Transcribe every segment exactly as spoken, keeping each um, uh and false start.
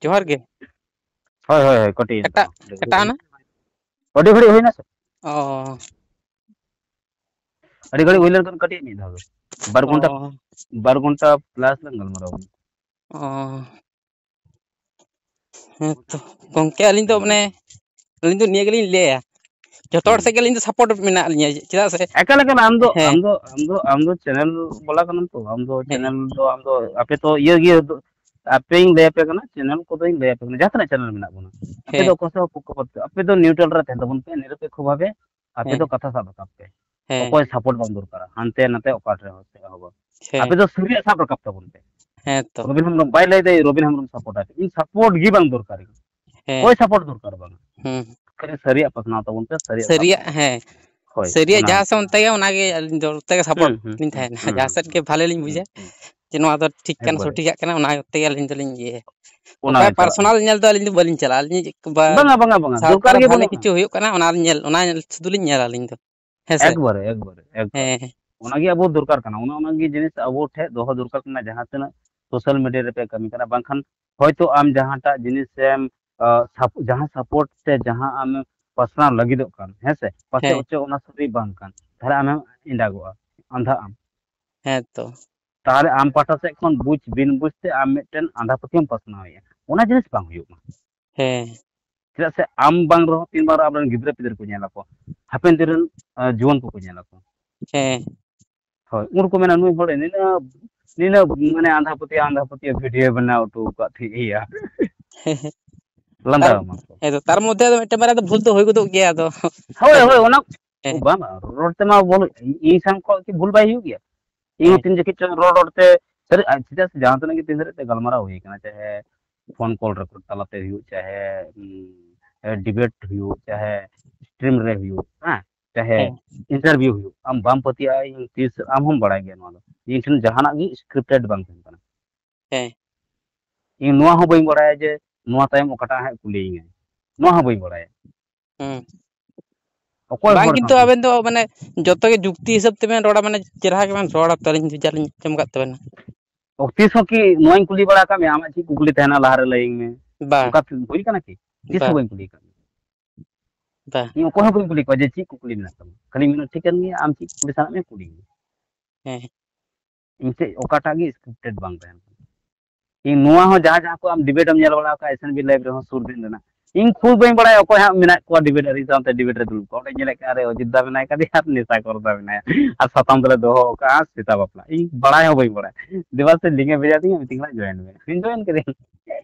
ᱡᱚᱦᱟᱨ ᱜᱮ᱾ ᱦᱳᱭ, ᱦᱳᱭ, ᱦᱳᱭ, ᱠᱟᱹᱴᱤᱡ ᱠᱟᱴᱟᱜ, ᱠᱟᱴᱟᱣᱱᱟ? ᱟᱹᱰᱤ ᱜᱷᱟᱹᱲᱤᱡ ᱦᱩᱭᱱᱟ ᱥᱮ? ᱚ᱾ ᱟᱹᱰᱤ ᱜᱷᱟᱹᱲᱤᱡ ᱦᱩᱭ ᱞᱮᱱᱠᱷᱟᱱ ᱠᱟᱹᱴᱤᱡ ᱢᱤᱫ ᱫᱷᱟᱣ ᱫᱚ᱾ ᱵᱟᱨ ᱜᱷᱚᱱᱴᱟ, ᱚ᱾ ᱵᱟᱨ ᱜᱷᱚᱱᱴᱟ plus ᱞᱟᱝ ᱜᱟᱞᱢᱟᱨᱟᱣ ᱠᱟᱱᱟ᱾ ᱚ᱾ ᱦᱮᱸ ᱛᱚ᱾ ᱜᱚᱝᱠᱮ, ᱟᱹᱞᱤᱧ ᱫᱚ ᱢᱟᱱᱮ, ᱟᱹᱞᱤᱧ ᱫᱚ ᱱᱤᱭᱟᱹ ᱜᱮᱞᱤᱧ ᱞᱟᱹᱭᱟ, ᱡᱚᱛᱚ ᱦᱚᱲ ᱦᱩᱸ᱾ ᱥᱮᱫ ᱜᱮ ᱟᱹᱞᱤᱧ ᱫᱚ support ᱢᱮᱱᱟᱜ ᱞᱤᱧᱟ, ᱪᱮᱫᱟᱜ ᱥᱮ ᱮᱠᱟᱞ, ᱮᱠᱟᱞ, ᱟᱢ ᱫᱚ, ᱦᱮᱸ᱾ ᱟᱢ ᱫᱚ, ᱟᱢ ᱫᱚ, ᱟᱢ ᱫᱚ channel ᱵᱟᱞᱟ ᱠᱟᱱᱟᱢ ᱛᱚ, ᱟᱢ ᱫᱚ ᱦᱮᱸ᱾ Channel ᱫᱚ, ᱟᱢ ᱫᱚ, ᱟᱯᱮᱧ ᱞᱟᱹᱭ ᱟᱯᱮ ᱠᱟᱱᱟ, channel ᱠᱚᱫᱚᱧ ᱞᱟᱹᱭ ᱟᱯᱮ ᱠᱟᱱᱟ, ᱡᱟᱦᱟᱸ ᱛᱤᱱᱟᱹᱜ channel ᱢᱮᱱᱟᱜ ᱵᱚᱱᱟ, ᱟᱯᱮ ᱫᱚ ᱦᱮᱸ᱾ ᱚᱠᱚᱭ ᱥᱟᱶ ᱯᱚᱠᱠᱷᱚᱯᱟᱛᱤ, ᱟᱯᱮ ᱫᱚ neutral ᱨᱮ ᱛᱟᱦᱮᱱ ᱛᱟᱵᱚᱱ ᱯᱮ, ᱱᱤᱨᱚᱯᱮᱠᱠᱷᱚ ᱵᱷᱟᱵᱮ ᱟᱯᱮ ᱦᱮᱸ᱾ ᱫᱚ ᱠᱟᱛᱷᱟ ᱥᱟᱵ ᱨᱟᱠᱟᱵ ᱯᱮ᱾ ᱦᱮᱸ᱾ ᱚᱠᱚᱭ support ᱵᱟᱝ ᱫᱚᱨᱠᱟᱨᱟ, ᱦᱟᱱᱛᱮ ᱱᱟᱛᱮ ᱚᱠᱟ ᱴᱷᱮᱱ ᱦᱚᱸ ᱪᱮᱫ ᱦᱚᱸ ᱵᱟᱝ᱾ ᱦᱮᱸ᱾ ᱟᱯᱮ ᱫᱚ ᱥᱟᱹᱨᱤᱭᱟᱜ ᱥᱟᱵ ᱨᱟᱠᱟᱵ ᱛᱟᱵᱚᱱ ᱯᱮ᱾ ᱦᱮᱸ ᱛᱚ᱾ ᱨᱚᱵᱤᱱ ᱦᱮᱢᱵᱨᱚᱢ ᱵᱟᱭ ᱞᱟᱹᱭ ᱫᱟᱭ, ᱨᱚᱵᱤᱱ ᱦᱮᱢᱵᱨᱚᱢ support ᱟᱭ ᱯᱮ, ᱤᱧ support ᱜᱮ ᱵᱟᱝ ᱫᱚᱨᱠᱟᱨᱤᱧ᱾ ᱦᱮᱸ᱾ ᱚᱠᱚᱭ support ᱫᱚᱨᱠᱟᱨ ᱵᱟᱝ᱾ ᱦᱩᱸ᱾ ᱠᱷᱟᱹᱞᱤ ᱥᱟᱹᱨᱤᱭᱟᱜ ᱯᱟᱥᱱᱟᱣ ᱛᱟᱵᱚᱱ ᱯᱮ, ᱥᱟᱹᱨᱤᱭᱟᱜ ᱥᱟᱵ ᱥᱟᱹᱨᱤᱭᱟᱜ, ᱨᱟᱠᱟᱵ ᱯᱮ᱾ ᱦᱮᱸ᱾ ᱦᱳᱭ, ᱥᱟᱹᱨᱤᱭᱟᱜ ᱚᱱᱟ ᱡᱟᱦᱟᱸ ᱦᱩᱭᱩᱜ ᱥᱮᱫ ᱠᱟᱱᱟ᱾ ᱚᱱᱛᱮ ᱜᱮ, ᱚᱱᱟ ᱜᱮ ᱟᱹᱞᱤᱧ ᱫᱚ ᱚᱱᱛᱮ ᱜᱮ support ᱦᱩᱸ, ᱦᱩᱸ, ᱞᱤᱧ ᱦᱩᱸ, ᱛᱟᱦᱮᱱᱟ᱾ ᱦᱩᱸ, ᱡᱟᱦᱟᱸ ᱥᱮᱫ ᱜᱮ ᱵᱷᱟᱞᱮ ᱞᱤᱧ ᱦᱩᱸ, ᱵᱩᱡᱟ, ᱦᱩᱸ᱾ ᱡᱮ ᱱᱚᱣᱟ ᱫᱚ ᱴᱷᱤᱠ ᱠᱟᱱᱟ, ᱮᱠᱵᱟᱨᱮ᱾ ᱥᱚᱴᱷᱤᱠᱟᱜ ᱠᱟᱱᱟ, ᱚᱱᱟ ᱛᱮᱜᱮ ᱟᱹᱞᱤᱧ ᱫᱚᱞᱤᱧ ᱤᱭᱟᱹᱭᱟ᱾ ᱚᱱᱟ ᱚᱠᱚᱭᱟᱜ ᱜᱮ ᱪᱟᱞᱟᱜ personal ᱠᱟᱱᱟ᱾ ᱧᱮᱞ ᱫᱚ ᱟᱹᱞᱤᱧ ᱫᱚ ᱵᱟᱹᱞᱤᱧ ᱪᱟᱞᱟᱜᱼᱟ᱾ ᱟᱹᱞᱤᱧ ᱵᱟ-, ᱵᱟᱝᱟ, ᱵᱟᱝᱟ, ᱵᱟᱝᱟ, ᱥᱟᱶᱛᱟ ᱫᱚᱨᱠᱟᱨ ᱨᱮ ᱜᱮ ᱵᱷᱟᱞᱮ ᱵᱟᱹᱱᱩᱜᱼᱟ᱾ ᱠᱤᱪᱷᱩ ᱦᱩᱭᱩᱜ ᱠᱟᱱᱟ, ᱚᱱᱟ ᱧᱮᱞ, ᱚᱱᱟ ᱧᱮᱞ ᱥᱩᱫᱷᱩ ᱞᱤᱧ ᱧᱮᱞᱟ ᱟᱹᱞᱤᱧ ᱫᱚ᱾ ᱦᱮᱸ ᱥᱮ? ᱮᱠᱵᱟᱨᱮ, ᱮᱠᱵᱟᱨᱮ, ᱮᱠᱵᱟᱨᱮ᱾ ᱦᱮᱸ᱾ ᱚᱱᱟ ᱜᱮ ᱟᱵᱚ ᱫᱚᱨᱠᱟᱨ ᱠᱟᱱᱟ᱾ ᱚᱱᱟ, ᱚᱱᱟ ᱜᱮ ᱡᱤᱱᱤᱥ ᱟᱵᱚ ᱴᱷᱮᱱ ᱫᱚᱦᱚ ᱫᱚᱨᱠᱟᱨ ᱠᱟᱱᱟ, ᱡᱟᱦᱟᱸ ᱛᱤᱱᱟᱹᱜ social media ᱨᱮᱯᱮ ᱠᱟᱹᱢᱤ ᱠᱟᱱᱟ, ᱵᱟᱝᱠᱷᱟᱱ ᱦᱚᱭᱛᱳ ᱟᱢ ᱡᱟᱦᱟᱸᱴᱟᱜ ᱡᱤᱱᱤᱥ ᱮᱢ, ᱟ, ᱥᱟᱯ-, ᱡᱟᱦᱟᱸ support ᱥᱮ ᱡᱟᱦᱟᱸ ᱟᱢ ᱯᱟᱥᱱᱟᱣ ᱞᱟᱹᱜᱤᱫᱚᱜ ᱠᱟᱱ, ᱦᱮᱸ ᱥᱮ? ᱯᱟᱥᱮᱡ ᱦᱮᱸ᱾ ᱚᱪᱚ ᱚᱱᱟ ᱥᱟᱹᱨᱤ ᱵᱟᱝ ᱠᱟᱱ, ᱛᱟᱦᱞᱮ ᱟᱢᱮᱢ ᱮᱸᱰᱟᱜᱚᱜᱼᱟ, ᱟᱸᱫᱷᱟᱜ ᱟᱢ᱾ ᱦᱮᱸ ᱛᱚ᱾ ᱛᱟᱦᱞᱮ ᱟᱢ ᱯᱟᱦᱴᱟ ᱥᱮᱫ ᱠᱷᱚᱱ ᱵᱩᱡᱽ ᱵᱤᱱ ᱵᱩᱡᱽ ᱛᱮ ᱟᱢ ᱢᱤᱫᱴᱮᱱ ᱟᱸᱫᱷᱟ ᱯᱟᱹᱛᱭᱟᱹᱣ ᱮᱢ ᱯᱟᱥᱱᱟᱣᱮᱫᱼᱟ, ᱚᱱᱟ ᱡᱤᱱᱤᱥ ᱵᱟᱝ ᱦᱩᱭᱩᱜ ᱢᱟ᱾ ᱦᱮᱸ᱾ ᱪᱮᱫᱟᱜ ᱥᱮ ᱟᱢ ᱵᱟᱝ ᱨᱮᱦᱚᱸ ᱛᱤᱱ ᱵᱟᱨ ᱟᱵᱚᱨᱮᱱ ᱜᱤᱫᱽᱨᱟᱹ ᱯᱤᱫᱽᱨᱟᱹ ᱠᱚ ᱧᱮᱞ ᱟᱠᱚ, ᱦᱟᱯᱮᱱ ᱫᱤᱱ ᱨᱮᱱ, ᱟ, ᱡᱩᱣᱟᱹᱱ ᱠᱚᱠᱚ ᱧᱮᱞ ᱟᱠᱚ᱾ ᱦᱮᱸ᱾ ᱦᱳᱭ, ᱩᱱ ᱨᱮᱠᱚ ᱢᱮᱱᱟ, "ᱱᱩᱭ ᱦᱚᱲ ᱱᱤᱱᱟᱹᱜ, ᱱᱤᱱᱟᱹᱜ ᱢᱟᱱᱮ ᱟᱸᱫᱷᱟ ᱯᱟᱹᱛᱭᱟᱹᱣ, ᱟᱸᱫᱷᱟ ᱯᱟᱹᱛᱭᱟᱹᱣ video ᱵᱮᱱᱟᱣ ᱦᱚᱴᱚ ᱟᱠᱟᱫ ᱛᱟᱦᱮᱸᱫ ᱭᱟ᱾" ᱞᱟᱸᱫᱟ ᱛᱟᱨ, ᱟᱢᱟ ᱠᱚ᱾ ᱦᱮᱸ ᱛᱚ, ᱛᱟᱨ ᱢᱚᱫᱽᱫᱷᱮ ᱫᱚ ᱢᱤᱫᱴᱮᱱ ᱵᱟᱨᱭᱟ ᱫᱚ ᱵᱷᱩᱞ ᱫᱚ ᱦᱩᱭ ᱜᱚᱫᱚᱜ ᱜᱮᱭᱟ ᱟᱫᱚ᱾ ᱦᱳᱭ, ᱦᱮᱸ ᱥᱮ? ᱦᱳᱭ, ᱚᱱᱟ ᱦᱮᱸ᱾ ᱵᱟᱝ, ᱨᱚᱲ ᱛᱮᱢᱟ ᱵᱚᱞ-, ᱤᱧ ᱥᱟᱶ ᱠᱚ ᱠᱤ ᱵᱷᱩᱞ ᱵᱟᱭ ᱦᱩᱭᱩᱜ ᱜᱮᱭᱟ? ᱤᱧ ᱦᱚᱸ ᱦᱮᱸ᱾ ᱛᱤᱱ ᱡᱚᱠᱷᱮᱡ ᱪᱚᱝ ᱨᱚᱲ ᱨᱚᱲ ᱛᱮ ᱥᱟᱹᱨᱤ, ᱟᱨ ᱪᱮᱫᱟᱜ ᱥᱮ ᱡᱟᱦᱟᱸ ᱛᱤᱱᱟᱹᱜ ᱜᱮ ᱛᱤᱱ ᱫᱷᱟᱹᱨᱤᱡ ᱛᱮ ᱜᱟᱞᱢᱟᱨᱟᱣ ᱦᱩᱭ ᱠᱟᱱᱟ, ᱪᱟᱦᱮ phone call record ᱛᱟᱞᱟᱛᱮ ᱦᱩᱭᱩᱜ, ᱪᱟᱦᱮ, ᱩᱸ, ᱮ, debate ᱦᱩᱭᱩᱜ, ᱪᱟᱦᱮ stream ᱨᱮ ᱦᱩᱭᱩᱜ, ᱦᱮᱸ, ᱪᱟᱦᱮ ᱦᱮᱸ᱾ Interview ᱦᱩᱭᱩᱜ, ᱟᱢ ᱵᱟᱢ ᱯᱟᱹᱛᱭᱟᱹᱜᱼᱟ, ᱤᱧ ᱛᱤᱥ, ᱟᱢ ᱦᱚᱸᱢ ᱵᱟᱲᱟᱭ ᱜᱮᱭᱟ ᱱᱚᱣᱟ ᱫᱚ, ᱤᱧ ᱴᱷᱮᱱ ᱡᱟᱦᱟᱱᱟᱜ ᱜᱮ scripted ᱵᱟᱝ ᱛᱟᱦᱮᱱ ᱠᱟᱱᱟ᱾ ᱦᱮᱸ᱾ ᱤᱧ ᱱᱚᱣᱟ ᱦᱚᱸ ᱵᱟᱹᱧ ᱵᱟᱲᱟᱭᱟ ᱡᱮ ᱱᱚᱣᱟ ᱛᱟᱭᱚᱢ ᱚᱠᱟᱴᱟᱜ ᱦᱟᱸᱜ ᱠᱩᱞᱤᱭᱤᱧᱟᱭ, ᱱᱚᱣᱟ ᱦᱚᱸ ᱵᱟᱹᱧ ᱵᱟᱲᱟᱭᱟ᱾ ᱦᱩᱸ᱾ ᱚᱠᱚᱭ ᱵᱟᱝ, ᱦᱚᱲ ᱠᱤᱱᱛᱩ ᱥᱟᱶᱛᱮ? ᱟᱵᱮᱱ ᱫᱚ ᱢᱟᱱᱮ ᱡᱚᱛᱚ ᱜᱮ ᱡᱩᱠᱛᱤ ᱦᱤᱥᱟᱹᱵ ᱛᱮᱵᱮᱱ ᱨᱚᱲᱟ, ᱢᱟᱱᱮ ᱪᱮᱨᱦᱟ ᱜᱮᱵᱮᱱ ᱨᱚᱲᱟ, ᱛᱚ ᱟᱹᱞᱤᱧ ᱡᱟᱞᱤᱧ ᱟᱸᱡᱚᱢ ᱟᱠᱟᱫ ᱛᱟᱵᱮᱱᱟ᱾ ᱛᱤᱥ ᱦᱚᱸ ᱠᱤ ᱱᱚᱣᱟᱧ ᱠᱩᱞᱤ ᱵᱟᱲᱟ ᱟᱠᱟᱫ ᱢᱮᱭᱟ, ᱟᱢᱟᱜ ᱪᱮᱫ ᱠᱩᱠᱞᱤ ᱛᱟᱦᱮᱱᱟ ᱞᱟᱦᱟᱨᱮ ᱞᱟᱹᱭᱟᱹᱧ ᱢᱮ? ᱵᱟ᱾ ᱚᱱᱠᱟ ᱦᱩᱭ ᱠᱟᱱᱟ ᱠᱤ? ᱛᱤᱥ ᱵᱟ᱾ ᱦᱚᱸ ᱵᱟᱹᱧ ᱠᱩᱞᱤ ᱟᱠᱟᱫ ᱢᱮᱭᱟ᱾ ᱵᱟ᱾ ᱤᱧ ᱚᱠᱚᱭ ᱦᱚᱸ ᱵᱟᱹᱧ ᱠᱩᱞᱤ ᱠᱚᱣᱟ ᱡᱮ ᱪᱮᱫ ᱠᱩᱠᱞᱤ ᱢᱮᱱᱟᱜ ᱛᱟᱢᱟ, ᱠᱷᱟᱹᱞᱤᱧ ᱢᱮᱱᱟ ᱴᱷᱤᱠ ᱠᱟᱱ ᱜᱮᱭᱟ, ᱟᱢ ᱪᱮᱫ ᱠᱩᱠᱞᱤ ᱥᱟᱱᱟᱭᱮᱫ ᱢᱮᱭᱟ ᱠᱩᱞᱤᱧ ᱢᱮ᱾ ᱦᱮᱸ᱾ ᱤᱧ ᱴᱷᱮᱡ ᱚᱠᱟᱴᱟᱜ ᱜᱮ ᱥᱠᱨᱤᱯᱴᱮᱰ ᱵᱟᱝ ᱛᱟᱦᱮᱱ ᱠᱟᱱᱟ᱾ ᱤᱧ ᱱᱚᱣᱟ ᱦᱚᱸ ᱡᱟᱦᱟᱸ ᱡᱟᱦᱟᱸ ᱠᱚ ᱟᱢ ᱰᱤᱵᱮᱴ ᱮᱢ ᱧᱮᱞ ᱵᱟᱲᱟ ᱟᱠᱟᱫ ᱮᱥ ᱮᱱ ᱵᱤ ᱞᱟᱭᱤᱵᱷ ᱨᱮᱦᱚᱸ ᱥᱩᱨ ᱫᱤᱱ ᱨᱮᱱᱟᱜ, ᱤᱧ ᱠᱷᱩᱫ ᱵᱟᱹᱧ ᱵᱟᱲᱟᱭᱟ ᱚᱠᱚᱭ ᱦᱟᱸᱜ ᱢᱮᱱᱟᱜ ᱠᱚᱣᱟ ᱰᱤᱵᱮᱴ ᱟᱹᱨᱤ ᱥᱟᱶᱛᱮ ᱰᱤᱵᱮᱴ ᱨᱮ ᱫᱩᱲᱩᱵ ᱠᱚᱣᱟ᱾ ᱚᱸᱰᱮ ᱧᱮᱞᱮᱫ ᱠᱟᱱ ᱨᱮ ᱚᱡᱤᱛ ᱫᱟ ᱢᱮᱱᱟᱭ ᱠᱟᱫᱮᱭᱟ ᱟᱨ ᱱᱮᱥᱟ ᱠᱚᱨ ᱫᱟ ᱢᱮᱱᱟᱭᱟ, ᱟᱨ ᱥᱟᱛᱟᱢ ᱫᱚᱞᱮ ᱫᱚᱦᱚ ᱟᱠᱟᱫᱼᱟ ᱥᱮᱛᱟ ᱵᱟᱯᱞᱟ᱾ ᱤᱧ ᱵᱟᱲᱟᱭ ᱦᱚᱸ ᱵᱟᱹᱧ ᱵᱟᱲᱟᱭᱟ᱾ ᱫᱮᱵᱟ ᱥᱮ ᱞᱤᱝᱠ ᱮ ᱵᱷᱮᱡᱟ ᱫᱤᱧᱟ, ᱢᱤᱛᱟᱹᱧ ᱠᱟᱱᱟ ᱡᱚᱭᱮᱱ ᱢᱮ, ᱤᱧ ᱡᱚᱭᱮᱱ ᱠᱮᱫᱟᱹᱧ᱾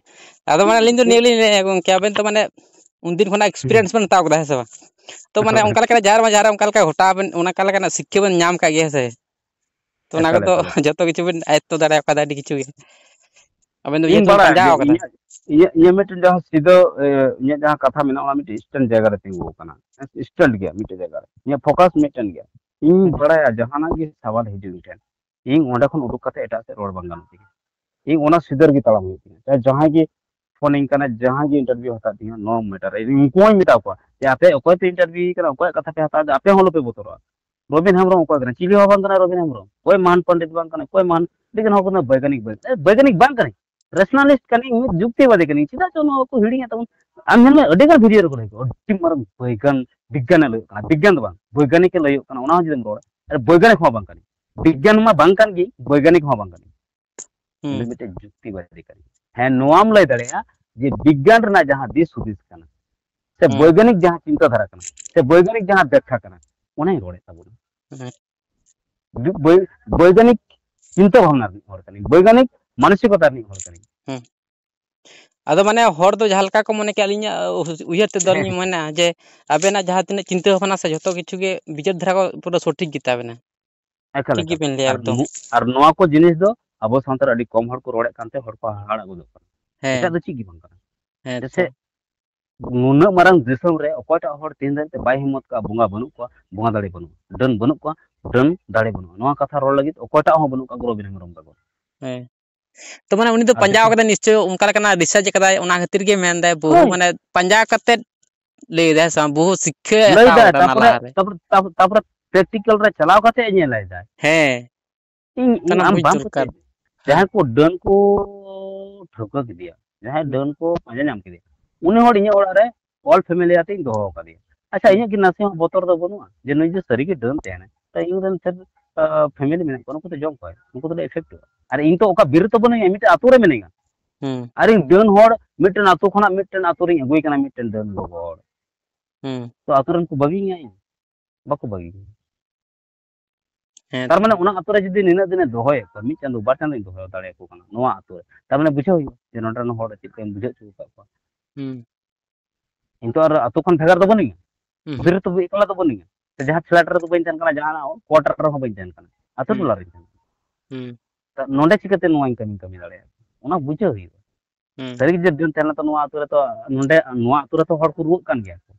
ᱟᱫᱚ ᱢᱟᱱᱮ ᱟᱹᱞᱤᱧ ᱫᱚ ᱱᱤᱭᱟᱹ ᱞᱤᱧ ᱞᱟᱹᱭᱟ ᱜᱚᱝᱠᱮ, ᱟᱵᱮᱱ ᱛᱚ ᱢᱟᱱᱮ ᱩᱱᱫᱤᱱ ᱠᱷᱚᱱᱟᱜ ᱮᱠᱥᱯᱤᱨᱤᱭᱮᱱᱥ ᱵᱮᱱ ᱦᱟᱛᱟᱣ ᱠᱟᱫᱟ, ᱦᱮᱸ ᱥᱮ ᱵᱟᱝ? ᱛᱚ ᱢᱟᱱᱮ ᱚᱱᱠᱟ ᱞᱮᱠᱟ ᱡᱟᱦᱟᱸ ᱨᱮ ᱵᱟᱝ ᱡᱟᱦᱟᱸ ᱨᱮ ᱚᱱᱠᱟ ᱞᱮᱠᱟ ᱜᱷᱚᱴᱟᱣ ᱵᱮᱱ, ᱚᱱᱠᱟ ᱞᱮᱠᱟᱱᱟᱜ ᱥᱤᱠᱠᱷᱟ ᱵᱮᱱ ᱧᱟᱢ ᱠᱟᱜ ᱜᱮᱭᱟ, ᱦᱮᱸ ᱥᱮ? ᱛᱚ ᱚᱱᱟ ᱮᱠᱟᱞ, ᱠᱚᱫᱚ ᱮᱠᱟᱞ, ᱮᱠᱟᱞ᱾ ᱡᱚᱛᱚ ᱠᱤᱪᱷᱩ ᱵᱮᱱ ᱟᱭᱚᱛᱛᱚ ᱫᱟᱲᱮ ᱠᱟᱫᱟ, ᱟᱹᱰᱤ ᱠᱤᱪᱷᱩ ᱜᱮ᱾ ᱟᱵᱮᱱ ᱫᱚ ᱤᱧ ᱡᱮᱦᱮᱛᱩ ᱵᱟᱲᱟᱭᱟ ᱯᱟᱸᱡᱟ ᱡᱮ ᱠᱟᱫᱟ᱾ ᱤᱧᱟᱹᱜ, ᱤᱧᱟᱹᱜ, ᱤᱧᱟᱹᱜ ᱢᱤᱫᱴᱮᱱ ᱡᱟᱦᱟᱸ ᱥᱤᱫᱟᱹ, ᱮ, ᱤᱧᱟᱹᱜ ᱡᱟᱦᱟᱸ ᱠᱟᱛᱷᱟ ᱢᱮᱱᱟᱜᱼᱟ, ᱚᱱᱟ ᱢᱤᱫᱴᱮᱱ ᱥᱴᱮᱱᱰ ᱡᱟᱭᱜᱟ ᱨᱮ ᱛᱤᱸᱜᱩ ᱟᱠᱟᱱᱟ᱾ ᱥᱴᱮᱱᱰ ᱜᱮᱭᱟ ᱢᱤᱫᱴᱮᱱ ᱡᱟᱭᱜᱟ ᱨᱮ᱾ ᱤᱧᱟᱹᱜ ᱯᱷᱳᱠᱟᱥ ᱢᱤᱫᱴᱮᱱ ᱜᱮᱭᱟ᱾ ᱤᱧ ᱵᱟᱲᱟᱭᱟ ᱡᱟᱦᱟᱱᱟᱜ ᱜᱮ ᱥᱟᱣᱟᱞ ᱦᱤᱡᱩᱜ ᱤᱧ ᱴᱷᱮᱱ, ᱤᱧ ᱚᱸᱰᱮ ᱠᱷᱚᱱ ᱩᱰᱩᱠ ᱠᱟᱛᱮ ᱮᱴᱟᱜ ᱥᱮᱫ ᱨᱚᱲ ᱵᱟᱝ ᱜᱟᱱᱚᱜ ᱛᱤᱧᱟ᱾ ᱤᱧ ᱚᱱᱟ ᱥᱤᱫᱟᱹ ᱨᱮᱜᱮ ᱛᱟᱲᱟᱢ ᱦᱩᱭᱩᱜ ᱛᱤᱧᱟ᱾ ᱪᱟᱦᱮ ᱡᱟᱦᱟᱸᱭ ᱜᱮ ᱯᱷᱳᱱ ᱤᱧ ᱠᱟᱱᱟ, ᱡᱟᱦᱟᱸᱭ ᱜᱮ ᱤᱱᱴᱟᱨᱵᱷᱤᱭᱩ ᱦᱟᱛᱟᱣ ᱛᱤᱧᱟ, no matter, ᱤᱧ ᱩᱱᱠᱩ ᱦᱚᱸᱧ ᱢᱮᱛᱟ ᱠᱚᱣᱟ ᱡᱮ ᱟᱯᱮ ᱚᱠᱚᱭ ᱯᱮ ᱤᱱᱴᱟᱨᱵᱷᱤᱭᱩ ᱠᱟᱱᱟ, ᱚᱠᱚᱭᱟᱜ ᱠᱟᱛᱷᱟ ᱯᱮ ᱦᱟᱛᱟᱣ ᱮᱫᱟ, ᱟᱯᱮ ᱦᱚᱸ ᱟᱞᱚᱯᱮ ᱵᱚᱛᱚᱨᱚᱜᱼᱟ᱾ ᱨᱚᱵᱤᱱ ᱦᱮᱢᱵᱨᱚᱢ ᱚᱠᱚᱭ ᱠᱟᱱᱟ? ᱪᱤᱞᱤ ᱦᱚᱸ ᱵᱟᱝ ᱠᱟᱱᱟ ᱨᱚᱵᱤᱱ ᱦᱮᱢᱵᱨᱚᱢ᱾ ᱚᱠᱚᱭ ᱢᱟᱱ ᱯᱚᱱᱰᱤᱛ ᱵᱟᱝ ᱠᱟᱱᱟ, ᱚᱠᱚᱭ ᱢᱟᱱ ᱟᱹᱰᱤ ᱜᱟᱱ ᱦᱚᱲ ᱠᱚ ᱢᱮᱱᱟ ᱵᱳᱭᱜᱟᱱᱤᱠ, ᱵᱳᱭᱜᱟᱱᱤᱠ, ᱵᱳᱭᱜᱟᱱᱤᱠ ᱵᱟᱝ ᱠᱟᱱᱟᱧ, ᱨᱮᱥᱱᱟᱞᱤᱥᱴ ᱠᱟᱱᱟᱧ, ᱢᱤᱫ ᱡᱩᱠᱛᱤᱵᱟᱫᱤ ᱠᱟᱱᱟᱧ᱾ ᱪᱮᱫᱟᱜ ᱪᱚ ᱱᱚᱣᱟ ᱠᱚ ᱦᱤᱲᱤᱧᱮᱫ ᱛᱟᱵᱚᱱ? ᱟᱢ ᱧᱮᱞ ᱢᱮ, ᱟᱹᱰᱤ ᱜᱟᱱ ᱵᱷᱤᱰᱤᱭᱳ ᱨᱮᱠᱚ ᱞᱟᱹᱭ ᱠᱚᱣᱟ, ᱟᱹᱰᱤ ᱢᱟᱨᱟᱝ ᱵᱳᱭᱜᱟᱱ, ᱵᱤᱜᱽᱜᱟᱱᱮ ᱞᱟᱹᱭᱚᱜ ᱠᱟᱱᱟ, ᱵᱤᱜᱽᱜᱟᱱ ᱫᱚ ᱵᱟᱝ, ᱵᱳᱭᱜᱟᱱᱤᱠ ᱮ ᱞᱟᱹᱭᱚᱜ ᱠᱟᱱᱟ, ᱚᱱᱟ ᱦᱚᱸ ᱡᱩᱫᱤᱢ ᱨᱚᱲᱟ, ᱟᱨ ᱵᱳᱭᱜᱟᱱᱤᱠ ᱦᱚᱸ ᱵᱟᱝ ᱠᱟᱱᱟᱧ, ᱵᱤᱜᱽᱜᱟᱱ ᱢᱟ ᱵᱟᱝ ᱠᱟᱱ ᱜᱮ, ᱵᱳᱭᱜᱟᱱᱤᱠ ᱦᱚᱸ ᱵᱟᱝ ᱠᱟᱱᱟᱧ᱾ ᱦᱩᱸ᱾ ᱤᱧ ᱫᱚ ᱢᱤᱫᱴᱮᱱ ᱡᱩᱠᱛᱤᱵᱟᱫᱤ ᱠᱟᱱᱟᱧ᱾ ᱦᱮᱸ, ᱱᱚᱣᱟᱢ ᱞᱟᱹᱭ ᱫᱟᱲᱮᱭᱟᱜᱼᱟ ᱡᱮ ᱵᱤᱜᱽᱜᱟᱱ ᱨᱮᱱᱟᱜ ᱡᱟᱦᱟᱸ ᱫᱤᱥ ᱦᱩᱫᱤᱥ ᱠᱟᱱᱟ, ᱥᱮ ᱦᱩᱸ᱾ ᱵᱳᱭᱜᱟᱱᱤᱠ ᱡᱟᱦᱟᱸ ᱪᱤᱱᱛᱟᱹ ᱫᱷᱟᱨᱟ ᱠᱟᱱᱟ, ᱥᱮ ᱵᱳᱭᱜᱟᱱᱤᱠ ᱡᱟᱦᱟᱸ ᱵᱮᱠᱠᱷᱟ ᱠᱟᱱᱟ, ᱚᱱᱟᱧ ᱨᱚᱲᱮᱫ ᱛᱟᱵᱚᱱᱟ᱾ ᱦᱮᱸ᱾ ᱵᱳᱭ-, ᱵᱳᱭᱜᱟᱱᱤᱠ ᱪᱤᱱᱛᱟᱹ ᱵᱷᱟᱵᱽᱱᱟ ᱨᱤᱱᱤᱡ ᱦᱚᱲ ᱠᱟᱹᱱᱟᱹᱧ, ᱵᱳᱭᱜᱟᱱᱤᱠ ᱢᱟᱱᱚᱥᱤᱠᱚᱛᱟ ᱨᱤᱱᱤᱡ ᱦᱚᱲ ᱠᱟᱹᱱᱟᱹᱧ᱾ ᱦᱩᱸ᱾ ᱟᱫᱚ ᱢᱟᱱᱮ ᱦᱚᱲ ᱫᱚ ᱡᱟᱦᱟᱸ ᱞᱮᱠᱟ ᱠᱚ ᱢᱚᱱᱮ ᱠᱮᱭᱟ, ᱟᱹᱞᱤᱧᱟᱜ ᱩᱭᱦᱟᱹᱨ ᱛᱮᱫᱚ ᱦᱮᱸ, ᱞᱤᱧ ᱢᱮᱱᱟ ᱡᱮ ᱟᱵᱮᱱᱟᱜ ᱡᱟᱦᱟᱸ ᱛᱤᱱᱟᱹᱜ ᱪᱤᱱᱛᱟᱹ ᱵᱷᱟᱵᱽᱱᱟ ᱥᱮ ᱡᱷᱚᱛᱚ ᱠᱤᱪᱷᱩ ᱜᱮ ᱵᱤᱪᱟᱹᱨ ᱫᱷᱟᱨᱟ ᱠᱚ ᱯᱩᱨᱟᱹ ᱥᱚᱴᱷᱤᱠ ᱜᱮᱛᱟ ᱵᱮᱱᱟ᱾ ᱮᱠᱟᱞ, ᱴᱷᱤᱠ ᱮᱠᱟᱞ᱾ ᱜᱮᱵᱮᱱ ᱞᱟᱹᱭᱟ ᱟᱨ ᱮᱠᱫᱚᱢ᱾ ᱱᱚ-, ᱟᱨ ᱱᱚᱣᱟ ᱠᱚ ᱡᱤᱱᱤᱥ ᱫᱚ ᱟᱵᱚ ᱥᱟᱶᱛᱟ ᱨᱮ ᱟᱹᱰᱤ ᱠᱚᱢ ᱦᱚᱲ ᱠᱚ ᱨᱚᱲᱮᱫ ᱠᱟᱱᱛᱮ ᱦᱚᱲ ᱠᱚ ᱦᱟᱦᱟᱲᱟᱜ ᱜᱚᱫᱚᱜ ᱠᱟᱱᱟ᱾ ᱦᱮᱸ᱾ ᱮᱴᱟᱜ ᱫᱚ ᱪᱮᱫ ᱜᱮ ᱵᱟᱝ ᱠᱟᱱᱟ᱾ ᱦᱮᱸ ᱡᱮᱥᱮ ᱛᱚ᱾ ᱱᱩᱱᱟᱹᱜ ᱢᱟᱨᱟᱝ ᱫᱤᱥᱚᱢ ᱨᱮ ᱚᱠᱚᱭᱴᱟᱜ ᱦᱚᱲ ᱛᱮᱦᱮᱧ ᱫᱷᱟᱹᱨᱤᱡ ᱛᱮ ᱵᱟᱭ ᱦᱤᱢᱢᱚᱛ ᱠᱟᱜᱼᱟ, ᱵᱚᱸᱜᱟ ᱵᱟᱹᱱᱩᱜ ᱠᱚᱣᱟ, ᱵᱚᱸᱜᱟ ᱫᱟᱲᱮ ᱵᱟᱹᱱᱩᱜᱼᱟ, ᱰᱟᱹᱱ ᱵᱟᱹᱱᱩᱜ ᱠᱚᱣᱟ, ᱰᱟᱹᱱ ᱫᱟᱲᱮ ᱵᱟᱹᱱᱩᱜᱼᱟ, ᱱᱚᱣᱟ ᱠᱟᱛᱷᱟ ᱨᱚᱲ ᱞᱟᱹᱜᱤᱫ ᱚᱠᱚᱭᱴᱟᱜ ᱦᱚᱸ ᱵᱟᱹᱱᱩᱜ ᱠᱚᱣᱟ ᱜᱩᱨᱩ ᱵᱤᱱ ᱦᱮᱢᱵᱨᱚᱢ ᱛᱟᱠᱚ᱾ ᱦᱮᱸ᱾ ᱛᱚ ᱢᱟᱱᱮ ᱩᱱᱤ ᱫᱚ ᱟᱨ ᱯᱟᱸᱡᱟ ᱡᱚᱛᱚ ᱠᱟᱫᱟᱭ ᱱᱤᱥᱪᱚᱭ, ᱚᱱᱠᱟ ᱞᱮᱠᱟᱱᱟᱜ ᱨᱤᱥᱟᱨᱪ ᱠᱟᱫᱟᱭ, ᱚᱱᱟ ᱠᱷᱟᱹᱛᱤᱨ ᱜᱮ ᱢᱮᱱᱫᱟᱭ ᱵᱚᱦᱩ, ᱦᱳᱭ᱾ ᱢᱟᱱᱮ ᱯᱟᱸᱡᱟ ᱠᱟᱛᱮᱫ ᱞᱟᱹᱭ ᱫᱟᱭ ᱥᱮ ᱵᱟᱝ, ᱵᱚᱦᱩ ᱥᱤᱠᱠᱷᱟᱹ ᱞᱟᱹᱭ ᱦᱟᱛᱟᱣ ᱫᱟᱭ, ᱠᱟᱫᱟ ᱚᱱᱟ ᱛᱟᱯᱚᱨᱮ, ᱞᱟᱦᱟᱨᱮ᱾ ᱛᱟᱯᱚᱨᱮ, ᱛᱟᱯᱚᱨᱮ, ᱛᱟᱯᱚᱨᱮ ᱯᱨᱮᱠᱴᱤᱠᱟᱞ ᱨᱮ ᱪᱟᱞᱟᱣ ᱠᱟᱛᱮ ᱧᱮᱞᱟᱭ ᱫᱟᱭ᱾ ᱦᱮᱸ᱾ ᱤᱧ, ᱤᱧ, ᱠᱟᱱᱟ ᱟᱢ ᱵᱩᱡᱽ ᱵᱟᱢ ᱫᱚᱨᱠᱟᱨ᱾ ᱯᱟᱹᱛᱭᱟᱹᱣ᱾ ᱡᱟᱦᱟᱸᱭ ᱠᱚ ᱰᱟᱹᱱ ᱠᱚ ᱴᱷᱟᱹᱣᱠᱟᱹ ᱠᱮᱫᱮᱭᱟ, ᱡᱟᱦᱟᱸᱭ ᱦᱩᱸ᱾ ᱰᱟᱹᱱ ᱠᱚ ᱯᱟᱸᱡᱟ ᱧᱟᱢ ᱠᱮᱫᱮᱭᱟ, ᱩᱱᱤ ᱦᱚᱲ ᱤᱧᱟᱹᱜ ᱚᱲᱟᱜ ᱨᱮ all family ᱟᱛᱮ ᱤᱧ ᱫᱚᱦᱚ ᱟᱠᱟᱫᱮᱭᱟ᱾ ᱟᱪᱪᱷᱟ, ᱦᱩᱸ᱾ ᱤᱧᱟᱹᱜ ᱠᱤ ᱱᱟᱥᱮ ᱦᱚᱸ ᱵᱚᱛᱚᱨ ᱫᱚ ᱵᱟᱹᱱᱩᱜᱼᱟ ᱡᱮ ᱱᱩᱭ ᱡᱮ ᱥᱟᱹᱨᱤᱜᱮ ᱰᱟᱹᱱ ᱛᱟᱦᱮᱱᱟᱭ? ᱛᱟᱭ ᱤᱧ ᱨᱮᱱ ᱥᱮ, ᱟ, family ᱢᱮᱱᱟᱜ ᱠᱚᱣᱟ, ᱱᱩᱠᱩ ᱫᱚ ᱡᱚᱢ ᱠᱚᱣᱟᱭ, ᱱᱩᱠᱩ ᱫᱚᱞᱮ effect ᱚᱜᱼᱟ᱾ ᱟᱨ ᱤᱧ ᱛᱚ ᱚᱠᱟ ᱵᱤᱨ ᱨᱮᱛᱚ ᱵᱟᱹᱱᱩᱧᱟ, ᱢᱤᱫᱴᱮᱱ ᱟᱛᱳ ᱨᱮ ᱢᱤᱱᱟᱹᱧᱟ᱾ ᱦᱩᱸ᱾ ᱟᱨ ᱤᱧ ᱰᱟᱹᱱ ᱦᱚᱲ ᱢᱤᱫᱴᱮᱱ ᱟᱛᱳ ᱠᱷᱚᱱᱟᱜ ᱢᱤᱫᱴᱮᱱ ᱟᱛᱳ ᱨᱤᱧ ᱟᱹᱜᱩᱭ ᱠᱟᱱᱟ, ᱢᱤᱫᱴᱮᱱ ᱰᱟᱹᱱ ᱜᱚᱜᱚ ᱦᱚᱲ᱾ ᱦᱩᱸ᱾ ᱛᱚ ᱟᱛᱳ ᱨᱮᱱ ᱠᱚ ᱵᱟᱹᱜᱤᱧᱟ ᱤᱧ? ᱵᱟᱠᱚ ᱵᱟᱹᱜᱤᱧᱟ᱾ ᱦᱮᱸ ᱛᱟᱨ ᱛᱚ᱾ ᱢᱟᱱᱮ ᱚᱱᱟ ᱟᱛᱳ ᱨᱮ ᱡᱩᱫᱤ ᱱᱤᱱᱟᱹᱜ ᱫᱤᱱᱮ ᱫᱚᱦᱚᱭᱮᱫ ᱠᱚᱣᱟ, ᱢᱤᱫ ᱪᱟᱸᱫᱚ, ᱵᱟᱨ ᱪᱟᱸᱫᱚᱧ ᱫᱚᱦᱚ ᱫᱟᱲᱮᱭᱟᱠᱚ ᱠᱟᱱᱟ ᱱᱚᱣᱟ ᱟᱛᱳ ᱨᱮ, ᱛᱟᱨ ᱢᱟᱱᱮ ᱵᱩᱡᱷᱟᱹᱣ ᱦᱩᱭᱩᱜᱼᱟ ᱡᱮ ᱱᱚᱸᱰᱮ ᱨᱮᱱ ᱦᱚᱲ ᱪᱮᱫ ᱞᱮᱠᱟᱧ ᱵᱩᱡᱷᱟᱹᱣ ᱦᱚᱪᱚ ᱟᱠᱟᱫ ᱠᱚᱣᱟ᱾ ᱦᱩᱸ᱾ ᱤᱧ ᱛᱚ ᱟᱨ ᱟᱛᱳ ᱠᱷᱚᱱ ᱵᱷᱮᱜᱟᱨ ᱫᱚ ᱵᱟᱹᱱᱩᱧᱟ, ᱦᱩᱸ᱾ ᱵᱤᱨ ᱨᱮᱛᱚ ᱮᱠᱞᱟ ᱫᱚ ᱵᱟᱹᱱᱩᱧᱟ, ᱥᱮ ᱡᱟᱦᱟᱸ flat ᱨᱮᱫᱚ ᱵᱟᱹᱧ ᱛᱟᱦᱮᱱ ᱠᱟᱱᱟ, ᱡᱟᱦᱟᱱᱟᱜ quarter ᱨᱮᱦᱚᱸ ᱵᱟᱹᱧ ᱛᱟᱦᱮᱱ ᱠᱟᱱᱟ, ᱟᱛᱳ ᱦᱩᱸ᱾ ᱴᱚᱞᱟ ᱨᱮᱧ ᱛᱟᱦᱮᱱ ᱠᱟᱱᱟ᱾ ᱦᱩᱸ᱾ ᱛᱚ ᱱᱚᱸᱰᱮ ᱪᱤᱠᱟᱹᱛᱮ ᱱᱚᱣᱟᱧ ᱠᱟᱹᱢᱤ, ᱠᱟᱹᱢᱤ ᱫᱟᱲᱮᱭᱟᱜᱼᱟ? ᱚᱱᱟ ᱵᱩᱡᱷᱟᱹᱣ ᱦᱩᱭᱩᱜᱼᱟ᱾ ᱦᱩᱸ᱾ ᱥᱟᱹᱨᱤ ᱜᱮ ᱡᱩᱫᱤ ᱰᱟᱹᱱ ᱛᱟᱦᱮᱸ ᱞᱮᱱᱟ ᱛᱚ ᱱᱚᱣᱟ ᱟᱛᱳ ᱨᱮ ᱛᱚ ᱱᱚᱸᱰᱮ, ᱱᱚᱣᱟ ᱟᱛᱳ ᱨᱮᱛᱚ ᱦᱚᱲ ᱠᱚ ᱨᱩᱣᱟᱹᱜ ᱠᱟᱱ ᱜᱮᱭᱟ ᱠᱚ᱾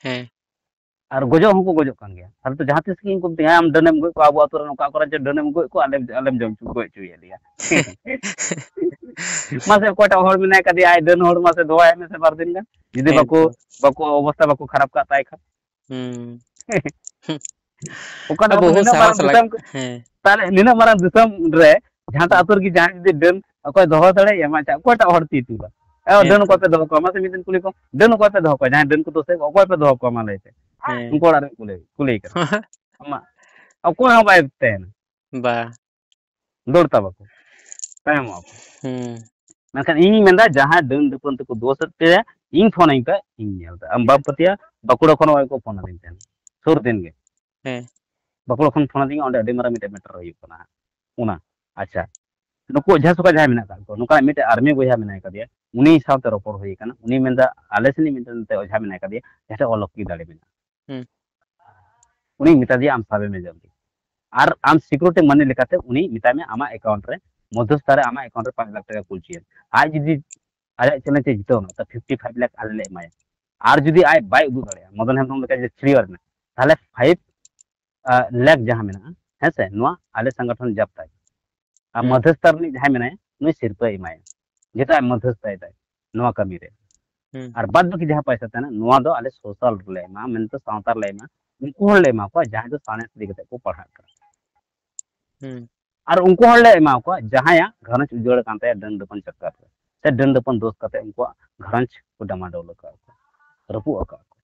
ᱦᱮᱸ᱾ ᱟᱨ ᱜᱚᱡᱚᱜ ᱦᱚᱸᱠᱚ ᱜᱚᱡᱚᱜ ᱠᱟᱱ ᱜᱮᱭᱟ᱾ ᱛᱟᱦᱞᱮ ᱛᱚ ᱡᱟᱦᱟᱸ ᱛᱤᱥ ᱜᱮ ᱤᱧ ᱠᱚ ᱢᱮᱛᱟᱹᱧᱟ, "ᱟᱢ ᱰᱟᱹᱱᱮᱢ ᱜᱚᱡ ᱠᱚᱣᱟ, ᱟᱵᱚ ᱟᱛᱳ ᱨᱮᱱ ᱚᱠᱟ ᱠᱚᱨᱮ ᱪᱚ ᱰᱟᱹᱱᱮᱢ ᱜᱚᱡ ᱠᱚᱣᱟ, ᱟᱞᱮᱢ, ᱟᱞᱮᱢ ᱡᱚᱢ ᱦᱚᱪᱚ, ᱜᱚᱡ ᱦᱚᱪᱚᱭᱮᱫ ᱞᱮᱭᱟ᱾" ᱢᱟᱥᱮ ᱚᱠᱚᱭᱴᱟᱜ ᱦᱚᱲ ᱢᱮᱱᱟᱭ ᱠᱟᱫᱮᱭᱟ, ᱟᱡ ᱰᱟᱹᱱ ᱦᱚᱲ ᱢᱟᱥᱮ ᱫᱚᱦᱚᱭ ᱢᱮᱥᱮ ᱵᱟᱨ ᱫᱤᱱ ᱜᱟᱱ, ᱡᱩᱫᱤ ᱦᱮᱸ ᱵᱟᱠᱚ, ᱛᱚ᱾ ᱵᱟᱠᱚ ᱚᱵᱚᱥᱛᱟ ᱵᱟᱠᱚ ᱠᱷᱟᱨᱟᱯ ᱠᱟᱜ ᱛᱟᱭ ᱠᱷᱟᱱ᱾ ᱦᱩᱸ᱾ ᱚᱠᱟᱴᱟᱜ ᱟᱵᱚ ᱟᱛᱳ ᱦᱚᱸ ᱱᱤᱱᱟᱹᱜ ᱥᱟᱦᱟ ᱢᱟᱨᱟᱝ ᱥᱟᱞᱟᱜ, ᱫᱤᱥᱚᱢ, ᱦᱮᱸ᱾ ᱛᱟᱦᱞᱮ ᱱᱤᱱᱟᱹᱜ ᱢᱟᱨᱟᱝ ᱫᱤᱥᱚᱢ ᱨᱮ ᱡᱟᱦᱟᱸᱴᱟᱜ ᱦᱩᱸ᱾ ᱟᱛᱳ ᱨᱮᱜᱮ ᱡᱟᱦᱟᱸᱭ ᱡᱩᱫᱤ ᱰᱟᱹᱱ ᱚᱠᱚᱭ ᱫᱚᱦᱚ ᱫᱟᱲᱮᱭᱟᱭᱟ, ᱢᱟ ᱟᱪᱪᱷᱟ, ᱚᱠᱚᱭᱴᱟᱜ ᱦᱚᱲ ᱛᱤ ᱛᱩᱞᱟ? ᱮ, ᱦᱮᱸ ᱰᱟᱹᱱ ᱛᱚ᱾ ᱚᱠᱚᱭ ᱯᱮ ᱫᱚᱦᱚ ᱠᱚᱣᱟ? ᱢᱟᱥᱮ ᱢᱤᱫ ᱫᱤᱱ ᱠᱩᱞᱤ ᱠᱚᱢ, ᱰᱟᱹᱱ ᱚᱠᱚᱭ ᱯᱮ ᱫᱚᱦᱚ ᱠᱚᱣᱟ? ᱡᱟᱦᱟᱸᱭ ᱰᱟᱹᱱ ᱠᱚ ᱫᱚᱥᱮ ᱚᱠᱚᱭ ᱯᱮ ᱫᱚᱦᱚ ᱠᱚᱣᱟ? ᱢᱟ ᱞᱟᱹᱭ ᱯᱮ᱾ ᱦᱮᱸ᱾ ᱩᱱᱠᱩ ᱚᱲᱟᱜ ᱨᱮ ᱠᱩᱞᱤ, ᱠᱩᱞᱤ ᱠᱟᱱᱟ᱾ ᱟᱢᱟᱜ ᱚᱠᱚᱭ ᱦᱚᱸ ᱵᱟᱭ ᱛᱟᱦᱮᱱᱟ᱾ ᱵᱟ᱾ ᱫᱟᱹᱲ ᱛᱟᱵᱟ ᱠᱚ, ᱛᱟᱭᱚᱢᱚᱜᱼᱟ ᱠᱚ᱾ ᱦᱩᱸ᱾ ᱢᱮᱱᱠᱷᱟᱱ ᱤᱧᱤᱧ ᱢᱮᱱᱫᱟ, ᱡᱟᱦᱟᱸᱭ ᱰᱟᱹᱱ ᱰᱟᱹᱯᱟᱹᱱ ᱛᱮᱠᱚ ᱫᱳᱥ ᱮᱫ ᱯᱮᱭᱟ, ᱤᱧ ᱯᱷᱳᱱ ᱟᱹᱧ ᱯᱮ, ᱤᱧ ᱧᱮᱞ ᱫᱟ᱾ ᱟᱢ ᱵᱟᱢ ᱯᱟᱹᱛᱭᱟᱹᱜᱼᱟ, ᱵᱟᱸᱠᱩᱲᱟ ᱠᱷᱚᱱ ᱱᱚᱜᱼᱚᱭ ᱠᱚ ᱯᱷᱳᱱ ᱟᱹᱫᱤᱧ ᱛᱟᱦᱮᱱ ᱥᱩᱨ ᱫᱤᱱ ᱜᱮ᱾ ᱦᱮᱸ᱾ ᱵᱟᱸᱠᱩᱲᱟ ᱠᱷᱚᱱ ᱯᱷᱳᱱ ᱟᱹᱫᱤᱧᱟ, ᱚᱸᱰᱮ ᱟᱹᱰᱤ ᱢᱟᱨᱟᱝ ᱢᱤᱫᱴᱮᱱ matter ᱦᱩᱭᱩᱜ ᱠᱟᱱᱟ ᱦᱟᱸᱜ᱾ ᱚᱱᱟ, ᱟᱪᱪᱷᱟ, ᱱᱩᱠᱩ ᱚᱡᱷᱟ ᱥᱚᱠᱟ ᱡᱟᱦᱟᱸᱭ ᱢᱮᱱᱟᱜ ᱠᱟᱜ ᱠᱚᱣᱟ, ᱱᱚᱝᱠᱟᱱᱟᱜ ᱢᱤᱫᱴᱮᱱ army ᱵᱚᱭᱦᱟ ᱢᱮᱱᱟᱭ ᱠᱟᱫᱮᱭᱟ, ᱩᱱᱤ ᱥᱟᱶᱛᱮ ᱨᱚᱯᱚᱲ ᱦᱩᱭ ᱠᱟᱱᱟ᱾ ᱩᱱᱤ ᱢᱮᱱᱫᱟ, ᱟᱞᱮ ᱥᱮᱱᱤᱡ ᱢᱤᱫᱴᱮᱱ ᱱᱚᱛᱮ ᱚᱡᱷᱟ ᱢᱮᱱᱟᱭ ᱠᱟᱫᱮᱭᱟ, ᱡᱟᱦᱟᱸᱭ ᱴᱷᱮᱱ ᱚᱞᱚᱠᱤ ᱫᱟᱲᱮ ᱢᱮᱱᱟᱜᱼᱟ᱾ ᱦᱩᱸ᱾ ᱩᱱᱤᱧ ᱢᱮᱛᱟ ᱫᱮᱭᱟ, "ᱟᱢ ᱥᱟᱵᱮ ᱢᱮ ᱡᱚᱞᱫᱤ, ᱟᱨ ᱟᱢ security money ᱞᱮᱠᱟᱛᱮ ᱩᱱᱤ ᱢᱮᱛᱟᱭ ᱢᱮ ᱟᱢᱟᱜ account ᱨᱮ, ᱢᱚᱫᱽᱫᱷᱚᱥᱛᱷᱟ ᱨᱮ ᱟᱢᱟᱜ account ᱨᱮ ᱯᱟᱸᱪ ᱞᱟᱠᱷ ᱴᱟᱠᱟ ᱠᱩᱞ ᱦᱚᱪᱚᱭᱮᱢ᱾ ᱟᱡ ᱡᱩᱫᱤ ᱟᱭᱟᱜ challenge ᱮ ᱡᱤᱛᱟᱹᱣ ᱮᱱᱟ, ᱛᱚ fifty five ᱞᱟᱠᱷ ᱟᱞᱮ ᱞᱮ ᱮᱢᱟᱭᱟ᱾ ᱟᱨ ᱡᱩᱫᱤ ᱟᱡ ᱵᱟᱭ ᱩᱫᱩᱜ ᱫᱟᱲᱮᱭᱟᱜᱼᱟ, ᱢᱚᱫᱚᱱ ᱦᱮᱢᱵᱨᱚᱢ ᱞᱮᱠᱟ ᱡᱩᱫᱤ ᱪᱷᱤᱲᱭᱟᱹᱣ ᱨᱮᱱᱟᱜ, ᱛᱟᱦᱞᱮ five ᱞᱟᱠᱷ ᱡᱟᱦᱟᱸ ᱢᱮᱱᱟᱜᱼᱟ, ᱦᱮᱸ ᱥᱮ, ᱱᱚᱣᱟ ᱟᱞᱮ ᱥᱚᱝᱜᱚᱴᱷᱚᱱ ᱡᱟᱯᱛᱟᱭ᱾ ᱟᱨ ᱦᱩᱸ᱾ ᱢᱚᱫᱽᱫᱷᱚᱥᱛᱷᱟ ᱨᱤᱱᱤᱡ ᱡᱟᱦᱟᱸᱭ ᱢᱮᱱᱟᱭᱟ, ᱱᱩᱭ ᱥᱤᱨᱯᱟᱹᱭ ᱮᱢᱟᱭᱟ, ᱡᱮᱦᱮᱛᱩ ᱟᱡ ᱢᱚᱫᱽᱫᱷᱚᱥᱛᱷᱟᱭ ᱫᱟᱭ ᱱᱚᱣᱟ ᱠᱟᱹᱢᱤ ᱨᱮ᱾ ᱦᱩᱸ᱾ ᱟᱨ ᱵᱟᱫ ᱵᱟᱹᱠᱤ ᱡᱟᱦᱟᱸ ᱯᱚᱭᱥᱟ ᱛᱟᱦᱮᱱᱟ, ᱱᱚᱣᱟ ᱫᱚ ᱟᱞᱮ social ᱨᱮᱞᱮ ᱮᱢᱟ, ᱢᱮᱱᱛᱮ ᱥᱟᱶᱛᱟ ᱨᱮᱞᱮ ᱮᱢᱟ, ᱩᱱᱠᱩ ᱦᱚᱲᱞᱮ ᱮᱢᱟ ᱠᱚᱣᱟ ᱡᱟᱦᱟᱸᱭ ᱫᱚ ᱥᱟᱬᱮᱥ ᱤᱫᱤ ᱠᱟᱛᱮ ᱠᱚ ᱯᱟᱲᱦᱟᱜ ᱠᱟᱱᱟ᱾ ᱦᱩᱸ᱾ ᱟᱨ ᱩᱱᱠᱩ ᱦᱚᱲ ᱞᱮ ᱮᱢᱟ ᱠᱚᱣᱟ ᱡᱟᱦᱟᱸᱭᱟᱜ ᱜᱷᱟᱨᱚᱸᱡᱽ ᱩᱡᱟᱹᱲ ᱟᱠᱟᱱ ᱛᱟᱭᱟ ᱰᱟᱹᱱ ᱰᱟᱹᱯᱟᱹᱱ ᱪᱟᱠᱨᱟᱛ ᱨᱮ, ᱥᱮ ᱰᱟᱹᱱ ᱰᱟᱹᱯᱟᱹᱱ ᱫᱳᱥ ᱠᱟᱛᱮ ᱩᱱᱠᱩᱣᱟᱜ ᱜᱷᱟᱨᱚᱸᱡᱽ ᱠᱚ ᱰᱟᱢᱟᱰᱳᱞ ᱟᱠᱟᱫ ᱠᱚ, ᱨᱟᱹᱯᱩᱫ ᱟᱠᱟᱫ ᱠᱚ᱾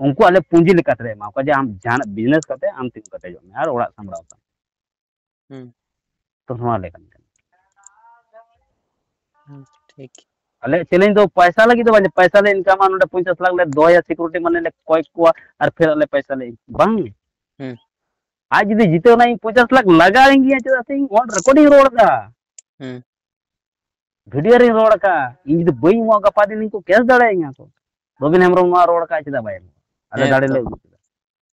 ᱩᱱᱠᱩᱣᱟᱜ ᱞᱮ ᱯᱩᱸᱡᱤ ᱞᱮᱠᱟᱛᱮ ᱞᱮ ᱮᱢᱟ ᱠᱚᱣᱟ ᱡᱮ ᱟᱢ ᱡᱟᱦᱟᱱᱟᱜ ᱵᱤᱡᱽᱱᱮᱥ ᱠᱟᱛᱮ ᱟᱢ ᱛᱤᱸᱜᱩ ᱠᱟᱛᱮ ᱦᱤᱡᱩᱜ ᱢᱮ ᱟᱨ ᱚᱲᱟᱜ ᱥᱟᱢᱵᱲᱟᱣ ᱠᱟᱜ ᱢᱮ᱾ ᱦᱩᱸ᱾ ᱛᱚ ᱱᱚᱣᱟ ᱞᱮᱠᱟᱱ ᱠᱟᱱᱟ᱾ ᱦᱩᱸ, ᱴᱷᱤᱠ᱾ ᱟᱞᱮ ᱪᱮᱞᱮᱧᱡᱽ ᱫᱚ ᱯᱚᱭᱥᱟ ᱞᱟᱹᱜᱤᱫ ᱫᱚ ᱵᱟᱝ, ᱯᱚᱭᱥᱟ ᱞᱮ ᱤᱱᱠᱟᱢᱟ, ᱱᱚᱰᱮ ᱯᱚᱧᱪᱟᱥ ᱞᱟᱠᱷ ᱞᱮ ᱫᱚᱦᱚᱭᱟ, ᱥᱤᱠᱩᱨᱤᱴᱤ ᱢᱟᱱᱮ ᱞᱮ ᱠᱚᱭ ᱠᱚᱣᱟ ᱟᱨ ᱯᱷᱤᱨ ᱟᱞᱮ ᱯᱚᱭᱥᱟ ᱞᱮ ᱵᱟᱝ᱾ ᱦᱩᱸ᱾ ᱟᱡ ᱡᱩᱫᱤ ᱡᱤᱛᱟᱹᱣ ᱮᱱᱟ, ᱤᱧ ᱯᱚᱧᱪᱟᱥ ᱞᱟᱠᱷ ᱞᱟᱜᱟᱣ ᱤᱧ ᱜᱮᱭᱟ, ᱪᱮᱫᱟᱜ ᱥᱮ ᱤᱧ ᱚᱱ ᱨᱮᱠᱚᱨᱰᱤᱝ ᱨᱚᱲ ᱮᱫᱟ, ᱦᱩᱸ᱾ ᱵᱷᱤᱰᱤᱭᱳ ᱨᱤᱧ ᱨᱚᱲ ᱟᱠᱟᱫ᱾ ᱤᱧ ᱡᱩᱫᱤ ᱵᱟᱹᱧ ᱮᱢᱚᱜᱼᱟ, ᱜᱟᱯᱟ ᱫᱤᱱ ᱤᱧ ᱠᱚ ᱠᱮᱥ ᱫᱟᱲᱮᱭᱟᱹᱧᱟ ᱠᱚ᱾ ᱨᱚᱵᱤᱱ ᱦᱮᱢᱵᱨᱚᱢ ᱱᱚᱣᱟ ᱨᱚᱲ ᱟᱠᱟᱫ, ᱪᱮᱫᱟᱜ ᱵᱟᱭ ᱮᱢᱚᱜᱼᱟ? ᱟᱞᱮ ᱦᱮᱸ ᱫᱟᱲᱮ ᱛᱚ᱾ ᱞᱮ ᱩᱫᱩᱜ ᱠᱮᱫᱟ᱾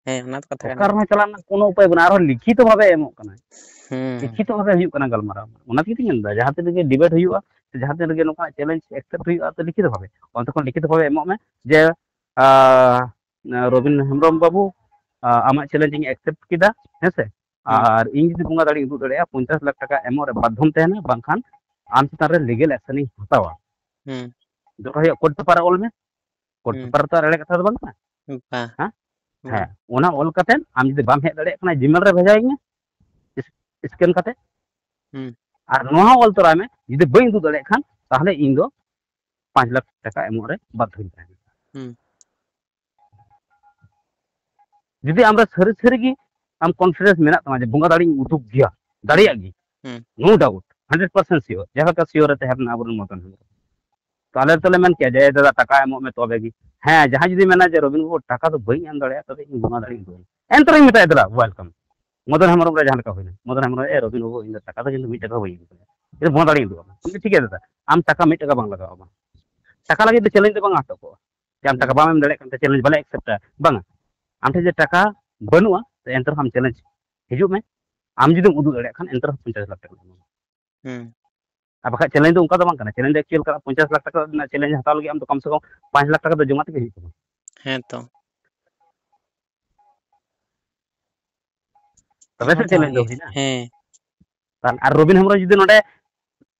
ᱦᱮᱸ, ᱚᱱᱟ ᱫᱚ ᱠᱟᱛᱷᱟ ᱠᱟᱱ ᱥᱚᱨᱠᱟᱨ ᱜᱮᱭᱟ᱾ ᱦᱚᱸ ᱪᱟᱞᱟᱜ ᱨᱮᱱᱟᱜ ᱠᱳᱱᱳ ᱩᱯᱟᱹᱭ ᱵᱟᱹᱱᱩᱜᱼᱟ, ᱟᱨᱦᱚᱸ ᱞᱤᱠᱷᱤᱛᱚ ᱵᱷᱟᱵᱮ ᱮᱢᱚᱜ ᱠᱟᱱᱟᱭ᱾ ᱦᱩᱸ᱾ ᱞᱤᱠᱷᱤᱛᱚ ᱵᱷᱟᱵᱮ ᱦᱩᱭᱩᱜ ᱠᱟᱱᱟ ᱜᱟᱞᱢᱟᱨᱟᱣ᱾ ᱚᱱᱟ ᱛᱮᱜᱮ ᱛᱚᱧ ᱢᱮᱱᱫᱟ, ᱡᱟᱦᱟᱸ ᱛᱤᱱ ᱨᱮᱜᱮ ᱰᱤᱵᱮᱴ ᱦᱩᱭᱩᱜᱼᱟ, ᱥᱮ ᱡᱟᱦᱟᱸ ᱛᱤᱱ ᱨᱮᱜᱮ ᱱᱚᱝᱠᱟᱱᱟᱜ ᱪᱮᱞᱮᱧᱡᱽ ᱮᱠᱥᱮᱯᱴ ᱦᱩᱭᱩᱜᱼᱟ, ᱛᱚ ᱞᱤᱠᱷᱤᱛᱚ ᱵᱷᱟᱵᱮ, ᱚᱱᱛᱮ ᱠᱷᱚᱱ ᱞᱤᱠᱷᱤᱛᱚ ᱵᱷᱟᱵᱮ ᱮᱢᱚᱜ ᱢᱮ ᱡᱮ, ᱟᱸ, ᱨᱚᱵᱤᱱ ᱦᱮᱢᱵᱨᱚᱢ ᱵᱟᱹᱵᱩ, ᱟᱸ, ᱟᱢᱟᱜ ᱪᱮᱞᱮᱧᱡᱽ ᱤᱧ ᱮᱠᱥᱮᱯᱴ ᱠᱮᱫᱟ, ᱦᱮᱸ ᱥᱮ? ᱦᱩᱸ᱾ ᱟᱨ ᱤᱧ ᱡᱩᱫᱤ ᱵᱚᱸᱜᱟ ᱫᱟᱲᱮᱧ ᱩᱫᱩᱜ ᱫᱟᱲᱮᱭᱟᱜᱼᱟ, ᱯᱚᱧᱪᱟᱥ ᱞᱟᱠᱷ ᱴᱟᱠᱟ ᱮᱢᱚᱜ ᱨᱮ ᱵᱟᱫᱽᱫᱷᱚᱢ ᱛᱟᱦᱮᱱᱟ, ᱵᱟᱝᱠᱷᱟᱱ ᱟᱢ ᱪᱮᱛᱟᱱ ᱨᱮ ᱞᱤᱜᱮᱞ ᱮᱠᱥᱮᱱ ᱤᱧ ᱦᱟᱛᱟᱣᱟ᱾ ᱦᱩᱸ᱾ ᱫᱚᱨᱠᱟᱨ ᱦᱩᱭᱩᱜᱼᱟ, ᱠᱳᱨᱴ ᱯᱮᱯᱟᱨ ᱨᱮ ᱚᱞ ᱢᱮ᱾ ᱠᱳᱨᱴ ᱦᱩᱸ᱾ ᱯᱮᱯᱟᱨ ᱨᱮ ᱛᱚ ᱟᱨ ᱮᱲᱮ ᱠᱟᱛᱷᱟ ᱫᱚ ᱵᱟᱝ ᱠᱟᱱᱟ᱾ ᱵᱟ᱾ ᱦᱩᱸ᱾ ᱦᱮᱸ, ᱚᱱᱟ ᱚᱞ ᱠᱟᱛᱮ ᱟᱢ ᱡᱩᱫᱤ ᱵᱟᱢ ᱦᱮᱡ ᱫᱟᱲᱮᱭᱟᱜ ᱠᱟᱱᱟ, ᱡᱤᱢᱮᱞ ᱨᱮ ᱵᱷᱮᱡᱟᱣᱟᱹᱧ ᱢᱮ, ᱥᱠᱮᱱ ᱠᱟᱛᱮ᱾ ᱦᱩᱸ᱾ ᱟᱨ ᱱᱚᱣᱟ ᱦᱚᱸ ᱚᱞ ᱛᱚᱨᱟᱭ ᱢᱮ, ᱡᱩᱫᱤ ᱵᱟᱹᱧ ᱩᱫᱩᱜ ᱫᱟᱲᱮᱭᱟᱜ ᱠᱷᱟᱱ, ᱛᱟᱦᱚᱞᱮ ᱤᱧ ᱫᱚ ᱯᱟᱸᱪ ᱞᱟᱠᱷ ᱴᱟᱠᱟ ᱮᱢᱚᱜ ᱨᱮ ᱵᱟᱫᱽᱫᱷᱚᱧ ᱛᱟᱦᱮᱱᱟ᱾ ᱦᱩᱸ᱾ ᱡᱩᱫᱤ ᱟᱢ ᱨᱮ ᱥᱟᱹᱨᱤ ᱥᱟᱹᱨᱤ ᱜᱮ ᱟᱢ ᱠᱚᱱᱯᱷᱤᱰᱮᱱᱥ ᱢᱮᱱᱟᱜ ᱛᱟᱢᱟ ᱡᱮ ᱵᱚᱸᱜᱟ ᱫᱟᱲᱮᱧ ᱩᱫᱩᱜ ᱜᱮᱭᱟ, ᱫᱟᱲᱮᱭᱟᱜ ᱜᱮ, ᱦᱩᱸ᱾ no doubt, hundred percent sure, ᱡᱟᱦᱟᱸ ᱞᱮᱠᱟ ᱥᱤᱭᱳᱨ ᱨᱮ ᱛᱟᱦᱮᱸ ᱞᱮᱱᱟ ᱟᱵᱚᱨᱮᱱ ᱢᱚᱫᱚᱱ ᱦᱮᱢᱵᱨᱚᱢ᱾ ᱛᱚ ᱟᱞᱮ ᱫᱚᱞᱮ ᱢᱮᱱ ᱠᱮᱭᱟ ᱡᱮ, "ᱮ ᱫᱟᱫᱟ, ᱴᱟᱠᱟ ᱮᱢᱚᱜ ᱢᱮ ᱛᱚᱵᱮ ᱜᱮ᱾" ᱦᱮᱸ, ᱡᱟᱦᱟᱸᱭ ᱡᱩᱫᱤ ᱢᱮᱱᱟ ᱡᱮ, "ᱨᱚᱵᱤᱱ ᱵᱟᱹᱵᱩ, ᱴᱟᱠᱟ ᱫᱚ ᱵᱟᱹᱧ ᱮᱢ ᱫᱟᱲᱮᱭᱟᱜᱼᱟ, ᱛᱚᱵᱮ ᱤᱧ ᱵᱚᱸᱜᱟ ᱫᱟᱲᱮᱧ ᱩᱫᱩᱜ ᱟᱢᱟ," ᱮᱱᱛᱮ ᱨᱮᱦᱚᱸᱧ ᱢᱮᱛᱟᱭᱟ, "ᱫᱮᱞᱟ, welcome᱾" ᱢᱚᱫᱚᱱ ᱦᱮᱢᱵᱨᱚᱢ ᱨᱮ ᱡᱟᱦᱟᱸ ᱞᱮᱠᱟ ᱦᱩᱭᱱᱟ, ᱢᱚᱫᱚᱱ ᱦᱮᱢᱵᱨᱚᱢ, "ᱮ ᱨᱚᱵᱤᱱ ᱵᱟᱹᱵᱩ, ᱤᱧ ᱫᱚ ᱴᱟᱠᱟ ᱫᱚ ᱠᱤᱱᱛᱩ ᱢᱤᱫ ᱴᱟᱠᱟ ᱦᱚᱸ ᱵᱟᱹᱧ ᱮᱢ ᱫᱟᱲᱮᱭᱟᱜᱼᱟ, ᱤᱧ ᱫᱚ ᱵᱚᱸᱜᱟ ᱫᱟᱲᱮᱧ ᱩᱫᱩᱜ ᱟᱢᱟ᱾" ᱤᱧ ᱫᱚ, "ᱴᱷᱤᱠ ᱜᱮᱭᱟ ᱫᱟᱫᱟ, ᱟᱢ ᱴᱟᱠᱟ ᱢᱤᱫ ᱴᱟᱠᱟ ᱵᱟᱝ ᱞᱟᱜᱟᱣ ᱟᱢᱟ, ᱴᱟᱠᱟ ᱞᱟᱹᱜᱤᱫ ᱫᱚ ᱪᱮᱞᱮᱧᱡᱽ ᱫᱚ ᱵᱟᱝ ᱟᱴᱚᱠᱚᱜᱼᱟ ᱡᱮ ᱟᱢ ᱴᱟᱠᱟ ᱦᱩᱸ᱾ ᱵᱟᱢ ᱮᱢ ᱫᱟᱲᱮᱭᱟᱜ ᱠᱟᱱ ᱛᱮ ᱪᱮᱞᱮᱧᱡᱽ ᱵᱟᱞᱮ ᱮᱠᱥᱮᱯᱴᱟ, ᱵᱟᱝᱟ᱾ ᱟᱢ ᱴᱷᱮᱱ ᱡᱮ ᱴᱟᱠᱟ ᱵᱟᱹᱱᱩᱜᱼᱟ, ᱛᱚ ᱮᱱᱛᱮ ᱨᱮᱦᱚᱸ ᱟᱢ ᱪᱮᱞᱮᱧᱡᱽ ᱦᱤᱡᱩᱜ ᱢᱮ, ᱟᱢ ᱡᱩᱫᱤᱢ ᱩᱫᱩᱜ ᱫᱟᱲᱮᱭᱟᱜ ᱠᱷᱟᱱ ᱮᱱᱛᱮ ᱨᱮᱦᱚᱸ ᱯᱚᱧᱪᱟᱥ ᱞᱟᱠᱷ ᱴᱟᱠᱟ ᱮᱢᱟᱢᱟ᱾ ᱦᱩᱸ᱾ ᱟᱨ ᱵᱟᱠᱷᱟᱡ ᱪᱮᱞᱮᱧᱡᱽ ᱫᱚ ᱚᱱᱠᱟ ᱫᱚ ᱵᱟᱝ ᱠᱟᱱᱟ᱾ ᱪᱮᱞᱮᱧᱡᱽ ᱫᱚ ᱮᱠᱪᱩᱭᱮᱞ ᱠᱟᱱᱟ, ᱯᱚᱧᱪᱟᱥ ᱞᱟᱠᱷ ᱴᱟᱠᱟ ᱨᱮᱱᱟᱜ ᱪᱮᱞᱮᱧᱡᱽ ᱦᱟᱛᱟᱣ ᱞᱟᱹᱜᱤᱫ ᱟᱢ ᱫᱚ ᱠᱚᱢ ᱥᱮ ᱠᱚᱢ ᱯᱟᱸᱪ ᱞᱟᱠᱷ ᱴᱟᱠᱟ ᱫᱚ ᱡᱚᱢᱟ ᱛᱮᱜᱮ ᱦᱩᱭᱩᱜ ᱛᱟᱢᱟ᱾ ᱦᱮᱸ ᱛᱚ᱾ ᱛᱚᱵᱮ ᱚᱱᱟ ᱥᱮ ᱛᱚ ᱪᱮᱞᱮᱧᱡᱽ ᱫᱚ ᱦᱮᱸ, ᱦᱩᱭᱱᱟ᱾ ᱦᱮᱸ᱾ ᱛᱟᱦᱞᱮ ᱟᱨ ᱨᱚᱵᱤᱱ ᱦᱮᱢᱵᱨᱚᱢ ᱡᱩᱫᱤ ᱱᱚᱰᱮ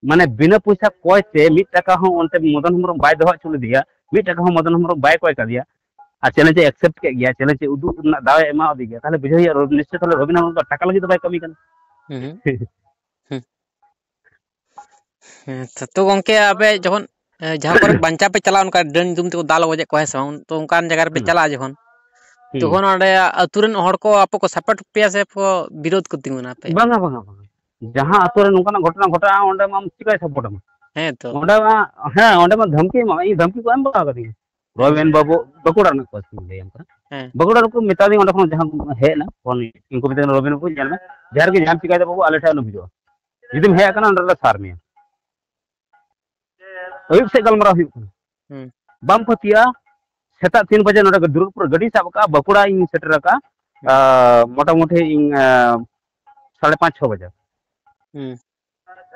ᱢᱟᱱᱮ ᱵᱤᱱᱟᱹ ᱯᱚᱭᱥᱟ ᱠᱚᱭ ᱛᱮ ᱢᱤᱫ ᱴᱟᱠᱟ ᱦᱚᱸ ᱚᱱᱛᱮ ᱢᱚᱫᱚᱱ ᱦᱮᱢᱵᱨᱚᱢ ᱵᱟᱭ ᱫᱚᱦᱚ ᱦᱚᱪᱚ ᱞᱮᱫᱮᱭᱟ, ᱢᱤᱫ ᱴᱟᱠᱟ ᱦᱚᱸ ᱢᱚᱫᱚᱱ ᱦᱮᱢᱵᱨᱚᱢ ᱵᱟᱭ ᱠᱚᱭ ᱠᱟᱫᱮᱭᱟ, ᱟᱨ ᱪᱮᱞᱮᱧᱡᱽ ᱮ ᱮᱠᱥᱮᱯᱴ ᱠᱮᱫ ᱜᱮᱭᱟ, ᱪᱮᱞᱮᱧᱡᱽ ᱮ ᱩᱫᱩᱜ ᱨᱮᱱᱟᱜ ᱫᱟᱣ ᱮ ᱮᱢᱟ ᱫᱮ ᱜᱮᱭᱟ, ᱛᱟᱦᱞᱮ ᱵᱩᱡᱷᱟᱹᱣ ᱦᱩᱭᱩᱜᱼᱟ ᱨᱚᱵᱤ-, ᱱᱤᱥᱪᱚᱭ ᱛᱟᱦᱞᱮ ᱨᱚᱵᱤᱱ ᱦᱮᱢᱵᱨᱚᱢ ᱫᱚ ᱴᱟᱠᱟ ᱞᱟᱹᱜᱤᱫ ᱫᱚ ᱵᱟᱭ ᱠᱟᱹᱢᱤ ᱠᱟᱱᱟ᱾ ᱦᱩᱸ᱾ ᱦᱩᱸ᱾ ᱦᱮᱸ, ᱛᱚ, ᱛᱚ ᱜᱚᱝᱠᱮ, ᱟᱯᱮ ᱡᱚᱠᱷᱚᱱ, ᱮ, ᱡᱟᱦᱟᱸ ᱠᱚᱨᱮ ᱵᱟᱧᱪᱟᱣ ᱯᱮ ᱪᱟᱞᱟᱜᱼᱟ, ᱚᱱᱠᱟ ᱰᱟᱹᱱ ᱧᱩᱛᱩᱢ ᱛᱮᱠᱚ ᱫᱟᱞ ᱜᱚᱡᱮᱫ ᱠᱚᱣᱟ, ᱦᱮᱸ ᱥᱮ ᱵᱟᱝ? ᱛᱚ ᱚᱱᱠᱟᱱ ᱡᱟᱭᱜᱟ ᱨᱮᱯᱮ ᱦᱩᱸ᱾ ᱪᱟᱞᱟᱜᱼᱟ ᱡᱚᱠᱷᱚᱱ, ᱦᱩᱸ᱾ ᱛᱚᱠᱷᱚᱱ ᱚᱸᱰᱮ ᱟᱹᱛᱩ ᱨᱮᱱ ᱦᱚᱲ ᱠᱚ ᱟᱯᱮ ᱠᱚ ᱥᱟᱯᱳᱨᱴ ᱯᱮᱭᱟ ᱥᱮ ᱠᱚ ᱵᱤᱨᱳᱫ ᱠᱚ ᱛᱤᱸᱜᱩᱱᱟ ᱟᱯᱮ? ᱵᱟᱝᱟ, ᱵᱟᱝᱟ, ᱵᱟᱝᱟ᱾ ᱡᱟᱦᱟᱸ ᱟᱹᱛᱩ ᱨᱮ ᱱᱚᱝᱠᱟᱱᱟᱜ ᱜᱷᱚᱴᱚᱱᱟ ᱜᱷᱚᱴᱟᱜᱼᱟ, ᱚᱸᱰᱮ ᱢᱟ ᱪᱤᱠᱟᱹᱭ ᱥᱟᱯᱳᱨᱴ ᱟᱢᱟ? ᱦᱮᱸ ᱛᱚ᱾ ᱚᱸᱰᱮ ᱢᱟ, ᱦᱮᱸ, ᱚᱸᱰᱮ ᱢᱟ ᱫᱷᱟᱢᱠᱤ ᱮᱢᱟ, ᱤᱧ ᱫᱷᱟᱢᱠᱤ ᱠᱚ ᱮᱢ ᱵᱟᱲᱟ ᱟᱠᱟᱫᱤᱧᱟ᱾ ᱦᱮᱸ᱾ ᱨᱚᱵᱤᱱ ᱵᱟᱹᱵᱩ, ᱵᱟᱸᱠᱩᱲᱟ ᱨᱮᱱᱟᱜ ᱠᱚ ᱞᱟᱹᱭᱟᱢ ᱠᱟᱱᱟ᱾ ᱦᱮᱸ᱾ ᱵᱟᱸᱠᱩᱲᱟ ᱨᱮᱠᱚ ᱢᱮᱛᱟ ᱫᱤᱧ, ᱚᱸᱰᱮ ᱠᱷᱚᱱ ᱡᱟᱦᱟᱸ ᱦᱮᱡ ᱮᱱᱟ, ᱯᱷᱳᱱ ᱤᱧ ᱠᱚ ᱢᱮᱛᱟ ᱫᱤᱧ, "ᱨᱚᱵᱤᱱ ᱵᱟᱹᱵᱩ, ᱧᱮᱞ ᱢᱮ, ᱡᱟᱦᱟᱸ ᱨᱮᱜᱮ ᱧᱟᱢ ᱪᱤᱠᱟᱹᱭ ᱫᱟ ᱵᱟᱹᱵᱩ, ᱟᱞᱮ ᱴᱷᱮᱱ ᱟᱞᱚᱢ ᱦᱤᱡᱩᱜᱼᱟ᱾ ᱡᱩᱫᱤᱢ ᱦᱮᱡ ᱟᱠᱟᱱᱟ, ᱚᱸᱰᱮ ᱞᱮ ᱥᱟᱨ ᱢᱮᱭᱟ᱾" ᱟᱹᱭᱩᱵ ᱥᱮᱫ ᱜᱟᱞᱢᱟᱨᱟᱣ ᱦᱩᱭᱩᱜ ᱠᱟᱱᱟ᱾ ᱦᱩᱸ᱾ ᱵᱟᱢ ᱯᱟᱹᱛᱭᱟᱹᱜᱼᱟ, ᱥᱮᱛᱟᱜ ᱛᱤᱱ ᱵᱟᱡᱮ ᱱᱚᱰᱮ ᱫᱩᱨᱜᱟᱹᱯᱩᱨ ᱜᱟᱹᱰᱤ ᱥᱟᱵ ᱟᱠᱟᱫᱼᱟ, ᱵᱟᱸᱠᱩᱲᱟ ᱤᱧ ᱥᱮᱴᱮᱨ ᱟᱠᱟᱫᱼᱟ, ᱦᱩᱸ᱾ ᱟ, ᱢᱚᱴᱟᱢᱩᱴᱤ ᱤᱧ, ᱟ, ᱥᱟᱲᱮ ᱯᱟᱸᱪ, ᱪᱷᱚ ᱵᱟᱡᱮ᱾ ᱦᱩᱸ᱾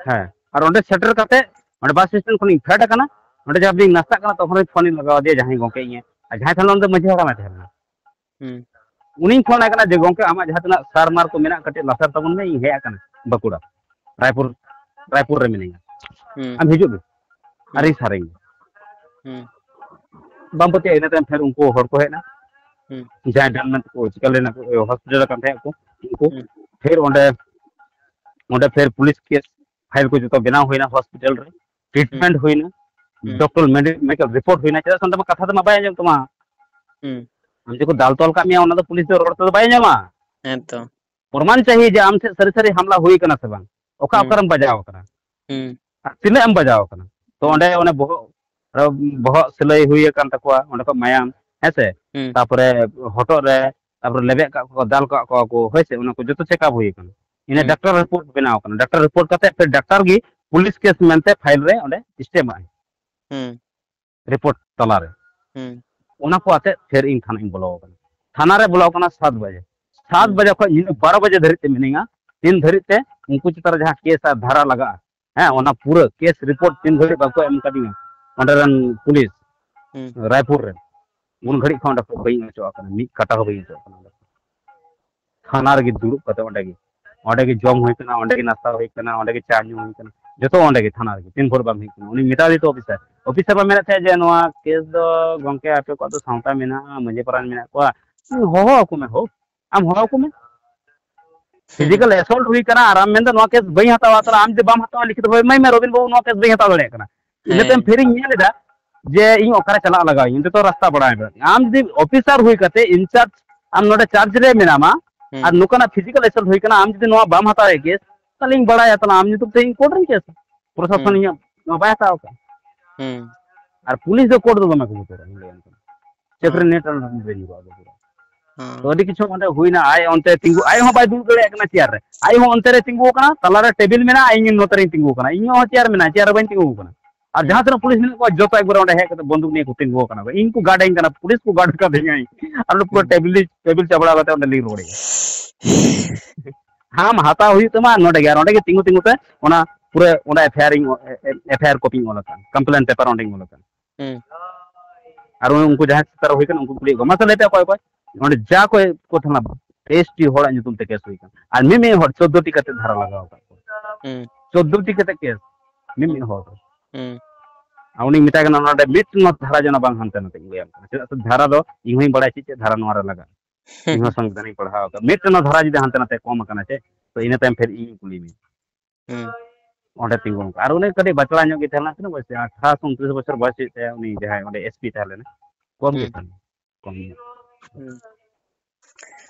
ᱦᱮᱸ, ᱟᱨ ᱚᱸᱰᱮ ᱥᱮᱴᱮᱨ ᱠᱟᱛᱮ, ᱚᱸᱰᱮ ᱵᱟᱥ ᱥᱴᱮᱥᱚᱱ ᱠᱷᱚᱱᱤᱧ ᱯᱷᱮᱰ ᱟᱠᱟᱱᱟ, ᱚᱸᱰᱮ ᱡᱟᱦᱟᱸ ᱨᱤᱧ ᱱᱟᱥᱛᱟᱜ ᱠᱟᱱᱟ, ᱛᱚᱠᱷᱚᱱ ᱨᱤᱧ ᱯᱷᱳᱱᱤᱧ ᱞᱟᱜᱟᱣ ᱟᱫᱮᱭᱟ ᱡᱟᱦᱟᱸᱭ ᱜᱚᱢᱠᱮ ᱤᱧᱮ, ᱟᱨ ᱡᱟᱦᱟᱸᱭ ᱛᱟᱦᱮᱸ ᱞᱮᱱᱟ ᱩᱱᱤ ᱫᱚ ᱢᱟᱹᱡᱷᱤ ᱦᱟᱲᱟᱢᱮ ᱛᱟᱦᱮᱸ ᱞᱮᱱᱟ᱾ ᱦᱩᱸ᱾ ᱩᱱᱤᱧ ᱯᱷᱳᱱ ᱟᱭ ᱠᱟᱱᱟ ᱡᱮ, "ᱜᱚᱢᱠᱮ, ᱟᱢᱟᱜ ᱡᱟᱦᱟᱸ ᱛᱤᱱᱟᱹᱜ ᱥᱟᱨ ᱢᱟᱨ ᱠᱚ ᱢᱮᱱᱟᱜ, ᱠᱟᱹᱴᱤᱡ ᱞᱟᱥᱮᱨ ᱛᱟᱵᱚᱱ ᱢᱮ, ᱤᱧ ᱦᱮᱡ ᱟᱠᱟᱱᱟ ᱵᱟᱸᱠᱩᱲᱟ, ᱨᱟᱭᱯᱩᱨ, ᱨᱟᱭᱯᱩᱨ ᱨᱮ ᱢᱤᱱᱟᱹᱧᱟ, ᱦᱩᱸ᱾ ᱟᱢ ᱦᱤᱡᱩᱜ ᱢᱮ, ᱦᱩᱸ᱾ ᱟᱨᱤᱧ ᱥᱟᱨᱤᱧ ᱢᱮ᱾" ᱦᱩᱸ᱾ ᱵᱟᱢ ᱯᱟᱹᱛᱭᱟᱹᱜᱼᱟ, ᱤᱱᱟᱹ ᱛᱟᱭᱚᱢ ᱯᱷᱮᱨ ᱩᱱᱠᱩ ᱦᱚᱲ ᱠᱚ ᱦᱮᱡ ᱮᱱᱟ, ᱦᱩᱸ᱾ ᱡᱟᱦᱟᱸᱭ ᱰᱟᱱ ᱢᱮᱱᱛᱮ ᱠᱚ ᱪᱤᱠᱟᱹ ᱞᱮᱱᱟ ᱠᱚ, ᱦᱚᱥᱯᱤᱴᱟᱞ ᱨᱮ ᱠᱟᱱ ᱛᱟᱦᱮᱸᱫ ᱠᱚ, ᱩᱱᱠᱩ ᱦᱩᱸ᱾ ᱯᱷᱮᱨ ᱚᱸᱰᱮ, ᱚᱸᱰᱮ ᱯᱷᱮᱨ ᱯᱩᱞᱤᱥ ᱠᱮᱥ ᱯᱷᱟᱭᱤᱞ ᱠᱚ ᱡᱚᱛᱚ ᱵᱮᱱᱟᱣ ᱦᱩᱭᱱᱟ ᱦᱚᱥᱯᱤᱴᱟᱞ ᱨᱮ, ᱦᱩᱸ᱾ ᱴᱨᱤᱴᱢᱮᱱᱴ ᱦᱩᱭᱱᱟ, ᱦᱩᱸ᱾ ᱰᱚᱠᱴᱚᱨ ᱢᱮᱰᱤ-, ᱢᱮᱰᱤᱠᱮᱞ ᱨᱤᱯᱳᱨᱴ ᱦᱩᱭᱱᱟ, ᱪᱮᱫᱟᱜ ᱥᱮ ᱚᱸᱰᱮ ᱢᱟ ᱠᱟᱛᱷᱟ ᱛᱮᱢᱟ ᱵᱟᱭ ᱟᱸᱡᱚᱢ ᱛᱟᱢᱟ᱾ ᱦᱩᱸ᱾ ᱟᱢ ᱡᱩᱫᱤ ᱠᱚ ᱫᱟᱞ ᱛᱚᱞ ᱠᱟᱜ ᱢᱮᱭᱟ, ᱚᱱᱟ ᱫᱚ ᱯᱩᱞᱤᱥ ᱫᱚ ᱨᱚᱲ ᱛᱮᱫᱚ ᱵᱟᱭ ᱟᱸᱡᱚᱢᱟ᱾ ᱦᱮᱸ ᱛᱚ᱾ ᱯᱨᱚᱢᱟᱱ ᱪᱟᱦᱤᱭᱮ ᱡᱮ ᱟᱢ ᱴᱷᱮᱱ ᱥᱟᱹᱨᱤ ᱥᱟᱹᱨᱤ ᱦᱟᱢᱞᱟ ᱦᱩᱭ ᱠᱟᱱᱟ ᱥᱮ ᱵᱟᱝ, ᱚᱠᱟ ᱦᱩᱸ᱾ ᱚᱠᱟᱨᱮᱢ ᱵᱟᱡᱟᱣ ᱠᱟᱱᱟ, ᱦᱩᱸ᱾ ᱟᱨ ᱛᱤᱱᱟᱹᱜ ᱮᱢ ᱵᱟᱡᱟᱣ ᱠᱟᱱᱟ᱾ ᱛᱚ ᱦᱩᱸ᱾ ᱚᱸᱰᱮ ᱚᱱᱮ ᱵᱚᱦᱚᱜ, ᱵᱚᱦᱚᱜ ᱥᱤᱞᱟᱹᱭ ᱦᱩᱭ ᱟᱠᱟᱱ ᱛᱟᱠᱚᱣᱟ, ᱚᱸᱰᱮ ᱠᱷᱚᱱ ᱢᱟᱭᱟᱢ, ᱦᱮᱸ ᱥᱮ? ᱦᱩᱸ᱾ ᱛᱟᱯᱚᱨᱮ ᱦᱚᱴᱚᱜ ᱨᱮ, ᱛᱟᱯᱚᱨᱮ ᱞᱮᱵᱮᱫ ᱠᱟᱜ ᱠᱚᱣᱟ, ᱫᱟᱞ ᱠᱟᱜ ᱠᱚᱣᱟ ᱠᱚ, ᱦᱳᱭ ᱥᱮ? ᱚᱱᱟ ᱠᱚ ᱡᱚᱛᱚ ᱪᱮᱠᱟᱯ ᱦᱩᱭ ᱟᱠᱟᱱᱟ᱾ ᱤᱱᱟᱹ ᱦᱩᱸ᱾ ᱰᱟᱠᱛᱟᱨ ᱨᱤᱯᱳᱨᱴ ᱵᱮᱱᱟᱣ ᱟᱠᱟᱱᱟ᱾ ᱰᱟᱠᱛᱟᱨ ᱨᱤᱯᱳᱨᱴ ᱠᱟᱛᱮ ᱯᱷᱤᱨ ᱰᱟᱠᱛᱟᱨ ᱜᱮ ᱯᱩᱞᱤᱥ ᱠᱮᱥ ᱢᱮᱱᱛᱮ ᱯᱷᱟᱭᱤᱞ ᱨᱮ ᱚᱸᱰᱮ ᱥᱴᱮᱢ ᱟᱭ᱾ ᱦᱩᱸ᱾ ᱨᱤᱯᱳᱨᱴ ᱛᱟᱞᱟᱨᱮ᱾ ᱦᱩᱸ᱾ ᱚᱱᱟ ᱠᱚ ᱟᱛᱮ ᱯᱷᱮᱨ ᱤᱧ ᱛᱷᱟᱱᱟᱧ ᱵᱚᱞᱚ ᱟᱠᱟᱱᱟ᱾ ᱛᱷᱟᱱᱟ ᱨᱮ ᱵᱚᱞᱚ ᱟᱠᱟᱱᱟ ᱥᱟᱛ ᱵᱟᱡᱮ᱾ ᱥᱟᱛ ᱦᱩᱸ᱾ ᱵᱟᱡᱮ ᱠᱷᱚᱱ ᱧᱤᱫᱟᱹ ᱵᱟᱨᱚ ᱵᱟᱡᱮ ᱫᱷᱟᱹᱨᱤᱡ ᱛᱮ ᱢᱤᱱᱟᱹᱧᱟ᱾ ᱛᱤᱱ ᱫᱷᱟᱹᱨᱤᱡ ᱛᱮ ᱩᱱᱠᱩ ᱪᱮᱛᱟᱱ ᱨᱮ ᱡᱟᱦᱟᱸ ᱠᱮᱥ ᱟᱨ ᱫᱷᱟᱨᱟ ᱞᱟᱜᱟᱜᱼᱟ, ᱦᱮᱸ, ᱚᱱᱟ ᱯᱩᱨᱟᱹ ᱠᱮᱥ ᱨᱤᱯᱳᱨᱴ ᱛᱤᱱ ᱜᱷᱟᱹᱲᱤᱡ ᱵᱟᱠᱚ ᱮᱢ ᱠᱟᱫᱤᱧᱟ ᱚᱸᱰᱮ ᱨᱮᱱ ᱯᱩᱞᱤᱥ ᱦᱩᱸ᱾ ᱨᱟᱭᱯᱩᱨ ᱨᱮᱱ, ᱩᱱ ᱦᱩᱸ᱾ ᱜᱷᱟᱹᱲᱤᱡ ᱠᱷᱚᱱ ᱚᱸᱰᱮ ᱠᱷᱚᱱ ᱵᱟᱹᱧ ᱚᱪᱚᱜ ᱟᱠᱟᱱᱟ, ᱢᱤᱫ ᱠᱟᱴᱟ ᱦᱚᱸ ᱵᱟᱹᱧ ᱚᱪᱚᱜ ᱟᱠᱟᱱᱟ ᱚᱸᱰᱮ ᱠᱷᱚᱱ᱾ ᱛᱷᱟᱱᱟ ᱨᱮᱜᱮ ᱫᱩᱲᱩᱵ ᱠᱟᱛᱮ ᱚᱸᱰᱮ ᱜᱮ, ᱚᱸᱰᱮ ᱜᱮ ᱡᱚᱢ ᱦᱩᱭ ᱠᱟᱱᱟ, ᱚᱸᱰᱮ ᱜᱮ ᱱᱟᱥᱛᱟ ᱦᱩᱭ ᱠᱟᱱᱟ, ᱚᱸᱰᱮ ᱜᱮ ᱪᱟ ᱧᱩ ᱦᱩᱭ ᱠᱟᱱᱟ, ᱡᱚᱛᱚ ᱚᱸᱰᱮ ᱜᱮ ᱛᱷᱟᱱᱟ ᱨᱮᱜᱮ, ᱛᱤᱱ ᱵᱷᱳᱨ ᱵᱟᱝ ᱦᱩᱭ ᱠᱟᱱᱟ᱾ ᱩᱱᱤ ᱢᱮᱛᱟ ᱫᱮ ᱛᱚ ᱚᱯᱷᱤᱥᱟᱨ, ᱚᱯᱷᱤᱥᱟᱨ ᱢᱟ ᱢᱮᱱᱮᱫ ᱛᱟᱦᱮᱸᱫ ᱡᱮ, "ᱱᱚᱣᱟ ᱠᱮᱥ ᱫᱚ ᱜᱚᱝᱠᱮ ᱟᱯᱮ ᱠᱚᱣᱟᱜ ᱫᱚ ᱥᱟᱶᱛᱟ ᱢᱮᱱᱟᱜᱼᱟ, ᱢᱟᱹᱡᱷᱤ ᱯᱟᱨᱟᱱᱤᱠ ᱢᱮᱱᱟᱜ ᱠᱚᱣᱟ, ᱦᱚᱦᱚ ᱟᱠᱚ ᱢᱮ ᱦᱳ, ᱟᱢ ᱦᱚᱦᱚ ᱟᱠᱚ ᱢᱮ, ᱯᱷᱤᱡᱤᱠᱟᱞ ᱮᱥᱚᱞᱴ ᱦᱩᱭ ᱠᱟᱱᱟ ᱟᱨ ᱟᱢ ᱢᱮᱱᱫᱟ ᱱᱚᱣᱟ ᱠᱮᱥ ᱵᱟᱹᱧ ᱦᱟᱛᱟᱣᱟ, ᱛᱟᱦᱚᱞᱮ ᱟᱢ ᱡᱩᱫᱤ ᱵᱟᱢ ᱦᱟᱛᱟᱣᱟ, ᱞᱤᱠᱷᱤᱛ ᱵᱷᱟᱵᱮ ᱮᱢᱟᱹᱧ ᱢᱮ, ᱨᱚᱵᱤᱱ ᱵᱟᱹᱵᱩ, ᱱᱚᱣᱟ ᱠᱮᱥ ᱵᱟᱹᱧ ᱦᱟᱛᱟᱣ ᱫᱟᱲᱮᱭᱟᱜ ᱠᱟᱱᱟ᱾ ᱤᱱᱟᱹ ᱛᱟᱭᱚᱢ ᱯᱷᱤᱨᱤᱧ ᱧᱮᱞ ᱮᱫᱟ ᱡᱮ ᱤᱧ ᱚᱠᱟᱨᱮ ᱪᱟᱞᱟᱜ ᱞᱟᱜᱟᱣ ᱤᱧ, ᱚᱱᱛᱮ ᱛᱚ ᱨᱟᱥᱛᱟ ᱵᱟᱲᱟᱭ ᱢᱮ᱾ ᱟᱢ ᱡᱩᱫᱤ ᱚᱯᱷᱤᱥᱟᱨ ᱦᱩᱭ ᱠᱟᱛᱮ ᱤᱱᱪᱟᱨᱡᱽ, ᱟᱢ ᱱᱚᱰᱮ ᱪᱟᱨᱡᱽ ᱨᱮ ᱢᱮᱱᱟᱢᱟ, ᱟᱨ ᱱᱚᱝᱠᱟᱱᱟᱜ ᱯᱷᱤᱡᱤᱠᱟᱞ ᱮᱥᱚᱞᱴ ᱦᱩᱭ ᱠᱟᱱᱟ, ᱟᱢ ᱡᱩᱫᱤ ᱱᱚᱣᱟ ᱵᱟᱢ ᱦᱟᱛᱟᱣ ᱮᱫ ᱠᱮᱥ, ᱛᱟᱦᱚᱞᱮ ᱤᱧ ᱵᱟᱲᱟᱭᱟ, ᱛᱟᱦᱚᱞᱮ ᱟᱢ ᱧᱩᱛᱩᱢ ᱛᱮ ᱤᱧ ᱠᱳᱨᱴ ᱨᱮᱧ ᱠᱮᱥᱟ, ᱯᱨᱚᱥᱟᱥᱚᱱ ᱤᱧᱟᱹᱜ ᱱᱚᱣᱟ ᱵᱟᱭ ᱦᱟᱛᱟᱣ ᱠᱟᱜᱼᱟ᱾ ᱦᱩᱸ᱾ ᱟᱨ ᱯᱩᱞᱤᱥ ᱫᱚ ᱠᱳᱨᱴ ᱫᱚ ᱫᱚᱢᱮ ᱠᱚ ᱵᱚᱛᱚᱨᱟ, ᱤᱧ ᱞᱟᱹᱭᱟᱢ ᱠᱟᱱᱟ᱾ ᱪᱮᱯ ᱨᱮ ᱦᱮᱸ᱾ ᱱᱮᱴ ᱨᱮ ᱧᱩᱨᱩᱜᱼᱟ ᱟᱫᱚ ᱯᱩᱨᱟᱹ᱾ ᱦᱮᱸ᱾ ᱛᱚ ᱟᱹᱰᱤ ᱠᱤᱪᱷᱩ ᱚᱸᱰᱮ ᱦᱩᱭᱱᱟ, ᱟᱡ ᱚᱱᱛᱮ ᱛᱤᱸᱜᱩ, ᱟᱡ ᱦᱚᱸ ᱵᱟᱭ ᱫᱩᱲᱩᱵ ᱫᱟᱲᱮᱭᱟᱜ ᱠᱟᱱᱟ ᱪᱮᱭᱟᱨ ᱨᱮ, ᱟᱡ ᱦᱚᱸ ᱚᱱᱛᱮ ᱨᱮ ᱛᱤᱸᱜᱩ ᱟᱠᱟᱱᱟ, ᱛᱟᱞᱟᱨᱮ ᱴᱮᱵᱤᱞ ᱢᱮᱱᱟᱜᱼᱟ, ᱤᱧ ᱱᱚᱛᱮ ᱨᱤᱧ ᱛᱤᱸᱜᱩ ᱟᱠᱟᱱᱟ, ᱤᱧ ᱦᱚᱸ ᱪᱮᱭᱟᱨ ᱢᱮᱱᱟᱜᱼᱟ, ᱪᱮᱭᱟᱨ ᱨᱮ ᱵᱟᱹᱧ ᱛᱤᱸᱜᱩ ᱟᱠᱟᱱᱟ᱾ ᱟᱨ ᱦᱩᱸ᱾ ᱡᱟᱦᱟᱸ ᱛᱤᱱᱟᱹᱜ ᱯᱩᱞᱤᱥ ᱢᱮᱱᱟᱜ ᱠᱚᱣᱟ, ᱡᱚᱛᱚ ᱮᱠᱵᱟᱨᱮ ᱚᱸᱰᱮ ᱦᱮᱡ ᱠᱟᱛᱮ ᱵᱚᱱᱫᱩᱠ ᱱᱤᱭᱮ ᱠᱚ ᱛᱤᱸᱜᱩ ᱟᱠᱟᱱᱟ, ᱤᱧ ᱠᱚ ᱜᱟᱨᱰ ᱟᱹᱧ ᱠᱟᱱᱟ, ᱯᱩᱞᱤᱥ ᱠᱚ ᱜᱟᱨᱰ ᱟᱠᱟᱫᱤᱧᱟ, ᱟᱨ ᱚᱸᱰᱮ ᱯᱩᱨᱟᱹ ᱦᱩᱸ᱾ ᱴᱮᱵᱤᱞ, ᱴᱮᱵᱤᱞ ᱪᱟᱯᱲᱟᱣ ᱠᱟᱛᱮ ᱚᱸᱰᱮ ᱞᱤᱧ ᱨᱩᱣᱟᱹᱲ ᱮᱱᱟ᱾ ᱟᱢ ᱦᱟᱛᱟᱣ ᱦᱩᱭᱩᱜ ᱛᱟᱢᱟ ᱱᱚᱰᱮ ᱜᱮ, ᱟᱨ ᱚᱸᱰᱮ ᱜᱮ ᱛᱤᱸᱜᱩ ᱛᱤᱸᱜᱩ ᱛᱮ ᱚᱱᱟ ᱯᱩᱨᱟᱹ ᱚᱸᱰᱮ ᱮᱯᱷ ᱟᱭ ᱟᱨ ᱤᱧ, ᱮᱯᱷ ᱟᱭ ᱟᱨ ᱠᱚᱯᱤᱧ ᱚᱞ ᱟᱠᱟᱫ, ᱠᱚᱢᱯᱞᱮᱱ ᱯᱮᱯᱟᱨ ᱚᱸᱰᱮᱧ ᱚᱞ ᱟᱠᱟᱫ᱾ ᱦᱩᱸ᱾ ᱟᱨ ᱩᱱᱠᱩ ᱡᱟᱦᱟᱸᱭ ᱪᱮᱛᱟᱱ ᱨᱮ ᱦᱩᱭ ᱠᱟᱱᱟ, ᱩᱱᱠᱩ ᱠᱩᱞᱤᱭᱮᱫ ᱠᱚᱣᱟ, "ᱢᱟᱥᱮ ᱞᱟᱹᱭ ᱯᱮ ᱚᱠᱚᱭ ᱚᱠᱚᱭ?" ᱚᱸᱰᱮ ᱡᱟ ᱠᱚ, ᱠᱚ ᱛᱟᱦᱮᱱᱟ, ᱮᱥ ᱴᱤ ᱦᱚᱲᱟᱜ ᱧᱩᱛᱩᱢ ᱛᱮ ᱠᱮᱥ ᱦᱩᱭ ᱠᱟᱱᱟ᱾ ᱟᱨ ᱢᱤᱢᱤᱫ ᱦᱚᱲ ᱪᱳᱫᱽᱫᱳ ᱴᱤ ᱠᱟᱛᱮ ᱫᱷᱟᱨᱟ ᱞᱟᱜᱟᱣ ᱟᱠᱟᱫ ᱠᱚᱣᱟ᱾ ᱦᱩᱸ᱾ ᱪᱳᱫᱽᱫᱳ ᱴᱤ ᱠᱟᱛᱮ ᱠᱮᱥ, ᱢᱤᱢᱤᱫ ᱦᱩᱸ᱾ ᱦᱚᱲ᱾ ᱦᱩᱸ᱾ ᱟᱨ ᱩᱱᱤᱧ ᱢᱮᱛᱟᱭ ᱠᱟᱱᱟ, "ᱱᱚᱰᱮ ᱢᱤᱫᱴᱮᱱ ᱦᱚᱸ ᱫᱷᱟᱨᱟ ᱡᱮᱱᱚ ᱵᱟᱝ ᱦᱟᱱᱛᱮ ᱱᱟᱛᱮ ᱞᱟᱹᱭᱟᱢ ᱠᱟᱱᱟ, ᱪᱮᱫᱟᱜ ᱥᱮ ᱫᱷᱟᱨᱟ ᱫᱚ ᱤᱧ ᱦᱚᱸᱧ ᱵᱟᱲᱟᱭᱟ ᱪᱮᱫ ᱪᱮᱫ ᱫᱷᱟᱨᱟ ᱱᱚᱣᱟ ᱨᱮ ᱞᱟᱜᱟᱜᱼᱟ᱾ ᱤᱧ ᱦᱚᱸ ᱥᱚᱝᱵᱤᱫᱷᱟᱱᱤᱧ ᱯᱟᱲᱦᱟᱣ ᱟᱠᱟᱫ᱾ ᱢᱤᱫᱴᱮᱱ ᱦᱚᱸ ᱫᱷᱟᱨᱟ ᱡᱩᱫᱤ ᱦᱟᱱᱛᱮ ᱱᱟᱛᱮ ᱠᱚᱢ ᱟᱠᱟᱱᱟ ᱪᱮ, ᱛᱚ ᱤᱱᱟᱹ ᱛᱟᱭᱚᱢ ᱯᱷᱮᱨ ᱤᱧᱤᱧ ᱠᱩᱞᱤ ᱢᱮᱭᱟ᱾" ᱦᱩᱸ᱾ ᱚᱸᱰᱮ ᱛᱤᱸᱜᱩ ᱟᱠᱟᱱᱟ᱾ ᱟᱨ ᱩᱱᱤ ᱠᱟᱹᱴᱤᱡ ᱵᱟᱪᱲᱟ ᱧᱚᱜ ᱜᱮ ᱛᱟᱦᱮᱸ ᱞᱮᱱᱟ, ᱛᱤᱱᱟᱹᱜ ᱵᱚᱭᱮᱥ ᱛᱟᱭᱟ? ᱟᱴᱷᱟᱨᱚ ᱥᱮ ᱩᱱᱛᱨᱤᱥ ᱵᱚᱪᱷᱚᱨ ᱵᱚᱭᱮᱥ ᱦᱩᱭᱩᱜ ᱛᱟᱭᱟ, ᱩᱱᱤ ᱡᱟᱦᱟᱸᱭ ᱚᱸᱰᱮ ᱮᱥ ᱯᱤ ᱛᱟᱦᱮᱸ ᱞᱮᱱᱟ, ᱠᱚᱢ ᱜᱮ ᱦᱩᱸ᱾ ᱛᱟᱦᱮᱸ ᱞᱮᱱᱟ, ᱠᱚᱢ ᱧᱚᱜ᱾ ᱦᱩᱸ᱾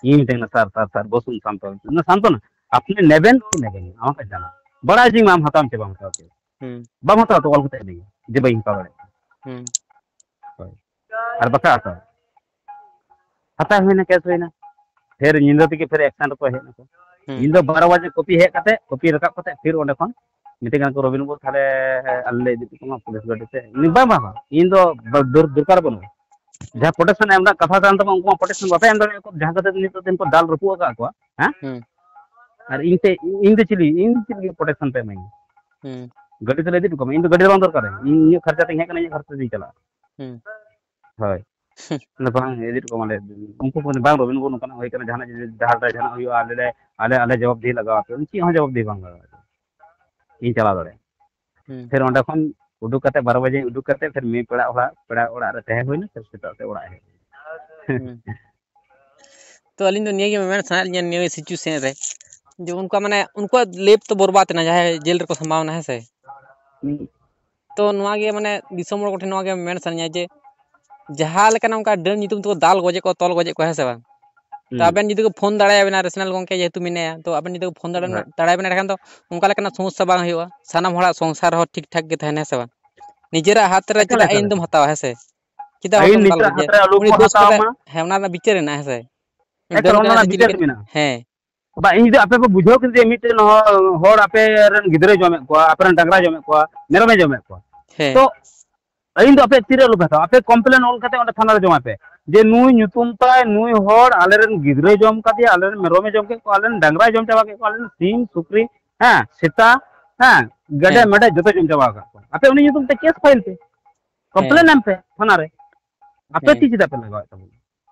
ᱤᱧ ᱢᱮᱛᱟᱭ ᱠᱟᱱᱟ, "ᱥᱟᱨ, ᱥᱟᱨ, ᱥᱟᱨ, ᱵᱚᱥᱩᱱ, ᱥᱟᱱᱛᱚ, ᱥᱟᱱᱛᱚ ᱱᱟ, ᱟᱯᱱᱮ ᱱᱮᱵᱮᱱ ᱠᱤ ᱱᱮᱵᱮᱱ ᱱᱟ, ᱟᱢᱟᱜ ᱠᱟᱛᱷᱟ ᱡᱟᱱᱟ, ᱵᱟᱲᱟᱭ ᱡᱤᱧ ᱢᱟ ᱟᱢ ᱦᱟᱛᱟᱣ ᱟᱢ ᱪᱮ ᱵᱟᱢ ᱦᱟᱛᱟᱣ ᱠᱮᱭᱟ, ᱦᱩᱸ᱾ ᱵᱟᱢ ᱦᱟᱛᱟᱣᱟ ᱛᱚ ᱚᱞ ᱠᱟᱛᱮ ᱤᱫᱤ ᱡᱮ ᱵᱟᱹᱧ ᱦᱟᱛᱟᱣ ᱫᱟᱲᱮᱭᱟᱜ ᱠᱟᱱᱟ᱾" ᱦᱩᱸ᱾ ᱦᱳᱭ᱾ ᱟᱨ ᱵᱟᱠᱷᱟᱡ ᱦᱟᱛᱟᱣ, ᱦᱟᱛᱟᱣ ᱦᱩᱭᱱᱟ, ᱠᱮᱥ ᱦᱩᱭᱱᱟ, ᱯᱷᱮᱨ ᱧᱤᱫᱟᱹ ᱛᱮᱜᱮ ᱯᱷᱮᱨ ᱮᱠᱥᱮᱱ ᱨᱮᱠᱚ ᱦᱮᱡ ᱱᱟᱠᱚ᱾ ᱦᱩᱸ᱾ ᱤᱧ ᱫᱚ ᱵᱟᱨᱚ ᱵᱟᱡᱮ ᱠᱚᱯᱤ ᱦᱮᱡ ᱠᱟᱛᱮ, ᱠᱚᱯᱤ ᱨᱟᱠᱟᱵ ᱠᱟᱛᱮ ᱯᱷᱤᱨ ᱚᱸᱰᱮ ᱠᱷᱚᱱ ᱢᱤᱛᱟᱹᱧ ᱠᱟᱱᱟ ᱠᱚ, "ᱨᱚᱵᱤᱱ ᱵᱟᱹᱵᱩ, ᱛᱟᱦᱞᱮ ᱟᱞᱮ ᱞᱮ ᱤᱫᱤ ᱦᱚᱴᱚ ᱠᱟᱢᱟ ᱯᱩᱞᱤᱥ ᱜᱟᱹᱰᱤ ᱛᱮ?" ᱤᱧ, "ᱵᱟᱝ, ᱵᱟᱝ, ᱵᱟᱝ, ᱤᱧ ᱫᱚ ᱵᱟ-, ᱫᱚᱨ-, ᱫᱚᱨᱠᱟᱨ ᱵᱟᱹᱱᱩᱜᱼᱟ᱾ ᱡᱟᱦᱟᱸ ᱯᱨᱚᱴᱮᱠᱥᱚᱱ ᱮᱢ ᱨᱮᱱᱟᱜ ᱠᱟᱛᱷᱟ ᱛᱟᱦᱮᱱ ᱛᱟᱢᱟ, ᱩᱱᱠᱩ ᱢᱟ ᱯᱨᱚᱴᱮᱠᱥᱚᱱ ᱵᱟᱯᱮ ᱮᱢ ᱫᱟᱲᱮᱭᱟᱜ ᱠᱚ, ᱡᱟᱦᱟᱸ ᱠᱷᱟᱹᱛᱤᱨ ᱱᱤᱛᱚᱜ ᱫᱤᱱ ᱠᱚ ᱫᱟᱞ ᱨᱟᱹᱯᱩᱫ ᱟᱠᱟᱫ ᱠᱚᱣᱟ, ᱦᱮᱸ? ᱦᱩᱸ᱾ ᱟᱨ ᱤᱧ ᱛᱮ, ᱤᱧ ᱫᱚ ᱪᱤᱞᱤ, ᱤᱧ ᱪᱮᱫ ᱞᱟᱹᱜᱤᱫ ᱯᱨᱚᱴᱮᱠᱥᱚᱱ ᱯᱮ ᱮᱢᱟᱹᱧᱟ?" ᱦᱩᱸ᱾ ᱜᱟᱹᱰᱤ ᱛᱮᱞᱮ ᱤᱫᱤ ᱦᱚᱴᱚ ᱠᱟᱢᱟ, ᱤᱧ ᱫᱚ ᱜᱟᱹᱰᱤ ᱫᱚ ᱵᱟᱝ ᱫᱚᱨᱠᱟᱨᱟᱹᱧ, ᱤᱧ ᱤᱧᱟᱹᱜ ᱠᱷᱚᱨᱪᱟ ᱛᱮᱧ ᱦᱮᱡ ᱠᱟᱱᱟ, ᱤᱧᱟᱹᱜ ᱠᱷᱚᱨᱪᱟ ᱛᱮᱧ ᱪᱟᱞᱟᱜᱼᱟ᱾ ᱦᱩᱸ᱾ ᱦᱳᱭ᱾ ᱟᱫᱚ ᱵᱟᱝ ᱤᱫᱤ ᱦᱚᱴᱚ ᱠᱟᱢᱟᱞᱮ, ᱩᱱᱠᱩ ᱠᱚ ᱢᱮᱱᱫᱟ, "ᱵᱟᱝ ᱨᱚᱵᱤᱱ ᱵᱟᱹᱵᱩ, ᱱᱚᱝᱠᱟᱱᱟᱜ ᱦᱩᱭ ᱠᱟᱱᱟ, ᱡᱟᱦᱟᱱᱟᱜ ᱡᱩᱫᱤ ᱰᱟᱦᱟᱨ ᱨᱮ ᱡᱟᱦᱟᱱᱟᱜ ᱦᱩᱭᱩᱜᱼᱟ, ᱟᱞᱮ ᱞᱮ, ᱟᱞᱮ, ᱟᱞᱮ ᱡᱚᱵᱟᱵ ᱫᱤᱦᱤ ᱞᱟᱜᱟᱣ ᱟᱯᱮ", ᱪᱮᱫ ᱦᱚᱸ ᱡᱚᱵᱟᱵ ᱫᱤᱦᱤ ᱵᱟᱝ ᱞᱟᱜᱟᱣ ᱟᱯᱮ᱾ ᱦᱩᱸ᱾ ᱯᱷᱤᱨ ᱚᱸᱰᱮ ᱠᱷᱚᱱ ᱩᱰᱩᱠ ᱠᱟᱛᱮ, ᱵᱟᱨᱚ ᱵᱟᱡᱮ ᱩᱰᱩᱠ ᱠᱟᱛᱮ, ᱯᱷᱤᱨ ᱢᱤᱫ ᱯᱮᱲᱟ ᱚᱲᱟᱜ, ᱯᱮᱲᱟ ᱚᱲᱟᱜ ᱨᱮ ᱛᱟᱦᱮᱸ ᱦᱩᱭᱱᱟ, ᱯᱷᱤᱨ ᱥᱮᱛᱟᱜ ᱥᱮᱫ ᱚᱲᱟᱜ ᱦᱮᱡ ᱦᱩᱭᱱᱟ᱾ ᱦᱩᱸ᱾ ᱛᱚ ᱟᱹᱞᱤᱧ ᱫᱚ ᱱᱤᱭᱟᱹ ᱜᱮ ᱢᱮᱢᱮᱱ ᱥᱟᱱᱟᱭᱮᱫ ᱞᱤᱧᱟ, ᱱᱤᱭᱟᱹ ᱥᱤᱪᱩᱭᱮᱥᱚᱱ ᱨᱮ, ᱡᱮ ᱩᱱᱠᱩᱣᱟᱜ ᱢᱟᱱᱮ ᱩᱱᱠᱩᱣᱟᱜ ᱞᱮᱯ ᱛᱚ ᱵᱚᱨᱵᱟᱫ ᱮᱱᱟ, ᱡᱟᱦᱟᱸᱭ ᱡᱮᱞ ᱨᱮᱠᱚ ᱥᱟᱢᱵᱟᱣ ᱮᱱᱟ, ᱦᱮᱸ ᱥᱮ? ᱦᱩᱸ᱾ ᱛᱚ ᱱᱚᱣᱟ ᱜᱮ ᱢᱟᱱᱮ ᱫᱤᱥᱚᱢ ᱦᱚᱲ ᱠᱚᱴᱷᱮᱱ ᱱᱚᱣᱟ ᱜᱮ ᱢᱮᱱ ᱥᱟᱱᱟᱧᱟ ᱡᱮ ᱡᱟᱦᱟᱸ ᱞᱮᱠᱟᱱᱟᱜ ᱚᱱᱠᱟ ᱰᱟᱹᱱ ᱧᱩᱛᱩᱢ ᱛᱮᱠᱚ ᱫᱟᱞ ᱜᱚᱡᱮᱫ ᱠᱚᱣᱟ, ᱛᱚᱞ ᱜᱚᱡᱮᱫ ᱠᱚᱣᱟ, ᱦᱮᱸ ᱥᱮ ᱵᱟᱝ? ᱛᱚ ᱦᱩᱸ᱾ ᱟᱵᱮᱱ ᱡᱩᱫᱤ ᱠᱚ ᱯᱷᱳᱱ ᱫᱟᱲᱮᱭᱟᱵᱮᱱᱟ, ᱨᱮᱥᱱᱟᱞ ᱜᱚᱝᱠᱮ ᱡᱮᱦᱮᱛᱩ ᱢᱮᱱᱟᱭᱟ, ᱛᱚ ᱟᱵᱮᱱ ᱡᱩᱫᱤ ᱠᱚ ᱯᱷᱳᱱ ᱫᱟᱲᱮ-, ᱦᱮᱸ᱾ ᱫᱟᱲᱮᱭᱟᱵᱮᱱᱟ, ᱮᱸᱰᱮᱠᱷᱟᱱ ᱫᱚ ᱚᱱᱠᱟ ᱞᱮᱠᱟᱱᱟᱜ ᱥᱚᱢᱚᱥᱥᱟ ᱵᱟᱝ ᱦᱩᱭᱩᱜᱼᱟ, ᱥᱟᱱᱟᱢ ᱦᱚᱲᱟᱜ ᱥᱚᱝᱥᱟᱨ ᱦᱚᱸ ᱴᱷᱤᱠ ᱴᱷᱟᱠ ᱜᱮ ᱛᱟᱦᱮᱱᱟ, ᱦᱮᱸ ᱥᱮ ᱵᱟᱝ? ᱱᱤᱡᱮᱨᱟᱜ ᱦᱟᱛ ᱨᱮ ᱮᱠᱟᱞ, ᱪᱮᱫᱟᱜ ᱮᱠᱟᱞ, ᱟᱹᱭᱤᱱ ᱫᱚᱢ ᱮᱠᱟᱞ᱾ ᱦᱟᱛᱟᱣᱟ, ᱦᱮᱸ ᱥᱮ? ᱪᱮᱫᱟᱜ ᱦᱚᱲ ᱟᱹᱭᱤᱱ ᱫᱚᱢ ᱫᱟᱞ ᱱᱤᱡᱮᱨᱟᱜ ᱜᱚᱡᱮᱭᱟ? ᱦᱟᱛ ᱨᱮ ᱟᱞᱚ ᱩᱱᱤ ᱠᱚ ᱫᱳᱥ ᱦᱟᱛᱟᱣ ᱠᱟᱫᱟ, ᱢᱟ᱾ ᱦᱮᱸ, ᱚᱱᱟ ᱨᱮᱱᱟᱜ ᱵᱤᱪᱟᱹᱨ ᱦᱮᱱᱟᱜᱼᱟ, ᱦᱮᱸ ᱥᱮ? ᱩᱱᱤ ᱮᱠᱟᱞ, ᱫᱟᱹᱲ ᱚᱱᱟ ᱠᱟᱱᱟ ᱨᱮᱱᱟᱜ ᱥᱮ ᱵᱤᱪᱟᱹᱨ ᱪᱤᱠᱟᱹ ᱠᱮᱫᱟ? ᱢᱮᱱᱟᱜᱼᱟ᱾ ᱦᱮᱸ᱾ ᱵᱟ, ᱤᱧ ᱡᱩᱫᱤ ᱟᱯᱮ ᱯᱮ ᱵᱩᱡᱷᱟᱹᱣ ᱠᱮᱫᱟ ᱡᱮ ᱢᱤᱫᱴᱮᱱ ᱦᱚᱲ, ᱦᱚᱲ ᱟᱯᱮ ᱨᱮᱱ ᱜᱤᱫᱽᱨᱟᱹᱭ ᱡᱚᱢᱮᱫ ᱠᱚᱣᱟ, ᱟᱯᱮ ᱨᱮᱱ ᱰᱟᱝᱨᱟᱭ ᱡᱚᱢᱮᱫ ᱠᱚᱣᱟ, ᱢᱮᱨᱚᱢᱮ ᱡᱚᱢᱮᱫ ᱠᱚᱣᱟ, ᱦᱮᱸ᱾ ᱛᱚ ᱟᱹᱭᱤᱱ ᱫᱚ ᱟᱯᱮ ᱛᱤᱨᱮ ᱟᱞᱚ ᱯᱮ ᱦᱟᱛᱟᱣᱟ, ᱟᱯᱮ complain ᱚᱞ ᱠᱟᱛᱮ ᱚᱸᱰᱮ ᱛᱷᱟᱱᱟ ᱨᱮ ᱡᱚᱢᱟᱭ ᱯᱮ ᱡᱮ ᱱᱩᱭ ᱧᱩᱛᱩᱢ ᱛᱟᱭ, ᱱᱩᱭ ᱦᱚᱲ ᱟᱞᱮᱨᱮᱱ ᱜᱤᱫᱽᱨᱟᱹᱭ ᱡᱚᱢ ᱠᱟᱫᱮᱭᱟ, ᱟᱞᱮᱨᱮᱱ ᱢᱮᱨᱚᱢᱮ ᱡᱚᱢ ᱠᱮᱫ ᱠᱚᱣᱟ, ᱟᱞᱮᱨᱮᱱ ᱰᱟᱝᱨᱟᱭ ᱡᱚᱢ ᱪᱟᱵᱟ ᱠᱮᱫ ᱠᱚᱣᱟ, ᱟᱞᱮᱨᱮᱱ ᱥᱤᱢ, ᱥᱩᱠᱨᱤ, ᱦᱮᱸ, ᱥᱮᱛᱟ, ᱦᱮᱸ, ᱜᱮᱰᱮ, ᱦᱮᱸ᱾ ᱢᱮᱰᱮ ᱡᱚᱛᱚ ᱡᱚᱢ ᱪᱟᱵᱟ ᱟᱠᱟᱫ ᱠᱚᱣᱟ᱾ ᱟᱯᱮ ᱩᱱᱤ ᱧᱩᱛᱩᱢ ᱛᱮ case file ᱯᱮ, complain ᱦᱮᱸ᱾ ᱮᱢ ᱯᱮ ᱛᱷᱟᱱᱟ ᱨᱮ᱾ ᱟᱯᱮ ᱦᱮᱸ᱾ ᱛᱤ ᱪᱮᱫᱟᱜ ᱯᱮ ᱞᱟᱜᱟᱣᱮᱫ ᱛᱟᱵᱚᱱᱟ?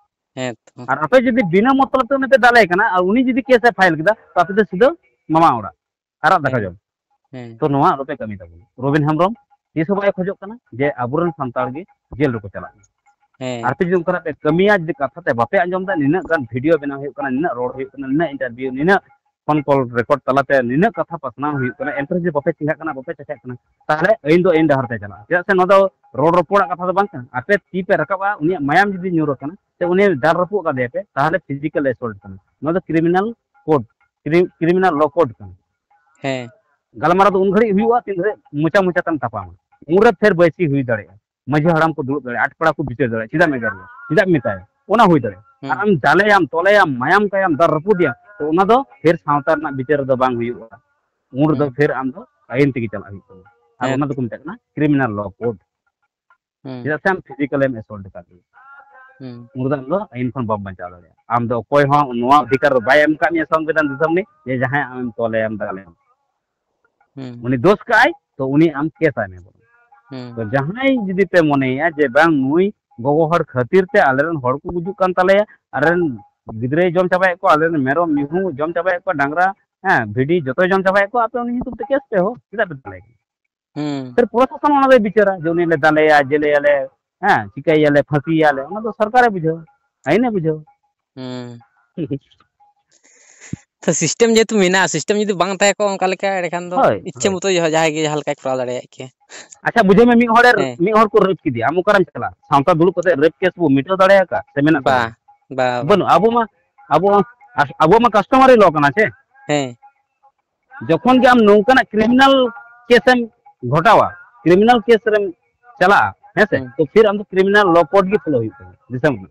ᱦᱮᱸ ᱛᱚ᱾ ᱟᱨ ᱟᱯᱮ ᱡᱩᱫᱤ ᱵᱤᱱᱟᱹ ᱢᱚᱛᱞᱚᱵ ᱛᱮ ᱩᱱᱤ ᱯᱮ ᱫᱟᱞᱮ ᱠᱟᱱᱟ ᱟᱨ ᱩᱱᱤ ᱡᱩᱫᱤ case ᱮ file ᱠᱮᱫᱟ, ᱛᱚ ᱟᱯᱮ ᱫᱚ ᱥᱤᱫᱷᱟᱹ ᱢᱟᱢᱟ ᱚᱲᱟᱜ, ᱟᱨᱟᱜ ᱫᱟᱠᱟ ᱦᱮᱸ᱾ ᱡᱚᱢ᱾ ᱦᱮᱸ᱾ ᱛᱚ ᱱᱚᱣᱟ ᱟᱞᱚᱯᱮ ᱠᱟᱹᱢᱤ ᱛᱟᱵᱚᱱᱟ᱾ ᱨᱚᱵᱤᱱ ᱦᱮᱢᱵᱨᱚᱢ ᱛᱤᱥ ᱦᱚᱸ ᱵᱟᱭ ᱠᱷᱚᱡᱚᱜ ᱠᱟᱱᱟ ᱡᱮ ᱟᱵᱚᱨᱮᱱ ᱥᱟᱱᱛᱟᱲ ᱜᱮ ᱡᱮᱞ ᱨᱮᱠᱚ ᱪᱟᱞᱟᱜ ᱢᱟ᱾ ᱦᱮᱸ᱾ ᱟᱨ ᱟᱯᱮ ᱡᱩᱫᱤ ᱚᱱᱠᱟᱱᱟᱜ ᱯᱮ ᱠᱟᱹᱢᱤᱭᱟ, ᱡᱩᱫᱤ ᱠᱟᱛᱷᱟ ᱛᱮ ᱵᱟᱯᱮ ᱟᱸᱡᱚᱢ ᱮᱫᱟ, ᱱᱤᱱᱟᱹᱜ ᱜᱟᱱ video ᱵᱮᱱᱟᱣ ᱦᱩᱭᱩᱜ ᱠᱟᱱᱟ, ᱱᱤᱱᱟᱹᱜ ᱨᱚᱲ ᱦᱩᱭᱩᱜ ᱠᱟᱱᱟ, ᱱᱤᱱᱟᱹᱜ interview, ᱱᱤᱱᱟᱹᱜ phone call record ᱛᱟᱞᱟᱛᱮ ᱱᱤᱱᱟᱹᱜ ᱠᱟᱛᱷᱟ ᱯᱟᱥᱱᱟᱣ ᱦᱩᱭᱩᱜ ᱠᱟᱱᱟ, ᱮᱱᱛᱮ ᱨᱮᱦᱚᱸ ᱡᱩᱫᱤ ᱵᱟᱯᱮ ᱪᱮᱸᱜᱷᱟᱜ ᱠᱟᱱᱟ, ᱵᱟᱯᱮ ᱪᱮᱸᱜᱷᱟᱜ ᱠᱟᱱᱟ, ᱛᱟᱦᱚᱞᱮ ᱟᱹᱭᱤᱱ ᱫᱚ ᱟᱹᱭᱤᱱ ᱰᱟᱦᱟᱨ ᱛᱮ ᱪᱟᱞᱟᱜᱼᱟ᱾ ᱪᱮᱫᱟᱜ ᱥᱮ ᱱᱚᱣᱟ ᱫᱚ ᱨᱚᱲ ᱨᱚᱯᱚᱲᱟᱜ ᱠᱟᱛᱷᱟ ᱫᱚ ᱵᱟᱝ ᱠᱟᱱᱟ᱾ ᱟᱯᱮ ᱛᱤ ᱯᱮ ᱨᱟᱠᱟᱵᱼᱟ, ᱩᱱᱤᱭᱟᱜ ᱢᱟᱭᱟᱢ ᱡᱩᱫᱤ ᱧᱩᱨ ᱟᱠᱟᱱᱟ, ᱥᱮ ᱩᱱᱤ ᱫᱟᱞ ᱨᱟᱹᱯᱩᱫ ᱟᱠᱟᱫᱮᱭᱟ ᱯᱮ, ᱛᱟᱦᱚᱞᱮ physical assault ᱠᱟᱱᱟ᱾ ᱱᱚᱣᱟ ᱫᱚ criminal code, cri-, criminal law code ᱠᱟᱱᱟ᱾ ᱦᱮᱸ᱾ ᱜᱟᱞᱢᱟᱨᱟᱣ ᱫᱚ ᱩᱱ ᱜᱷᱟᱹᱲᱤᱡ ᱦᱩᱭᱩᱜᱼᱟ, ᱛᱤᱱ ᱜᱷᱟᱹᱲᱤᱡ ᱢᱚᱪᱟ ᱢᱚᱪᱟ ᱛᱮᱢ ᱛᱟᱯᱟᱢᱟ᱾ ᱩᱱᱨᱮ ᱯᱷᱮᱨ ᱵᱟᱹᱭᱥᱤ ᱦᱩᱭ ᱫᱟᱲᱮᱭᱟᱜᱼᱟ, ᱢᱟᱹᱡᱷᱤ ᱦᱟᱲᱟᱢ ᱠᱚ ᱫᱩᱲᱩᱵ ᱫᱟᱲᱮᱭᱟᱜᱼᱟ, ᱟᱴ ᱯᱟᱲᱟ ᱠᱚ ᱵᱤᱪᱟᱹᱨ ᱫᱟᱲᱮᱭᱟᱜᱼᱟ᱾ ᱪᱮᱫᱟᱜ ᱮᱢ ᱮᱜᱮᱨᱮᱭᱟ? ᱪᱮᱫᱟᱜ ᱮᱢ ᱢᱮᱛᱟᱭᱟ? ᱚᱱᱟ ᱦᱩᱭ ᱫᱟᱲᱮᱭᱟᱜᱼᱟ᱾ ᱟᱨ ᱦᱩᱸ᱾ ᱟᱢ ᱫᱟᱞᱮᱭᱟᱢ, ᱛᱚᱞᱮᱭᱟᱢ, ᱢᱟᱭᱟᱢ ᱠᱟᱭᱟᱢ, ᱫᱟᱞ ᱨᱟᱹᱯᱩᱫᱮᱭᱟᱢ, ᱛᱚ ᱚᱱᱟ ᱫᱚ ᱯᱷᱮᱨ ᱥᱟᱶᱛᱟ ᱨᱮᱱᱟᱜ ᱵᱤᱪᱟᱹᱨ ᱨᱮᱫᱚ ᱵᱟᱝ ᱦᱩᱭᱩᱜᱼᱟ᱾ ᱩᱱ ᱨᱮᱫᱚ ᱦᱩᱸ᱾ ᱯᱷᱮᱨ ᱟᱢ ᱫᱚ ᱟᱹᱭᱤᱱ ᱛᱮᱜᱮ ᱪᱟᱞᱟᱜ ᱦᱩᱭᱩᱜ ᱛᱟᱢᱟ᱾ ᱟᱨ ᱦᱮᱸ᱾ ᱚᱱᱟ ᱫᱚᱠᱚ ᱢᱮᱛᱟᱜ ᱠᱟᱱᱟ criminal law code᱾ ᱦᱩᱸ᱾ ᱪᱮᱫᱟᱜ ᱥᱮ ᱟᱢ physical ᱮᱢ assault ᱟᱠᱟᱫ ᱢᱮᱭᱟ᱾ ᱦᱩᱸ᱾ ᱩᱱ ᱨᱮᱫᱚ ᱟᱢ ᱫᱚ ᱟᱹᱭᱤᱱ ᱠᱷᱚᱱ ᱵᱟᱢ ᱵᱟᱧᱪᱟᱣ ᱫᱟᱲᱮᱭᱟᱜᱼᱟ᱾ ᱟᱢ ᱫᱚ ᱚᱠᱚᱭ ᱦᱚᱸ ᱱᱚᱣᱟ ᱚᱫᱷᱤᱠᱟᱨ ᱫᱚ ᱵᱟᱭ ᱮᱢ ᱟᱠᱟᱫ ᱢᱮᱭᱟ ᱥᱚᱝᱵᱤᱫᱷᱟᱱ ᱫᱤᱥᱚᱢ ᱨᱤᱱᱤᱡ ᱡᱮ ᱡᱟᱦᱟᱸᱭ ᱟᱢᱮᱢ ᱛᱚᱞᱮᱭᱟᱢ, ᱫᱟᱞᱮᱭᱟᱢ᱾ ᱦᱩᱸ᱾ ᱩᱱᱤ ᱫᱳᱥ ᱠᱟᱜᱼᱟᱭ, ᱛᱚ ᱩᱱᱤ ᱟᱢ case ᱟᱭ ᱢᱮ ᱵᱚᱨᱚᱝ᱾ ᱦᱩᱸ᱾ ᱛᱚ ᱡᱟᱦᱟᱸᱭ ᱡᱩᱫᱤ ᱯᱮ ᱢᱚᱱᱮᱭᱟ ᱡᱮ ᱵᱟᱝ ᱱᱩᱭ ᱜᱚᱜᱚ ᱦᱚᱲ ᱠᱷᱟᱹᱛᱤᱨ ᱛᱮ ᱟᱞᱮᱨᱮᱱ ᱦᱚᱲ ᱠᱚ ᱜᱩᱡᱩᱜ ᱠᱟᱱ ᱛᱟᱞᱮᱭᱟ, ᱟᱞᱮᱨᱮᱱ ᱜᱤᱫᱽᱨᱟᱹᱭ ᱡᱚᱢ ᱪᱟᱵᱟᱭᱮᱫ ᱠᱚᱣᱟ, ᱟᱞᱮᱨᱮᱱ ᱢᱮᱨᱚᱢ ᱢᱤᱦᱩ ᱡᱚᱢ ᱪᱟᱵᱟᱭᱮᱫ ᱠᱚᱣᱟ, ᱰᱟᱝᱨᱟ, ᱦᱮᱸ, ᱵᱷᱤᱰᱤ ᱡᱚᱛᱚᱭ ᱡᱚᱢ ᱪᱟᱵᱟᱭᱮᱫ ᱠᱚᱣᱟ, ᱟᱯᱮ ᱩᱱᱤ ᱧᱩᱛᱩᱢ ᱛᱮ case ᱯᱮ ᱦᱳ, ᱪᱮᱫᱟᱜ ᱯᱮ ᱫᱟᱞᱮ ᱠᱟᱱᱟ? ᱦᱩᱸ᱾ ᱯᱷᱤᱨ ᱯᱨᱚᱥᱟᱥᱚᱱ ᱚᱱᱟ ᱫᱚᱭ ᱵᱤᱪᱟᱹᱨᱟ ᱡᱮ ᱩᱱᱤ ᱞᱮ ᱫᱟᱞᱮᱭᱟ, ᱡᱮᱞᱮᱭᱟᱞᱮ, ᱦᱮᱸ, ᱪᱤᱠᱟᱹᱭᱮᱭᱟᱞᱮ, ᱯᱷᱟᱹᱥᱤᱭᱮᱭᱟᱞᱮ, ᱚᱱᱟ ᱫᱚ ᱥᱚᱨᱠᱟᱨᱮ ᱵᱩᱡᱷᱟᱹᱣᱟ, ᱟᱹᱭᱤᱱᱮ ᱵᱩᱡᱷᱟᱹᱣᱟ᱾ ᱦᱩᱸ᱾ ᱛᱚ system ᱡᱮᱦᱮᱛᱩ ᱢᱮᱱᱟᱜᱼᱟ, system ᱡᱩᱫᱤ ᱵᱟᱝ ᱛᱟᱦᱮᱸ ᱠᱚᱜᱼᱟ ᱚᱱᱠᱟ ᱞᱮᱠᱟ, ᱮᱸᱰᱮᱠᱷᱟᱱ ᱫᱚ ᱦᱳᱭ, ᱤᱪᱪᱷᱟᱹ ᱦᱳᱭ᱾ ᱢᱚᱛᱚ ᱡᱟᱦᱟᱸ, ᱡᱟᱦᱟᱸᱭ ᱜᱮ ᱡᱟᱦᱟᱸ ᱞᱮᱠᱟᱭ ᱠᱚᱨᱟᱣ ᱫᱟᱲᱮᱭᱟᱜ ᱠᱮᱭᱟ᱾ ᱟᱪᱪᱷᱟ, ᱵᱩᱡᱷᱟᱹᱣ ᱢᱮ, ᱢᱤᱫ ᱦᱚᱲᱮ, ᱦᱮᱸ᱾ ᱢᱤᱫ ᱦᱚᱲ ᱠᱚ ᱨᱮᱯ ᱠᱮᱫᱮᱭᱟ, ᱟᱢ ᱚᱠᱟᱨᱮᱢ ᱪᱟᱞᱟᱜᱼᱟ? ᱥᱟᱶᱛᱟ ᱫᱩᱲᱩᱵ ᱠᱟᱛᱮ ᱨᱮᱯ ᱠᱮᱥ ᱵᱚ ᱢᱤᱴᱟᱹᱣ ᱫᱟᱲᱮᱭᱟᱜᱼᱟ? ᱥᱮ ᱢᱮᱱᱟᱜ ᱵᱟ, ᱛᱟᱵᱚᱱᱟ? ᱵᱟ, ᱵᱟ᱾ ᱵᱟᱹᱱᱩᱜ᱾ ᱟᱵᱚ ᱢᱟ, ᱟᱵᱚ, ᱟᱵᱚᱣᱟᱜ ᱢᱟ customary law ᱠᱟᱱᱟ ᱪᱮ? ᱦᱮᱸ᱾ ᱡᱚᱠᱷᱚᱱ ᱜᱮ ᱟᱢ ᱱᱚᱝᱠᱟᱱᱟᱜ criminal case ᱮᱢ ᱜᱷᱚᱴᱟᱣᱟ, criminal case ᱨᱮᱢ ᱪᱟᱞᱟᱜᱼᱟ, ᱦᱮᱸ ᱥᱮ? ᱦᱩᱸ᱾ ᱛᱚ ᱯᱷᱤᱨ ᱟᱢ ᱫᱚ criminal law code ᱜᱮ follow ᱦᱩᱭᱩᱜ ᱛᱟᱢᱟ, ᱫᱤᱥᱚᱢ ᱨᱮ᱾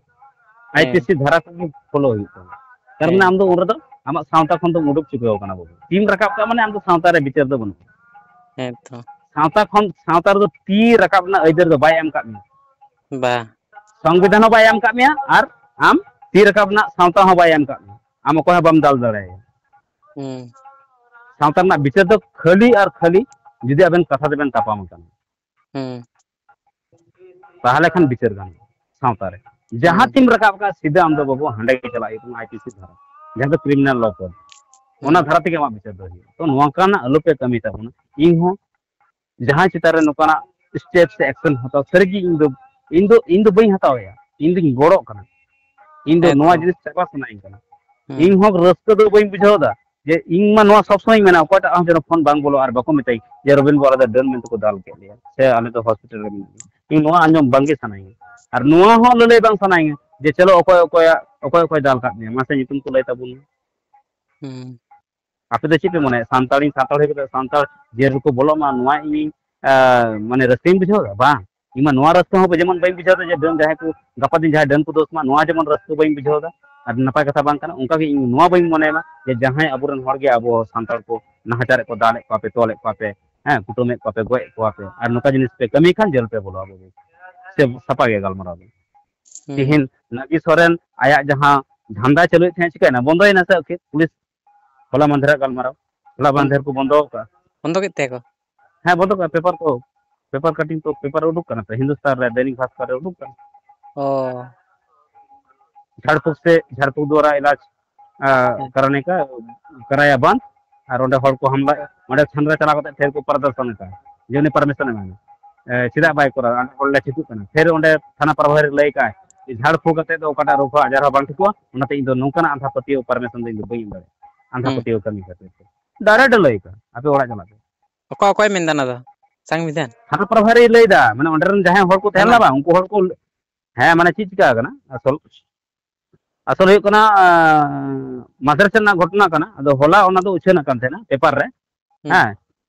ᱦᱮᱸ᱾ I P C ᱫᱷᱟᱨᱟ ᱠᱚᱜᱮ follow ᱦᱩᱭᱩᱜ ᱛᱟᱢᱟ᱾ ᱛᱟᱨ ᱢᱟᱱᱮ ᱦᱮᱸ᱾ ᱟᱢ ᱫᱚ ᱩᱱ ᱨᱮᱫᱚ ᱟᱢᱟᱜ ᱥᱟᱶᱛᱟ ᱠᱷᱚᱱ ᱫᱚᱢ ᱩᱰᱩᱠ ᱪᱩᱠᱟᱹᱣ ᱟᱠᱟᱱᱟ ᱵᱟᱹᱵᱩ᱾ ᱛᱤᱢ ᱨᱟᱠᱟᱵ ᱠᱟᱜ ᱢᱟᱱᱮ ᱟᱢ ᱫᱚ ᱥᱟᱶᱛᱟ ᱨᱮ ᱵᱤᱪᱟᱹᱨ ᱫᱚ ᱵᱟᱹᱱᱩᱜ᱾ ᱦᱮᱸ ᱛᱚ᱾ ᱥᱟᱶᱛᱟ ᱠᱷᱚᱱ, ᱥᱟᱶᱛᱟ ᱨᱮᱫᱚ ᱛᱤ ᱨᱟᱠᱟᱵ ᱨᱮᱱᱟᱜ ᱟᱹᱭᱫᱟᱹᱨ ᱫᱚ ᱵᱟᱭ ᱮᱢ ᱠᱟᱜ ᱢᱮᱭᱟ᱾ ᱵᱟ᱾ ᱥᱚᱝᱵᱤᱫᱷᱟᱱ ᱦᱚᱸ ᱵᱟᱭ ᱮᱢ ᱠᱟᱜ ᱢᱮᱭᱟ ᱟᱨ ᱟᱢ ᱛᱤ ᱨᱟᱠᱟᱵ ᱨᱮᱱᱟᱜ ᱥᱟᱶᱛᱟ ᱦᱚᱸ ᱵᱟᱭ ᱮᱢ ᱠᱟᱜ ᱢᱮᱭᱟ᱾ ᱟᱢ ᱚᱠᱚᱭ ᱦᱚᱸ ᱵᱟᱢ ᱫᱟᱞ ᱫᱟᱲᱮᱭᱟᱭᱟ᱾ ᱦᱩᱸ᱾ ᱥᱟᱶᱛᱟ ᱨᱮᱱᱟᱜ ᱵᱤᱪᱟᱹᱨ ᱫᱚ ᱠᱷᱟᱹᱞᱤ ᱟᱨ ᱠᱷᱟᱹᱞᱤ ᱡᱩᱫᱤ ᱟᱵᱮᱱ ᱠᱟᱛᱷᱟ ᱛᱮᱵᱮᱱ ᱛᱟᱯᱟᱢ ᱟᱠᱟᱱᱟ᱾ ᱦᱩᱸ᱾ ᱛᱟᱦᱚᱞᱮ ᱠᱷᱟᱱ ᱵᱤᱪᱟᱹᱨ ᱜᱟᱱᱚᱜᱼᱟ ᱥᱟᱶᱛᱟ ᱨᱮ᱾ ᱡᱟᱦᱟᱸ ᱦᱩᱸ᱾ ᱛᱤᱱ ᱨᱟᱠᱟᱵ ᱟᱠᱟᱫ, ᱥᱤᱫᱷᱟᱹ ᱟᱢ ᱫᱚ ᱵᱟᱹᱵᱩ ᱦᱟᱸᱰᱮ ᱜᱮ ᱪᱟᱞᱟᱜ ᱦᱩᱭᱩᱜ ᱛᱟᱢᱟ, I P C ᱫᱷᱟᱨᱟ, ᱡᱟᱦᱟᱸ ᱫᱚ criminal law code᱾ ᱚᱱᱟ ᱦᱩᱸ᱾ ᱫᱷᱟᱨᱟ ᱛᱮᱜᱮ ᱟᱢᱟᱜ ᱵᱤᱪᱟᱹᱨ ᱫᱚ ᱦᱩᱭᱩᱜᱼᱟ᱾ ᱛᱚ ᱱᱚᱝᱠᱟᱱᱟᱜ ᱟᱞᱚᱯᱮ ᱠᱟᱹᱢᱤ ᱛᱟᱵᱚᱱᱟ᱾ ᱤᱧ ᱦᱚᱸ ᱡᱟᱦᱟᱸᱭ ᱪᱮᱛᱟᱱ ᱨᱮ ᱱᱚᱝᱠᱟᱱᱟᱜ step ᱥᱮ action ᱦᱟᱛᱟᱣ, ᱥᱟᱹᱨᱤᱜᱮ ᱤᱧ ᱫᱚ, ᱤᱧ ᱫᱚ, ᱤᱧ ᱫᱚ ᱵᱟᱹᱧ ᱦᱟᱛᱟᱣᱮᱭᱟ, ᱤᱧ ᱫᱚᱧ ᱜᱚᱲᱚᱜ ᱠᱟᱱᱟ᱾ ᱤᱧ ᱫᱚ ᱦᱮᱸ ᱱᱚᱣᱟ ᱛᱚ᱾ ᱡᱤᱱᱤᱥ ᱪᱟᱵᱟ ᱥᱟᱱᱟᱧ ᱠᱟᱱᱟ᱾ ᱦᱩᱸ᱾ ᱤᱧ ᱦᱚᱸ ᱨᱟᱹᱥᱠᱟᱹ ᱫᱚ ᱵᱟᱹᱧ ᱵᱩᱡᱷᱟᱹᱣ ᱮᱫᱟ ᱡᱮ ᱤᱧ ᱢᱟ ᱱᱚᱣᱟ ᱥᱚᱵ ᱥᱚᱢᱚᱭ ᱤᱧ ᱢᱮᱱᱟ, ᱚᱠᱚᱭᱴᱟᱜ ᱦᱚᱸ ᱡᱮᱱᱚ ᱯᱷᱳᱱ ᱵᱟᱝ ᱵᱚᱞᱚᱜ ᱟᱨ ᱵᱟᱠᱚ ᱢᱮᱛᱟᱹᱧ ᱡᱮ, "ᱨᱚᱵᱤᱱ ᱵᱟᱵᱩ, ᱟᱞᱮ ᱫᱚ ᱰᱟᱹᱱ ᱢᱮᱱᱛᱮ ᱠᱚ ᱫᱟᱞ ᱠᱮᱫ ᱞᱮᱭᱟ ᱥᱮ ᱟᱞᱮ ᱫᱚ ᱦᱚᱥᱯᱤᱴᱟᱞ ᱨᱮ ᱢᱮᱱᱟᱜ ᱞᱮᱭᱟ᱾" ᱤᱧ ᱱᱚᱣᱟ ᱟᱸᱡᱚᱢ ᱵᱟᱝᱜᱮ ᱥᱟᱱᱟᱧᱟ᱾ ᱟᱨ ᱱᱚᱣᱟ ᱦᱚᱸ ᱞᱟᱹᱞᱟᱹᱭ ᱵᱟᱝ ᱥᱟᱱᱟᱧᱟ ᱡᱮ, "ᱪᱚᱞᱚ, ᱚᱠᱚᱭ, ᱚᱠᱚᱭᱟᱜ, ᱚᱠᱚᱭ, ᱚᱠᱚᱭ ᱫᱟᱞ ᱠᱟᱫ ᱢᱮᱭᱟ, ᱢᱟᱥᱮ ᱧᱩᱛᱩᱢ ᱠᱚ ᱞᱟᱹᱭ ᱛᱟᱵᱚᱱ ᱢᱮ᱾" ᱦᱩᱸ᱾ ᱟᱯᱮ ᱫᱚ ᱪᱮᱫ ᱯᱮ ᱢᱚᱱᱮᱭᱟ? ᱥᱟᱱᱛᱟᱲᱤᱧ, ᱥᱟᱱᱛᱟᱲ ᱦᱩᱭ ᱠᱟᱛᱮ ᱥᱟᱱᱛᱟᱲ ᱡᱮᱞ ᱨᱮᱠᱚ ᱵᱚᱞᱚᱜ ᱢᱟ, ᱱᱚᱣᱟ ᱤᱧ, ᱟ, ᱢᱟᱱᱮ ᱨᱟᱹᱥᱠᱟᱹᱧ ᱵᱩᱡᱷᱟᱹᱣ ᱮᱫᱟ? ᱵᱟᱝ᱾ ᱤᱧ ᱢᱟ ᱱᱚᱣᱟ ᱨᱟᱹᱥᱠᱟᱹ ᱦᱚᱸ ᱡᱮᱢᱚᱱ ᱵᱟᱹᱧ ᱵᱩᱡᱷᱟᱹᱣ ᱮᱫᱟ ᱡᱮ ᱡᱟᱦᱟᱸᱭ ᱠᱚ ᱜᱟᱯᱟ ᱫᱤᱱ ᱡᱟᱦᱟᱸᱭ ᱰᱟᱹᱱ ᱠᱚ ᱫᱳᱥ ᱢᱟ, ᱱᱚᱣᱟ ᱡᱮᱢᱚᱱ ᱨᱟᱹᱥᱠᱟᱹ ᱵᱟᱹᱧ ᱵᱩᱡᱷᱟᱹᱣ ᱮᱫᱟ᱾ ᱟᱨ ᱱᱟᱯᱟᱭ ᱠᱟᱛᱷᱟ ᱵᱟᱝ ᱠᱟᱱᱟ᱾ ᱚᱱᱠᱟ ᱜᱮ ᱤᱧ ᱱᱚᱣᱟ ᱵᱟᱹᱧ ᱢᱚᱱᱮᱭᱟ ᱡᱮ ᱡᱟᱦᱟᱸᱭ ᱟᱵᱚᱨᱮᱱ ᱦᱚᱲ ᱜᱮ ᱟᱵᱚ ᱥᱟᱱᱛᱟᱲ ᱠᱚ ᱱᱟᱦᱟᱪᱟᱨᱮᱫ ᱠᱚ, ᱫᱟᱞᱮᱫ ᱠᱚᱣᱟ ᱯᱮ, ᱛᱚᱞᱮᱫ ᱠᱚᱣᱟ ᱯᱮ, ᱦᱮᱸ, ᱠᱩᱴᱟᱹᱢᱮᱫ ᱠᱚᱣᱟ ᱯᱮ, ᱜᱚᱡ ᱮᱫ ᱠᱚᱣᱟ ᱯᱮ, ᱟᱨ ᱱᱚᱝᱠᱟ ᱡᱤᱱᱤᱥ ᱯᱮ ᱠᱟᱹᱢᱤ ᱠᱷᱟᱱ ᱡᱮᱞ ᱯᱮ ᱵᱚᱞᱚᱜᱼᱟ ᱵᱟᱹᱵᱩ᱾ ᱥᱮ ᱥᱟᱯᱷᱟ ᱜᱮ ᱜᱟᱞᱢᱟᱨᱟᱣ ᱫᱚ᱾ ᱦᱩᱸ᱾ ᱛᱤᱦᱤᱧ ᱱᱟᱜᱤ ᱥᱚᱨᱮᱱ ᱟᱭᱟᱜ ᱡᱟᱦᱟᱸ ᱫᱷᱟᱱᱫᱟ ᱪᱟᱹᱞᱩᱭᱮᱫ ᱛᱟᱦᱮᱸᱫ, ᱪᱤᱠᱟᱹᱭᱮᱱᱟ? ᱵᱚᱱᱫᱚᱭᱮᱱᱟ ᱥᱮ ᱟᱹᱠᱷᱤᱨ? ᱯᱩᱞᱤᱥ ᱦᱚᱞᱟ ᱢᱟᱫᱷᱮᱨᱟᱜ ᱜᱟᱞᱢᱟᱨᱟᱣ, ᱦᱚᱞᱟ ᱵᱚᱱ-, ᱢᱟᱫᱷᱮᱨ ᱠᱚ ᱵᱚᱱᱫᱚ ᱟᱠᱟᱫᱼᱟ᱾ ᱵᱚᱱᱫᱚ ᱠᱮᱫ ᱛᱟᱭᱟ ᱠᱚ? ᱦᱮᱸ, ᱵᱚᱱᱫᱚ ᱠᱟᱜᱼᱟ᱾ ᱯᱮᱯᱟᱨ ᱠᱚ, ᱯᱮᱯᱟᱨ ᱠᱟᱴᱤᱝ ᱠᱚ, ᱯᱮᱯᱟᱨ ᱩᱰᱩᱠ ᱠᱟᱱᱟ ᱛᱚ, ᱦᱤᱱᱫᱩᱥᱛᱟᱱ ᱨᱮ, ᱫᱮᱱᱤᱠ ᱵᱷᱟᱥᱠᱚᱨ ᱨᱮ ᱩᱰᱩᱠ ᱠᱟᱱᱟ᱾ ᱚ᱾ ᱡᱷᱟᱲᱯᱷᱩᱸᱠ ᱥᱮ, ᱡᱷᱟᱲᱯᱷᱩᱸᱠ ᱫᱩᱣᱟᱨᱟ ᱮᱞᱟᱡᱽ, ᱟ, ᱦᱮᱸ᱾ ᱠᱟᱨᱟᱱᱮ ᱠᱟ, ᱠᱟᱨᱟᱭᱟ ᱵᱟᱸᱫᱷ, ᱟᱨ ᱚᱸᱰᱮ ᱦᱚᱲ ᱠᱚ ᱦᱟᱢᱞᱟ, ᱚᱸᱰᱮ ᱥᱮᱸᱫᱽᱨᱟ ᱪᱟᱞᱟᱣ ᱠᱟᱛᱮ ᱯᱷᱮᱨ ᱠᱚ ᱯᱨᱚᱫᱚᱨᱥᱚᱱ ᱟᱠᱟᱫ ᱡᱮ ᱩᱱᱤ ᱯᱟᱨᱢᱤᱥᱚᱱ ᱮᱢᱟᱭ ᱢᱮ᱾ ᱮ, ᱪᱮᱫᱟᱜ ᱦᱮᱸ᱾ ᱵᱟᱭ ᱠᱚᱨᱟᱣᱟ? ᱚᱸᱰᱮ ᱦᱚᱲ ᱞᱮ ᱴᱷᱤᱠᱚᱜ ᱠᱟᱱᱟ᱾ ᱯᱷᱮᱨ ᱚᱸᱰᱮ ᱛᱷᱟᱱᱟ ᱯᱨᱚᱵᱷᱟᱨᱤ ᱞᱟᱹᱭ ᱠᱟᱜᱼᱟᱭ ᱡᱮ ᱡᱷᱟᱲ ᱯᱷᱩᱸᱠ ᱠᱟᱛᱮ ᱫᱚ ᱚᱠᱟᱴᱟᱜ ᱨᱳᱜᱽ ᱦᱚᱸ ᱟᱡᱟᱨ ᱦᱚᱸ ᱵᱟᱝ ᱴᱷᱤᱠᱚᱜᱼᱟ, ᱚᱱᱟᱛᱮ ᱤᱧ ᱫᱚ ᱱᱚᱝᱠᱟᱱᱟᱜ ᱟᱸᱫᱷᱟ ᱯᱟᱹᱛᱭᱟᱹᱣ ᱯᱟᱨᱢᱤᱥᱚᱱ ᱫᱚ ᱤᱧ ᱫᱚ ᱵᱟᱹᱧ ᱮᱢ ᱫᱟᱲᱮᱭᱟᱜᱼᱟ᱾ ᱟᱸᱫᱷᱟ ᱦᱩᱸ᱾ ᱯᱟᱹᱛᱭᱟᱹᱣ ᱠᱟᱹᱢᱤ ᱠᱷᱟᱹᱛᱤᱨ ᱛᱮ᱾ ᱰᱟᱭᱨᱮᱠᱴ ᱮ ᱞᱟᱹᱭ ᱠᱟᱜᱼᱟ, ᱟᱯᱮ ᱚᱲᱟᱜ ᱪᱟᱞᱟᱜ ᱯᱮ᱾ ᱚᱠᱟ, ᱚᱠᱚᱭ ᱢᱮᱱᱫᱟ ᱚᱱᱟ ᱫᱚ? ᱥᱟᱝᱵᱤᱫᱷᱟᱱ? ᱛᱷᱟᱱᱟ ᱯᱨᱚᱵᱷᱟᱨᱤᱭ ᱞᱟᱹᱭ ᱫᱟ, ᱢᱟᱱᱮ ᱚᱸᱰᱮ ᱨᱮᱱ ᱡᱟᱦᱟᱸᱭ ᱦᱚᱲ ᱠᱚ ᱛᱟᱦᱮᱸ ᱛᱷᱟᱱᱟ? ᱞᱮᱱᱟ ᱵᱟᱝ, ᱩᱱᱠᱩ ᱦᱚᱲ ᱠᱚ, ᱦᱮᱸ, ᱢᱟᱱᱮ ᱪᱮᱫ ᱪᱤᱠᱟ ᱠᱟᱱᱟ ᱟᱥᱚᱞ, ᱟᱥᱚᱞ ᱦᱩᱭᱩᱜ ᱠᱟᱱᱟ, ᱟᱸ, ᱢᱟᱫᱷᱮᱨ ᱥᱮᱫ ᱨᱮᱱᱟᱜ ᱜᱷᱚᱴᱚᱱᱟ ᱠᱟᱱᱟ᱾ ᱟᱫᱚ ᱦᱚᱞᱟ ᱚᱱᱟ ᱫᱚ ᱩᱪᱷᱟᱹᱱ ᱟᱠᱟᱱ ᱛᱟᱦᱮᱱᱟ ᱯᱮᱯᱟᱨ ᱨᱮ, ᱦᱩᱸ᱾ ᱦᱮᱸ,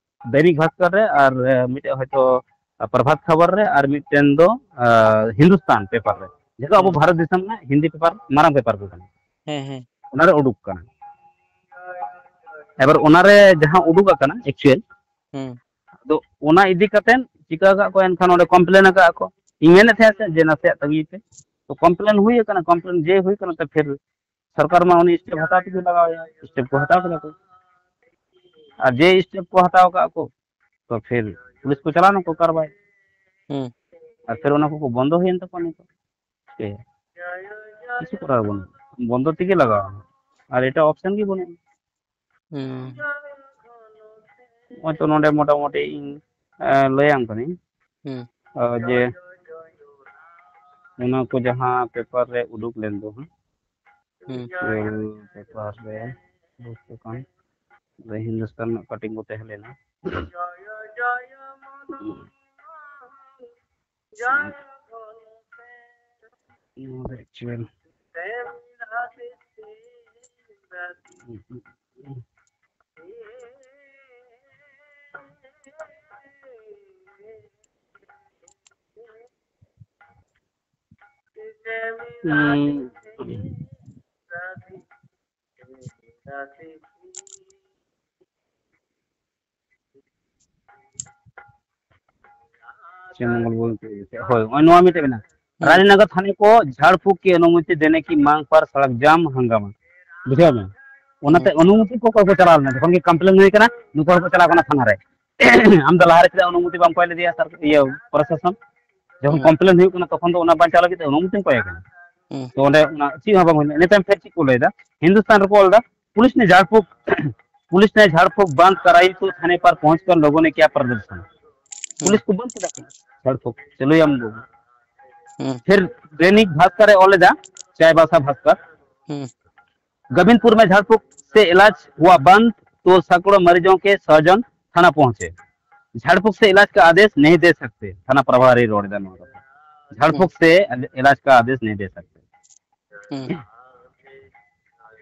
ᱫᱚᱭᱱᱤᱠ ᱵᱷᱟᱥᱠᱚᱨ ᱨᱮ ᱟᱨ, ᱮ, ᱢᱤᱫᱴᱮᱡ ᱦᱚᱭᱛᱳ ᱯᱨᱚᱵᱷᱟᱛ ᱠᱷᱚᱵᱚᱨ ᱨᱮ ᱟᱨ ᱢᱤᱫᱴᱮᱱ ᱫᱚ, ᱟ, ᱦᱤᱱᱫᱩᱥᱛᱟᱱ ᱯᱮᱯᱟᱨ ᱨᱮ, ᱡᱮᱦᱮᱛᱩ ᱟᱵᱚ ᱦᱮᱸ᱾ ᱵᱷᱟᱨᱚᱛ ᱫᱤᱥᱚᱢ ᱨᱮᱱᱟᱜ ᱦᱤᱱᱫᱤ ᱯᱮᱯᱟᱨ ᱢᱟᱨᱟᱝ ᱯᱮᱯᱟᱨ ᱠᱚ ᱠᱟᱱᱟ, ᱦᱮᱸ, ᱦᱮᱸ᱾ ᱚᱱᱟᱨᱮ ᱩᱰᱩᱠ ᱠᱟᱱᱟ᱾ ᱮᱵᱟᱨ ᱚᱱᱟᱨᱮ ᱡᱟᱦᱟᱸ ᱩᱰᱩᱠ ᱟᱠᱟᱱᱟ ᱮᱠᱪᱩᱭᱮᱞ, ᱦᱩᱸ᱾ ᱟᱫᱚ ᱚᱱᱟ ᱤᱫᱤ ᱠᱟᱛᱮ ᱪᱤᱠᱟ ᱟᱠᱟᱫ ᱠᱚ, ᱮᱱᱠᱷᱟᱱ ᱚᱸᱰᱮ ᱠᱚᱢᱯᱞᱮᱱ ᱟᱠᱟᱫ ᱠᱚ᱾ ᱤᱧ ᱢᱮᱱᱮᱫ ᱛᱟᱦᱮᱸᱫ ᱥᱮ ᱡᱮ ᱱᱟᱥᱮᱭᱟᱜ ᱛᱟᱹᱜᱤᱭ ᱯᱮ, ᱛᱚ ᱠᱚᱢᱯᱞᱮᱱ ᱦᱩᱭ ᱟᱠᱟᱱᱟ, ᱠᱚᱢᱯᱞᱮᱱ ᱡᱮ ᱦᱩᱭ ᱟᱠᱟᱱᱟ, ᱛᱚ ᱯᱷᱤᱨ ᱥᱚᱨᱠᱟᱨ ᱢᱟ ᱩᱱᱤ ᱥᱴᱮᱯ ᱦᱟᱛᱟᱣ ᱛᱮᱜᱮ ᱞᱟᱜᱟᱣ ᱮᱭᱟ, ᱥᱴᱮᱯ ᱠᱚ ᱦᱟᱛᱟᱣ ᱠᱮᱫᱟ ᱠᱚ᱾ ᱟᱨ ᱡᱮ ᱥᱴᱮᱯ ᱠᱚ ᱦᱟᱛᱟᱣ ᱟᱠᱟᱫ ᱠᱚ, ᱛᱚ ᱯᱷᱤᱨ ᱯᱩᱞᱤᱥ ᱠᱚ ᱪᱟᱞᱟᱣ ᱱᱟᱠᱚ ᱠᱟᱨᱵᱟᱭ᱾ ᱦᱩᱸ᱾ ᱟᱨ ᱯᱷᱤᱨ ᱚᱱᱟ ᱠᱚᱠᱚ ᱵᱚᱱᱫᱚ ᱦᱩᱭᱮᱱ ᱛᱟᱠᱚᱣᱟ ᱱᱤᱛᱚᱜ᱾ ᱪᱮᱫ? ᱠᱤᱪᱷᱩ ᱠᱚᱨᱟᱣ ᱵᱟᱹᱱᱩᱜᱼᱟ, ᱵᱚᱱᱫᱚ ᱛᱮᱜᱮ ᱞᱟᱜᱟᱣ᱾ ᱟᱨ ᱮᱴᱟᱜ ᱚᱯᱥᱮᱱ ᱜᱮ ᱵᱟᱹᱱᱩᱜᱼᱟ᱾ ᱦᱩᱸ᱾ ᱱᱚᱜᱼᱚᱭ ᱛᱚ ᱱᱚᱰᱮ ᱢᱚᱴᱟᱢᱩᱴᱤ ᱤᱧ, ᱮ, ᱞᱟᱹᱭᱟᱢ ᱠᱟᱹᱱᱟᱹᱧ, ᱦᱩᱸ᱾ ᱮ, ᱡᱮ ᱚᱱᱟ ᱠᱚ ᱡᱟᱦᱟᱸ ᱯᱮᱯᱟᱨ ᱨᱮ ᱩᱰᱩᱠ ᱞᱮᱱ ᱫᱚ, ᱦᱮᱸ? ᱦᱩᱸ᱾ ᱚᱞ ᱯᱮᱯᱟᱨ ᱨᱮ ᱩᱰᱩᱠ ᱟᱠᱟᱱ, ᱦᱤᱱᱫᱩᱥᱛᱟᱱ ᱨᱮᱱᱟᱜ ᱠᱟᱴᱤᱝ ᱠᱚ ᱛᱟᱦᱮᱸ ᱞᱮᱱᱟ᱾ ᱱᱚᱣᱟ ᱫᱚ actual ᱦᱩᱸ᱾ ᱪᱮ ᱢᱚᱝᱜᱚᱞ ᱵᱚᱞᱛᱮ, ᱦᱳᱭ, ᱱᱚᱜᱼᱚᱭ ᱱᱚᱣᱟ ᱢᱤᱫᱴᱮᱡ ᱢᱮᱱᱟᱜᱼᱟ᱾ ᱦᱩᱸ᱾ ᱨᱟᱡᱽᱱᱚᱜᱚᱨ ᱛᱷᱟᱱᱮ ᱠᱚ ᱡᱷᱟᱲ ᱯᱷᱩᱸᱠ ᱠᱤ ᱚᱱᱩᱢᱚᱛᱤ ᱫᱮᱱᱮ ᱠᱤ ᱢᱟᱝ ᱯᱟᱨ ᱥᱟᱲᱟᱠ ᱡᱟᱢ ᱦᱟᱝᱜᱟᱢᱟ᱾ ᱵᱩᱡᱷᱟᱹᱣ ᱢᱮ? ᱚᱱᱟᱛᱮ ᱦᱩᱸ᱾ ᱚᱱᱩᱢᱚᱛᱤ ᱠᱚ ᱚᱠᱚᱭ ᱠᱚ ᱪᱟᱞᱟᱣ ᱞᱮᱱᱟ? ᱡᱚᱠᱷᱚᱱ ᱜᱮ ᱠᱚᱢᱯᱞᱮᱱ ᱦᱩᱭ ᱠᱟᱱᱟ, ᱱᱩᱠᱩ ᱦᱚᱲ ᱠᱚ ᱪᱟᱞᱟᱣ ᱠᱟᱱᱟ ᱛᱷᱟᱱᱟ ᱨᱮ᱾ ᱟᱢ ᱫᱚ ᱞᱟᱦᱟ ᱨᱮ ᱪᱮᱫᱟᱜ ᱚᱱᱩᱢᱚᱛᱤ ᱵᱟᱢ ᱠᱚᱭ ᱞᱮᱫᱮᱭᱟ ᱥᱟᱨ, ᱤᱭᱟᱹ, ᱯᱨᱚᱥᱟᱥᱚᱱ? ᱡᱚᱠᱷᱚᱱ ᱦᱩᱸ᱾ ᱠᱚᱢᱯᱞᱮᱱ ᱦᱩᱭᱩᱜ ᱠᱟᱱᱟ, ᱛᱚᱠᱷᱚᱱ ᱫᱚ ᱚᱱᱟ ᱵᱟᱧᱪᱟᱣ ᱞᱟᱹᱜᱤᱫ ᱛᱮ ᱚᱱᱩᱢᱚᱛᱤᱢ ᱠᱚᱭ ᱠᱟᱱᱟ᱾ ᱦᱩᱸ᱾ ᱛᱚ ᱚᱸᱰᱮ ᱚᱱᱟ ᱪᱮᱫ ᱦᱚᱸ ᱵᱟᱝ ᱦᱩᱭ ᱞᱮᱱᱟ᱾ ᱤᱱᱟᱹ ᱛᱟᱭᱚᱢ ᱯᱷᱮᱨ ᱪᱮᱫ ᱠᱚ ᱞᱟᱹᱭᱫᱟ? ᱦᱤᱱᱫᱩᱥᱛᱟᱱ ᱨᱮᱠᱚ ᱚᱞ ᱮᱫᱟ, "पुलिस ने झाड़ फूंक, पुलिस ने झाड़ फूंक बंद कराई तो थाने पर पहुंचकर लोगों ने किया प्रदर्शन।" ᱦᱩᱸ᱾ ᱯᱩᱞᱤᱥ ᱠᱚ ᱵᱚᱱᱫ ᱠᱮᱫᱟ ᱠᱚ, ᱡᱷᱟᱲ ᱯᱷᱩᱸᱠ ᱪᱟᱹᱞᱩᱭᱟᱢ ᱵᱟᱹᱵᱩ᱾ ᱦᱩᱸ᱾ ᱯᱷᱤᱨ ᱫᱚᱭᱱᱤᱠ ᱵᱷᱟᱥᱠᱚᱨ ᱮ ᱚᱞ ᱮᱫᱟ, ᱪᱟᱭᱵᱟᱥᱟ ᱵᱷᱟᱥᱠᱚᱨ, ᱦᱩᱸ᱾ गोविंदपुर में झाड़ फूंक से इलाज हुआ बंद, तो सैकड़ों मरीजों के स्वजन थाना पहुंचे। झाड़ फूंक से इलाज का आदेश नहीं दे सकते, थाना प्रभारी रोड झाड़ फूंक से इलाज का आदेश नहीं दे सकते। ᱦᱩᱸ᱾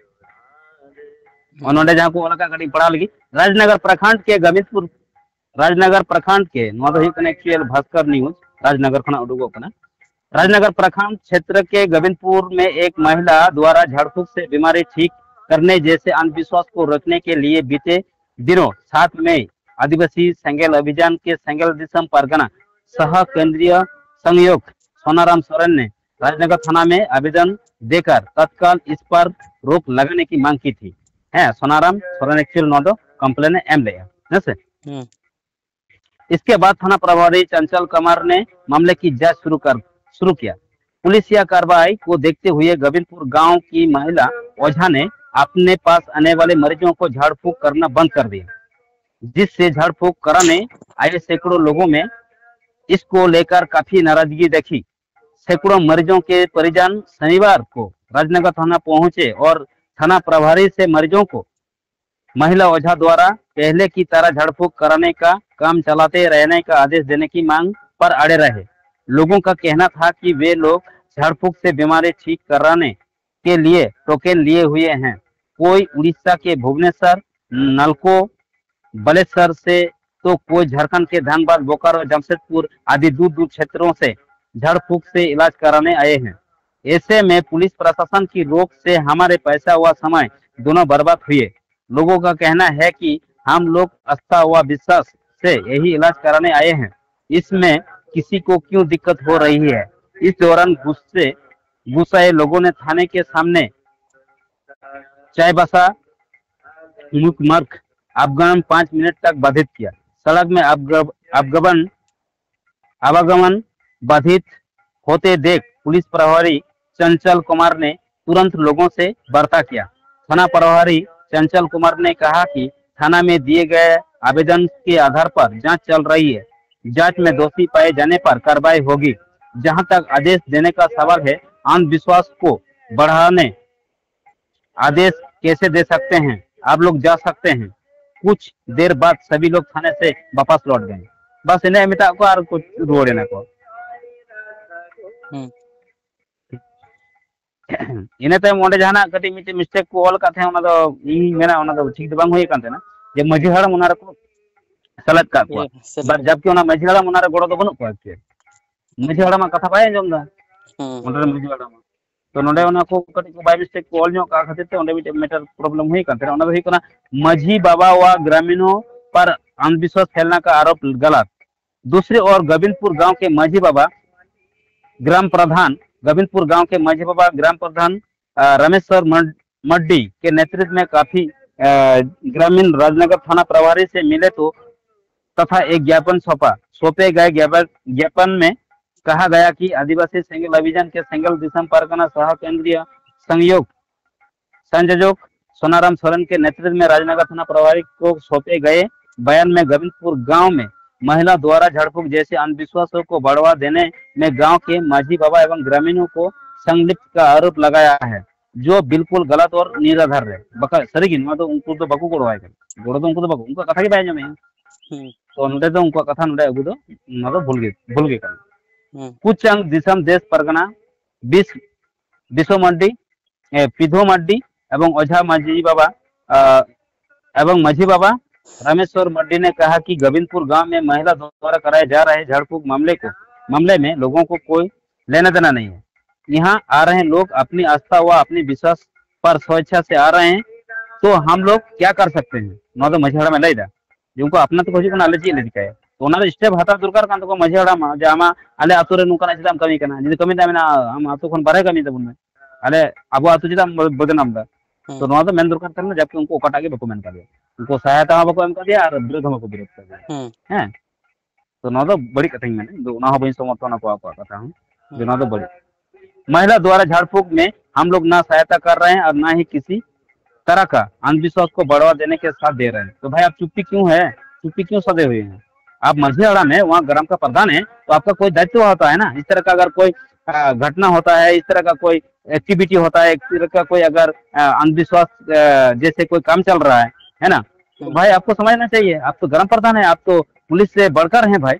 ᱚᱱᱟ ᱱᱚᱰᱮ ᱡᱟᱦᱟᱸ ᱠᱚ ᱚᱞ ᱟᱠᱟᱫ, ᱠᱟᱹᱴᱤᱡ ᱯᱟᱲᱦᱟᱣ ᱞᱟᱹᱜᱤᱫ᱾ ᱨᱟᱡᱽᱱᱚᱜᱚᱨ ᱯᱨᱚᱠᱷᱚᱸᱰ ᱠᱮ ᱜᱳᱵᱤᱱᱫᱯᱩᱨ, ᱨᱟᱡᱽᱱᱚᱜᱚᱨ ᱯᱨᱚᱠᱷᱚᱸᱰ ᱠᱮ, ᱱᱚᱣᱟ ᱫᱚ ᱦᱩᱭᱩᱜ ᱠᱟᱱᱟ actual ᱵᱷᱟᱥᱠᱚᱨ news, ᱨᱟᱡᱽᱱᱚᱜᱚᱨ ᱠᱷᱚᱱᱟᱜ ᱩᱰᱩᱠᱚᱜ ᱠᱟᱱᱟ᱾ राजनगर प्रखंड क्षेत्र के गोविंदपुर में एक महिला द्वारा झाड़ फूंक से बीमारी ठीक करने जैसे अंधविश्वास को रोकने के लिए बीते दिनों सात मई आदिवासी सेंगेल अभियान के सेंगेल दिसम परगना सह केंद्रीय संयोजक सोनाराम सोरेन ने राजनगर थाना में आवेदन देकर तत्काल इस पर रोक लगाने की मांग की थी। ᱦᱮᱸ, ᱥᱳᱱᱟᱨᱟᱢ ᱥᱚᱨᱮᱱ actual ᱱᱚᱣᱟ ᱫᱚ complain ᱮ ᱮᱢ ᱞᱮᱜᱼᱟ, ᱦᱮᱸ ᱥᱮ? ᱦᱩᱸ᱾ इसके बाद थाना प्रभारी चंचल कुमार ने मामले की जांच शुरू कर, शुरू किया। पुलिस या कार्रवाई को देखते हुए गोविंदपुर गांव की महिला ओझा ने अपने पास आने वाले मरीजों को झाड़ फूंक करना बंद कर दिया, जिससे झाड़ फूंक कराने आए सैकड़ों लोगों में इसको लेकर काफी नाराजगी देखी। सैकड़ों मरीजों के परिजन शनिवार को राजनगर थाना पहुंचे और थाना प्रभारी से मरीजों को महिला ओझा द्वारा पहले की तरह झाड़ फूंक कराने का काम चलाते रहने का आदेश देने की मांग पर अड़े रहे। लोगों का कहना था कि वे लोग झाड़ फूंक से बीमारी ठीक कराने के लिए टोकन लिए हुए हैं। कोई उड़ीसा के भुवनेश्वर, नलको, बालेश्वर से, तो कोई झारखंड के धनबाद, बोकारो, जमशेदपुर आदि दूर दूर क्षेत्रों से झाड़ फूंक से इलाज कराने आए हैं। ऐसे में पुलिस प्रशासन की रोक से हमारे पैसा व समय दोनों बर्बाद हुए। लोगों का कहना है कि हम लोग आस्था व विश्वास से यही इलाज कराने आए हैं, इसमें किसी को क्यों दिक्कत हो रही है? इस दौरान गुस्से गुस्साए लोगों ने थाने के सामने चाईबासा मुकमर्क आवागमन पाँच मिनट तक बाधित किया। सड़क में आवागमन आवागमन बाधित होते देख पुलिस प्रभारी चंचल कुमार ने तुरंत लोगों से वार्ता किया। थाना प्रभारी चंचल कुमार ने कहा कि थाना में दिए गए आवेदन के आधार पर जांच चल रही है। जांच में दोषी पाए जाने पर कार्रवाई होगी। जहां तक आदेश देने का सवाल है, अंधविश्वास को बढ़ाने आदेश कैसे दे सकते हैं, आप लोग जा सकते हैं। कुछ देर बाद सभी लोग थाने से वापस लौट गए। बस ᱤᱱᱟᱹ ᱢᱮᱛᱟᱜ ᱠᱚᱣᱟ ᱟᱨ ᱠᱚ ᱨᱩᱣᱟᱹᱲ ᱮᱱᱟ ᱠᱚ᱾ ᱦᱩᱸ᱾ ᱤᱱᱟᱹ ᱛᱟᱭᱚᱢ ᱚᱸᱰᱮ ᱡᱟᱦᱟᱱᱟᱜ ᱠᱟᱹᱴᱤᱡ ᱢᱤᱫᱴᱮᱱ ᱢᱤᱥᱴᱮᱠ ᱠᱚ ᱚᱞ ᱟᱠᱟᱫ ᱛᱟᱦᱮᱸᱫ, ᱚᱱᱟ ᱫᱚ ᱤᱧ ᱢᱮᱱᱟ ᱚᱱᱟ ᱫᱚ ᱴᱷᱤᱠ ᱫᱚ ᱵᱟᱝ ᱦᱩᱭ ᱟᱠᱟᱱ ᱛᱟᱦᱮᱱᱟ, ᱡᱮ ᱢᱟᱹᱡᱷᱤ ᱦᱟᱲᱟᱢ ᱚᱱᱟ ᱨᱮᱠᱚ ᱥᱮᱞᱮᱫ ᱠᱟᱜ ᱠᱚᱣᱟ᱾ ᱤᱭᱟᱹ, ᱥᱮᱞᱮᱫ᱾ ᱵᱟᱴ ᱡᱟᱵᱠᱤ ᱚᱱᱟ ᱢᱟᱹᱡᱷᱤ ᱦᱟᱲᱟᱢ ᱚᱱᱟ ᱨᱮ ᱜᱚᱲᱚ ᱫᱚ ᱵᱟᱹᱱᱩᱜ ᱠᱚᱣᱟ ᱮᱠᱪᱩᱭᱮᱞ᱾ ᱢᱟᱹᱡᱷᱤ ᱦᱟᱲᱟᱢᱟᱜ ᱠᱟᱛᱷᱟ ᱵᱟᱭ ᱟᱸᱡᱚᱢ ᱮᱫᱟ᱾ ᱦᱩᱸ᱾ ᱚᱸᱰᱮ ᱨᱮᱱ ᱢᱟᱹᱡᱷᱤ ᱦᱟᱲᱟᱢ᱾ ᱛᱚ ᱱᱚᱰᱮ ᱚᱱᱟ ᱠᱚ ᱠᱟᱹᱴᱤᱡ ᱠᱚ ᱵᱟᱭ ᱢᱤᱥᱴᱮᱠ ᱠᱚ ᱚᱞ ᱧᱚᱜ ᱠᱟᱜ ᱠᱷᱟᱹᱛᱤᱨ ᱛᱮ ᱚᱸᱰᱮ ᱢᱤᱫᱴᱮᱱ ᱢᱮᱴᱟᱨ ᱯᱨᱚᱵᱞᱮᱢ ᱦᱩᱭ ᱠᱟᱱ ᱛᱟᱦᱮᱱᱟ᱾ ᱚᱱᱟ ᱫᱚ ᱦᱩᱭᱩᱜ ᱠᱟᱱᱟ, ᱢᱟᱹᱡᱷᱤ ᱵᱟᱵᱟ ᱣᱟ ᱜᱨᱟᱢᱤᱱᱳ ᱯᱟᱨ ᱟᱱᱫᱷᱵᱤᱥᱣᱟᱥ ᱯᱷᱮᱞᱱᱟ ᱠᱟ ᱟᱨᱳᱯ ᱜᱟᱞᱟᱛ᱾ दूसरी ओर गोविंदपुर गांव के मझी बाबा ग्राम प्रधान, गोविंदपुर गांव के मझी बाबा ग्राम प्रधान, अ, रमेश्वर मड-, मड्डी के नेतृत्व में काफी, अ, ग्रामीण राजनगर थाना प्रभारी से मिले तो तथा एक ज्ञापन सौंपा। सौंपे गए ज्ञापन, ज्ञापन में कहा गया कि आदिवासी सेंगेल अभियान के सेंगेल दिसम परगना सह केंद्रीय संयोग संयोजक सोनाराम सोरेन के नेतृत्व में राजनगर थाना प्रभारी को सौंपे गए बयान में गोविंदपुर गांव में महिला द्वारा झाड़ फूंक जैसे अंधविश्वासों को बढ़ावा देने में गांव के माझी बाबा एवं ग्रामीणों को संलिप्त का आरोप लगाया है, जो बिल्कुल गलत और निराधार है। ᱵᱟᱠᱷᱟᱡ ᱥᱟᱹᱨᱤᱜᱮ ᱱᱚᱣᱟ ᱫᱚ ᱩᱱᱠᱩ ᱫᱚ ᱵᱟᱠᱚ ᱜᱚᱲᱚᱣᱟᱭ ᱠᱟᱱᱟ᱾ ᱜᱚᱲᱚ ᱫᱚ ᱩᱱᱠᱩ ᱫᱚ ᱵᱟᱠᱚ, ᱩᱱᱠᱩᱣᱟᱜ ᱠᱟᱛᱷᱟ ᱜᱮ ᱵᱟᱭ ᱟᱸᱡᱚᱢᱮᱫᱼᱟ᱾ ᱦᱩᱸ᱾ ᱛᱚ ᱱᱚᱰᱮ ᱫᱚ ᱩᱱᱠᱩᱣᱟᱜ ᱠᱟᱛᱷᱟ ᱱᱚᱰᱮ ᱟᱹᱜᱩ ᱫᱚ ᱱᱚᱣᱟ ᱫᱚ ᱵᱷᱩᱞ ᱜᱮ, ᱵᱷᱩᱞ ᱜᱮ ᱠᱟᱱᱟ᱾ ᱦᱩᱸ᱾ ᱠᱩᱪᱟᱝ ᱫᱤᱥᱚᱢ ᱫᱮᱥ ᱯᱟᱨᱜᱟᱱᱟ ᱵᱤᱥ, ᱵᱤᱥᱚ ᱢᱟᱨᱰᱤ, ᱮ, ᱯᱤᱫᱷᱚ ᱢᱟᱨᱰᱤ ᱮᱵᱚᱝ ᱚᱡᱷᱟ ᱢᱟᱹᱡᱷᱤ ᱵᱟᱵᱟ, ᱟ, ᱮᱵᱚᱝ ᱢᱟᱹᱡᱷᱤ ᱵᱟᱵᱟ ᱨᱟᱢᱮᱥᱣᱚᱨ ᱢᱟᱨᱰᱤ ᱱᱮ ᱠᱟᱦᱟ ᱠᱤ ᱜᱳᱵᱤᱱᱫᱯᱩᱨ ᱜᱟᱸᱣ ᱢᱮ ᱢᱟᱦᱤᱞᱟ ᱫᱣᱟᱨᱟ ᱠᱟᱨᱟᱭᱮ ᱡᱟ ᱨᱟᱦᱮ ᱡᱷᱟᱲ ᱯᱷᱩᱸᱠ ᱢᱟᱢᱞᱮ ᱠᱚ, ᱢᱟᱢᱞᱮ ᱢᱮ ᱞᱳᱜᱳᱸ ᱠᱚ ᱠᱳᱭ ᱞᱮᱱᱟ ᱫᱮᱱᱟ ᱱᱟᱦᱤ ᱦᱮ᱾ ᱭᱟᱦᱟᱸ ᱟ ᱨᱟᱦᱮ ᱦᱮ ᱞᱳᱜ ᱟᱯᱱᱤ ᱟᱥᱛᱷᱟ ᱣᱟ ᱟᱯᱱᱤ ᱵᱤᱥᱣᱟᱥ ᱯᱟᱨ ᱥᱣᱮᱪᱷᱟ ᱥᱮ ᱟ ᱨᱟᱦᱮ ᱦᱮ, ᱛᱚ ᱦᱟᱢ ᱞᱳᱜ ᱠᱭᱟ ᱠᱟᱨ ᱥᱟᱠᱛᱮ ᱦᱮ? ᱱᱚᱣᱟ ᱫᱚ ᱢᱟᱹᱡᱷᱤ ᱦᱟᱲᱟᱢᱮ ᱞᱟᱹᱭᱫᱟ᱾ ᱡᱮ ᱩᱱᱠᱩ ᱟᱯᱱᱟ ᱛᱮᱠᱚ ᱦᱤᱡᱩᱜ ᱠᱟᱱᱟ, ᱟᱞᱮ ᱪᱮᱫ ᱞᱮ ᱪᱤᱠᱟᱹᱭᱟ? ᱛᱚ ᱚᱱᱟ ᱨᱮ ᱥᱴᱮᱯ ᱦᱟᱛᱟᱣ ᱫᱚᱨᱠᱟᱨ ᱠᱟᱱ ᱛᱟᱠᱚᱣᱟ ᱢᱟᱹᱡᱷᱤ ᱦᱟᱲᱟᱢᱟᱜ, ᱡᱮ ᱟᱢᱟᱜ ᱟᱞᱮ ᱟᱹᱛᱩ ᱨᱮ ᱱᱚᱝᱠᱟᱱᱟᱜ ᱪᱮᱫᱟᱜ ᱮᱢ ᱠᱟᱹᱢᱤ ᱠᱟᱱᱟ? ᱡᱩᱫᱤ ᱠᱟᱹᱢᱤ ᱛᱟᱦᱮᱸ ᱢᱮᱱᱟᱜᱼᱟ, ᱟᱢ ᱟᱹᱛᱩ ᱠᱷᱚᱱ ᱵᱟᱨᱦᱮ ᱠᱟᱹᱢᱤ ᱛᱟᱵᱚᱱ ᱢᱮ᱾ ᱟᱞᱮ ᱟᱵᱚ ᱟᱹᱛᱩ ᱪᱮᱫᱟᱜ ᱮᱢ ᱵᱚᱫᱱᱟᱢ ᱮᱫᱟ? ᱦᱩᱸ᱾ ᱛᱚ ᱱᱚᱣᱟ ᱫᱚ ᱢᱮᱱ ᱫᱚᱨᱠᱟᱨ ᱠᱟᱱᱟ, ᱡᱟᱵᱠᱤ ᱩᱱᱠᱩ ᱚᱠᱟᱴᱟᱜ ᱜᱮ ᱵᱟᱠᱚ ᱢᱮᱱ ᱠᱟᱫᱮᱭᱟ᱾ ᱩᱱᱠᱩ ᱥᱚᱦᱟᱭᱚᱛᱟ ᱦᱚᱸ ᱵᱟᱠᱚ ᱮᱢ ᱠᱟᱫᱮᱭᱟ ᱟᱨ ᱵᱤᱨᱳᱫ ᱦᱚᱸ ᱵᱟᱠᱚ ᱵᱤᱨᱳᱫ ᱠᱟᱫᱮᱭᱟ᱾ ᱦᱩᱸ᱾ ᱦᱮᱸ, ᱛᱚ ᱱᱚᱣᱟ ᱫᱚ ᱵᱟᱹᱲᱤᱡ ᱠᱟᱛᱷᱟᱧ ᱢᱮᱱᱟ, ᱤᱧ ᱫᱚ ᱚᱱᱟ ᱦᱚᱸ ᱵᱟᱹᱧ ᱥᱚᱢᱚᱨᱛᱷᱚᱱᱟ ᱠᱚᱣᱟ, ᱟᱠᱚᱣᱟᱜ ᱠᱟᱛᱷᱟ ᱦᱚᱸ, ᱡᱮ ᱦᱩᱸ᱾ ᱱᱚᱣᱟ ᱫᱚ ᱵᱟᱹᱲᱤᱡ᱾ महिला द्वारा झाड़ फूंक में हम लोग ना सहायता कर रहे हैं और ना ही किसी तरह का अंधविश्वास को बढ़ावा देने के साथ दे रहे हैं। तो भाई, आप चुप्पी क्यों है? चुप्पी क्यों सधे हुए हैं? आप मझी हड़ा में वहाँ ग्राम का प्रधान है, तो आपका कोई दायित्व होता है ना। इस तरह का अगर कोई, अ, घटना होता है, इस तरह का कोई एक्टिविटी होता है, एक तरह का कोई अगर अंधविश्वास जैसे कोई काम चल रहा है है ना? तो भाई, आपको समझना चाहिए, आप तो ग्राम प्रधान है, आप तो पुलिस से बढ़कर हैं भाई।